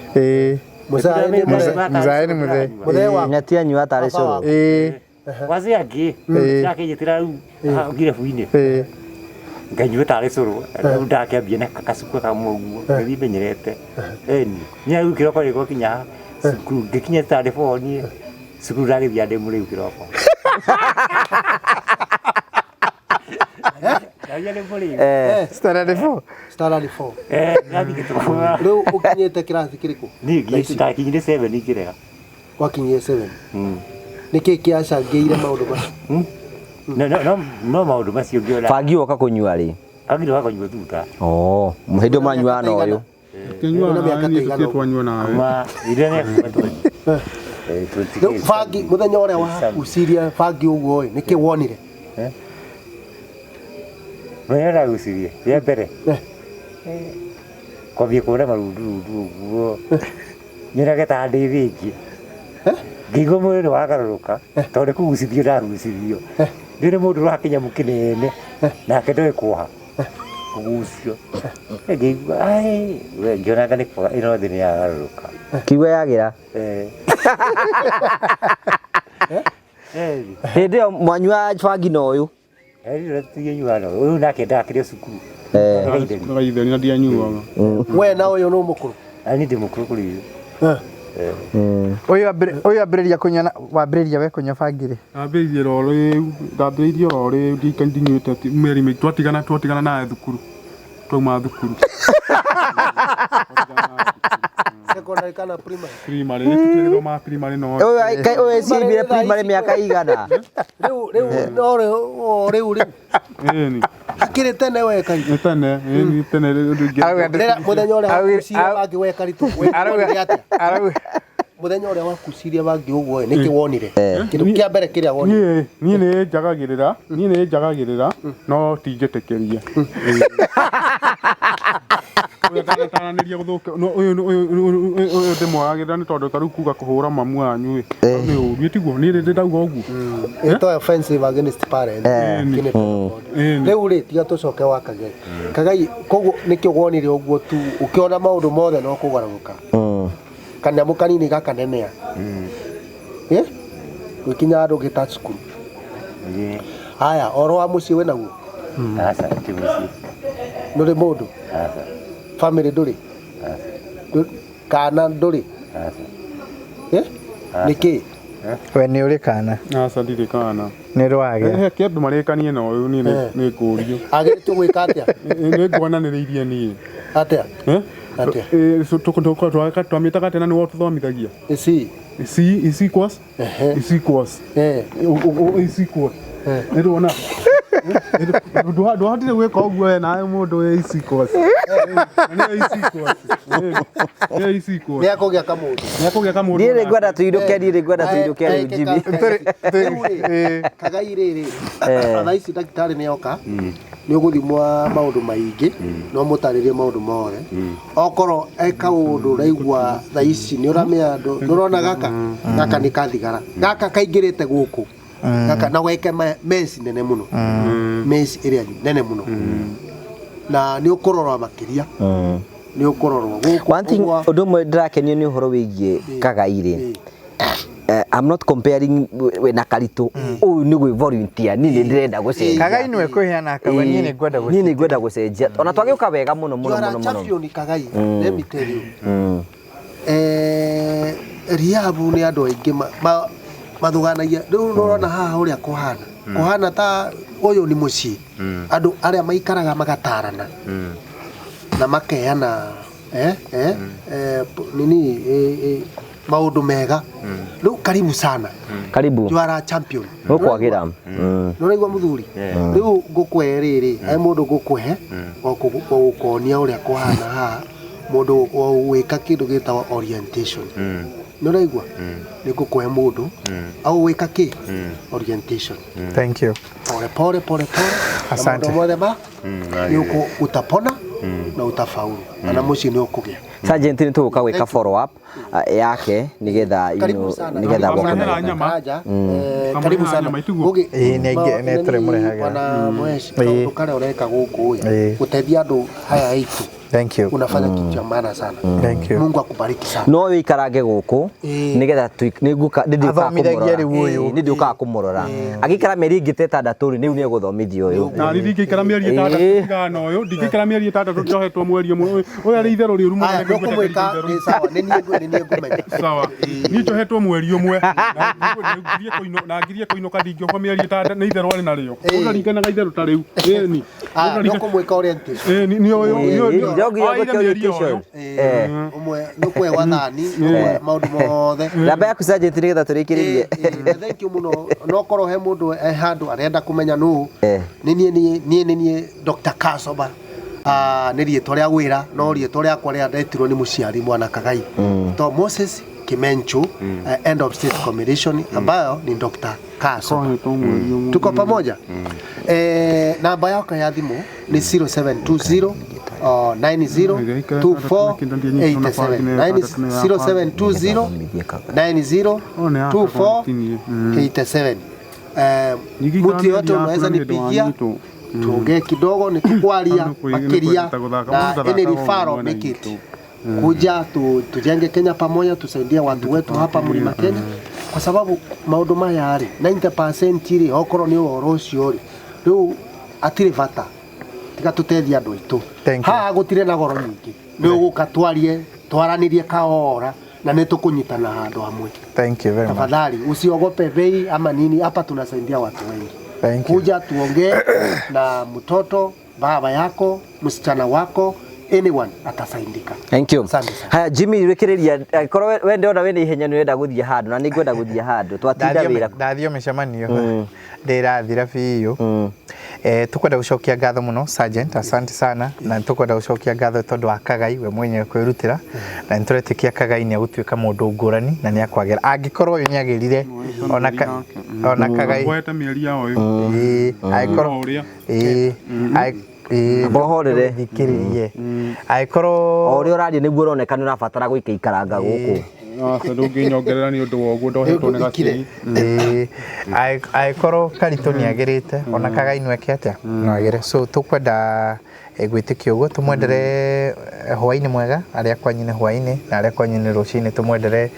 Mũcai nĩ mũthee. Mũcai nĩ mũthee. Mũthee wa Nyeti anyua tarĩ cũrũ. Wazee angĩ ndakĩnjĩtĩra rĩu ngirabu-inĩ. Nganyua tarĩ cũrũ. Rĩu ndakĩambia na gacuka kamwe ũguo ngĩthiĩ menyerete. Ĩni. Niĩ rĩu kĩroko rĩ gwakinya cukuru ngĩkinya standard four niĩ cukuru ndagĩthiaga ndĩ mũrĩu kĩroko. Ndathiaga ndĩ mũrĩu. Standard 4. Standard 4. Ndathiĩ gĩtũma. Rĩu ũkinyĩte kĩrathi kĩrĩkũ? Niĩ ndakinyire 7 ngĩrega. Wakinyire 7. Nĩkĩ kĩacangĩire maũndũ macio? No maũndũ macio ngĩona. Bangi woka kũnyua rĩ? Bangi ndoka kũnyua thutha. Oh, hĩndĩ ĩyo mũranyuaga na ũyũ. Kĩnyua Wĩna mĩaka nawe, niĩ ta tũtirĩ ĩigana twanyua nawe. Kuma iria nĩ Rĩu bangi mũthenya ũrĩa wagucirie bangi ũguo ĩ nĩkĩ wonire? Mũthenya ndagucirie rĩa mbere kwambia kuona marundurundu ũguo nyonage ta ndĩ thĩngi ngĩigua mwĩrĩ nĩ wagarũrũka tondũ nĩ kũgucithio ndagucithio ndĩ nĩ mũndũ ũroha kĩnyamũ kĩnene nake ndoĩ kuoha kũgucio ngĩigua ai we ngĩonaga nĩ kwaga ĩno thĩ nĩ yagarũrũka. Kiuga yagĩra. Hĩndĩ ĩyo mwanyua bangi na ũyũ. Ũyũ nake ndakĩrĩ cukuru. Gaitheri na ndianyuaga. We na ũyũ nũ mũkũrũ? Niĩ ndĩ mũkũrũ kũrĩ ũyũ. Ũyũ ambĩrĩria kũnyua wambĩrĩria we kũnyua bangi rĩ? Ndambĩrĩirie oro rĩu, ndambĩrĩirie oro rĩu ndinyuĩte mĩeri mĩingĩ twatigana nawe thukuru. Twauma thukuru. Secondary kana primary? Primary, tũtigĩthomaga primary no. Ũyũ ecimbire primary mĩaka igana. Rĩu rĩu no rĩu rĩu rĩu. Ĩni. Hakĩrĩ tene we Karitũ. Nĩ tene, ĩni tene rĩu Rĩrĩa mũthenya ũrĩa wagucirie bangi we Karitũ, wonire atĩa? Mũthenya ũrĩa wagucirie bangi ũguo ĩ nĩkĩ wonire? Kĩndũ kĩa mbere kĩrĩa wonire. Niĩ nĩ njagagĩrĩra, niĩ nĩ njagagĩrĩra no ti njĩtĩkĩrie. Ũyũ ndanatananĩria gũthũkia, no ũyũ ũyũ ndĩmwagagĩrĩra nĩ tondũ ta rĩu kuga kũhũra mamu wanyu ĩ nĩ ũru ĩ tiguo niĩ rĩ ndauga ũguo. Ĩto offensive against parents. Rĩu rĩ tiga tũcoke wa Kagai. Kagai koguo nĩkĩo wonire ũguo tu ũkĩona maũndũ mothe no kũgarũrũka. Kanyamũ kanini gakanenea. Gũkinya handũ ũgĩta cukuru. Haya, oro wa mũciĩ wĩnaguo? Aca, ti mũciĩ. Ndũrĩ mũndũ? Aca. Family ndũrĩ? Aca. Kana ndũrĩ? Aca. Nĩkĩ? We nĩ ũrĩ kana? Aca ndirĩ kana. Nĩ rwagĩa. He kĩambe marĩkanie na ũyũ niĩ nĩ ngũrio. Agĩrĩtwo gwĩka atĩa? Nĩ nguonanĩrĩirie niĩ. Atĩa? Atĩa? Twamĩtaga atĩa na nĩwe ũtũthomithagia? Ici. Ici ici equals? Ici equals. Ici equals. Nĩ ndĩrona. Ndwahotire gwĩka ũguo we nawe mũndũ wĩ ici equals. Nĩ ici equals. Nĩ ici equals. Nĩ akũgĩa kamũndũ. Nĩ akũgĩa kamũndũ. Niĩ nĩ ngwenda tũinũke, niĩ nĩ ngwenda tũinũke rĩu Jimmy. Kagai rĩrĩ, thaa ici ndagĩtarĩ nĩ oka, nĩ ũgũthimwo maũndũ maingĩ, no mũtarĩrie maũndũ mothe. Okorwo e kaũndũ ũraigua thaa ici nĩ ũramenya nĩ ũrona gaka, gaka nĩ kathigara. Gaka kaingĩrĩte gũkũ. Gaka na weke mess nene mũno. Mess ĩrĩa nene mũno. Na nĩ ũkũrorwo makĩria. Nĩ ũkũrorwo gũkũ. One thing ũndũ ũmwe ndĩrakenio nĩ ũhoro wĩgiĩ Kagai rĩ. I'm not comparing we na Karitũ. Ũyũ nĩ gwĩ volunteer, niĩ nĩ ndĩrenda gũcenjia. Kagai nĩwe kwĩheana akauga niĩ nĩ ngwenda Niĩ nĩ ngwenda gũcenjia. Ona twagĩũka wega mũno mũno You are mũno a mũno. champion Kagai, let me tell you. Rehab nĩ andũ aingĩ mathuganagia. Rĩu nĩũrona haha ũrĩa kũhana. Kũhana ta ũyũ nĩ mũciĩ. Andũ arĩa maikaraga magatarana. Na makeana nini maundu mega. Riu karibu sana. Karibu. You are a champion. Nũkwagĩra. Nĩũraigua mũthuri? Rĩu ngũkũhe rĩrĩ, he mũndũ ngũkũhe wa gũkuonia ũrĩa kũhana haha, mũndũ wa gwĩka kĩndũ gĩtagwo orientation. Nĩũraigua? Nĩ ngũkũhe mũndũ au gwĩka kĩ? Orientation. Thank you. Pole pole pole pole. Na Asante. maũndũ mothe ma nĩ utapona na utafaulu. Na mũciĩ nĩ ũkũgĩa. Sergeant nĩ tũgũka gwĩka follow up yake nigetha you Karibu know sana. nigetha Karibu woke sana. na nyama. Karanja. Karibu Kamũrehaga sana. nyama itiguo? Ngugi, Ĩĩ, nĩ tũrĩmũrehagĩra. Bwana Mwesh, Ĩĩ. kaũndũ karĩa ũreka gũkũ ĩ, Ĩĩ. gũteithia andũ aya aitũ Thank you. unafanya kitu cha maana sana. Thank you. Mungu akubariki sana. no wĩikarange gũkũ Ĩĩ. nigetha nĩngũka nĩndĩũkaga Athomithagia kũmũrora rĩu ũyũ. Ĩĩ, nĩndĩũkaga kũmũrora agĩikara mĩeri ĩngĩ ta ĩtandatũ rĩ rĩu nĩegũthomithio ũyũ Na niĩ ndingĩikara mĩeri ĩtandatũ Ĩĩ. ndigana ũyũ, ndingĩikara mĩeri ĩtandatũ njohetwo mweri ũmwe. Ũyũ arĩ itherũ rĩũru mũno. Aya, nĩũkũmwĩka nĩ sawa, nĩ niĩ ngũmenya. Sawa. Niĩ njohetwo mweri ũmwe. Na ngirie kũinũka ndingĩohwo mĩeri ĩtandatũ nĩ itherũ arĩ narĩo. Ũraringanaga itherũ ta rĩu. Ĩni. Aya, nĩũkũmwĩka orientation. Ĩni nĩ ũyũ. Ĩĩ, no nginya Oire ngwĩke mĩeri orientation. ũyũ. Eh. Ũmwe nĩũkũhe wathani, nĩũkũhe maũndũ mothe. Namba yaku Sergeant nĩgetha tũrĩkĩrĩrie. Ĩĩ, na thank you mũno. No korwo he mũndũ he handũ arenda kũmenya nũ, Eh. nĩ niĩ niĩ nĩ niĩ Dr. Kasoba. Nĩ rĩtwa rĩa wĩra no rĩtwa rĩakwa rĩa ndetirwo nĩ mũciari mwana Kagai. To Moses Kimenchu, end of state commission ambayo ni Dr. Kasoba. Tuko pamoja. Namba yakwa ya thimũ nĩ 0720 90 24 87 0720 90 24 87. Mtu yote unaweza nipigia tuongee kidogo, nitukwaria makiria na any referral make it kuja tujenge Kenya pamoja, tusaidie watu wetu hapa Mlima Kenya, kwa sababu maundu maya rĩ 90% rĩ okorwo nĩ ũhoro ũcio rĩ rĩu atirĩ bata tiga tũteithie andũ aitũ. Thank you. Haha gũtirĩ na goro nyingĩ, nĩ ũgũka twarie twaranĩrie kahora na nĩ tũkũnyitana handũ hamwe. Thank you very much. Tafadhali usiogope bei ama nini, hapa tunasaidia watu wengi. Thank you. Kuja tuongee na mtoto, baba yako, msichana wako, anyone atasaidika. Thank you. Asante sana. Haya Jimmy rĩkĩrĩria angĩkorwo we ndĩrona wĩna ihenya nĩ ũrenda gũthiĩ handũ na nĩ ngwenda gũthiĩ handũ twatinda wĩra. Ndathio mĩcemanio ndĩrathira biũ. Tukwenda gũcokia ngatho mũno Sergeant, asante sana, na tukwenda gũcokia ngatho tondũ wa Kagai we mwenyewe kwĩrutĩra, na nĩtũretĩkia Kagai nĩ egũtuĩka mũndũ ngũrani na nĩ akwagĩra angĩkorwo ũyũ nĩagĩrire ona Kagai Woete mĩeri ya ũyũ. ĩĩ angĩkorwo Ũrĩa. ĩĩ ĩĩ Mbohorere. thikĩrĩrie angĩkorwo O ũrĩa ũraria nĩguo ũroneka nĩ ũrabatara gũikaikaranga gũkũ. Aca ndũngĩnyongerera nĩ ũndũ wa ũguo ndohetwo nĩ gacui. Ĩĩ, angĩkorwo Karitũ nĩ agĩrĩte ona Kagai no eke atĩa no agĩre, so tũkwenda gwĩtĩkia ũguo tũmwendere hwaĩ-inĩ mwega arĩa kwanyu nĩ hwaĩ-inĩ na arĩa kwanyu nĩ rũcinĩ tũmwendere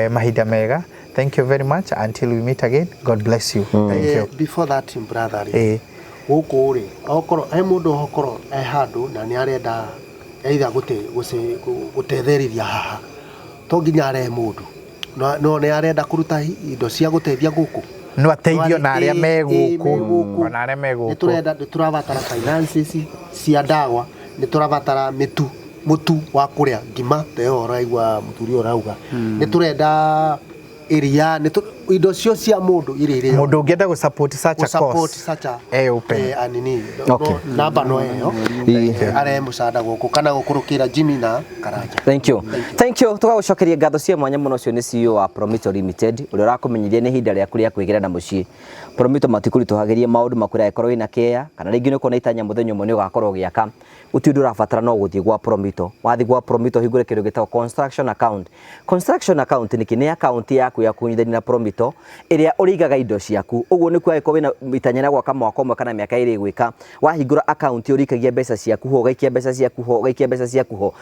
mahinda mega. Thank you very much, until we meet again, God bless you. Thank you. Before that brother rĩ Ĩĩ. gũkũ rĩ okorwo he mũndũ okorwo he handũ na nĩ arenda either gũteithĩrĩria haha to nginya arehe mũndũ no nĩ arenda kũruta indo cia gũteithia gũkũ no ateithio na arĩa me Ĩĩ, gũkũ ona arĩa me nĩ gũkũ tũrenda nĩ tũrabatara finances cia ndawa, nĩ tũrabatara mĩtu mũtu wa kũrĩa ngima ta ĩyo ũraigua mũthuri ũyũ ũrauga, nĩ tũrenda iria, indo cio cia mũndũ iria irĩo mũndũ ũngĩenda gũ support such a support cause such a open. Anini Okay. namba no ĩyo arehe mũcanda gũkũ kana gũkũrũkĩra Jimmy na Karanja. Thank you. Thank you. Tũgagũcokeria ngatho cia mwanya mũno ũcio nĩ CEO wa Promito Limited ũrĩa ũrakũmenyithia nĩ ihinda rĩaku rĩa kwĩgĩra na mũciĩ. Promito matikũritũhagĩria maũndũ makwĩra angĩkorwo wĩna kĩea kana rĩngĩ nĩ ũkuona itanya mũthenya ũmwe nĩ ũgakorwo ũgĩaka gũtirĩ ũndũ ũrabatara no gũthiĩ gwa Promito. Wathiĩ gwa Promito ũhingũre kĩndũ gĩtagwo construction account. Construction account nĩkĩ? Nĩ account yaku ya kũnyitithania na Promito ĩrĩa ũrĩigaga indo ciaku. Ũguo nĩ kuga angĩkorwo wĩna itanya rĩa gwaka mwaka ũmwe kana mĩaka ĩrĩ ĩgwĩka, wahingũra account ũrĩikagia mbeca ciaku ho, ũgaikia mbeca ciaku ho, ũgaikia mbeca ciaku ho.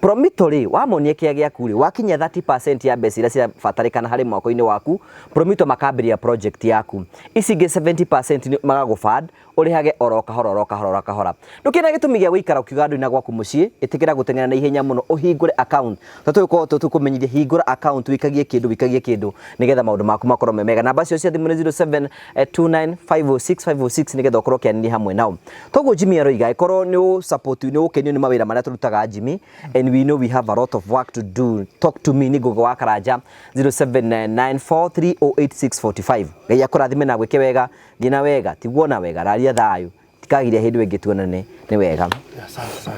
Promito rĩ, wamonia kĩea gĩaku rĩ, wakinyia 30% ya mbeca iria cirabatarĩkana harĩ mwako-inĩ waku, Promito makambĩrĩria project yaku. Ici ingĩ 70% magagũ-fund ũrĩhage oro kahora oro kahora oro kahora. Ndũkĩrĩ na gĩtũmi gĩa gũikara ũkiuga ndũrĩ na gwaku mũciĩ, ĩtĩkĩra gũteng'era na ihenya mũno ũhingũre account. Tondũ tũgũkorwo tũkũmenyithia hingũra account wĩikagie kĩndũ wĩikagie kĩndũ nĩgetha maũndũ Maũndũ maku makorwo me mega. Namba cio cia thimũ nĩ 0729506506 nĩgetha ũkorwo ũkĩaranĩria hamwe nao. Toguo Jimmy aroiga, ĩkorwo nĩ ũ support, nĩ ũkenio nĩ mawĩra marĩa tũrutaga, Jimmy, and we know we have a lot of work to do. Talk to me, nĩ Ngũgĩ wa Karanja, 0794308645. Ngai akũrathime na gwĩke wega. Thiĩ na wega, tiguo na wega, raria thayũ, tikagiria hĩndĩ ĩngĩ tuonane. Nĩ wega. Asante sana.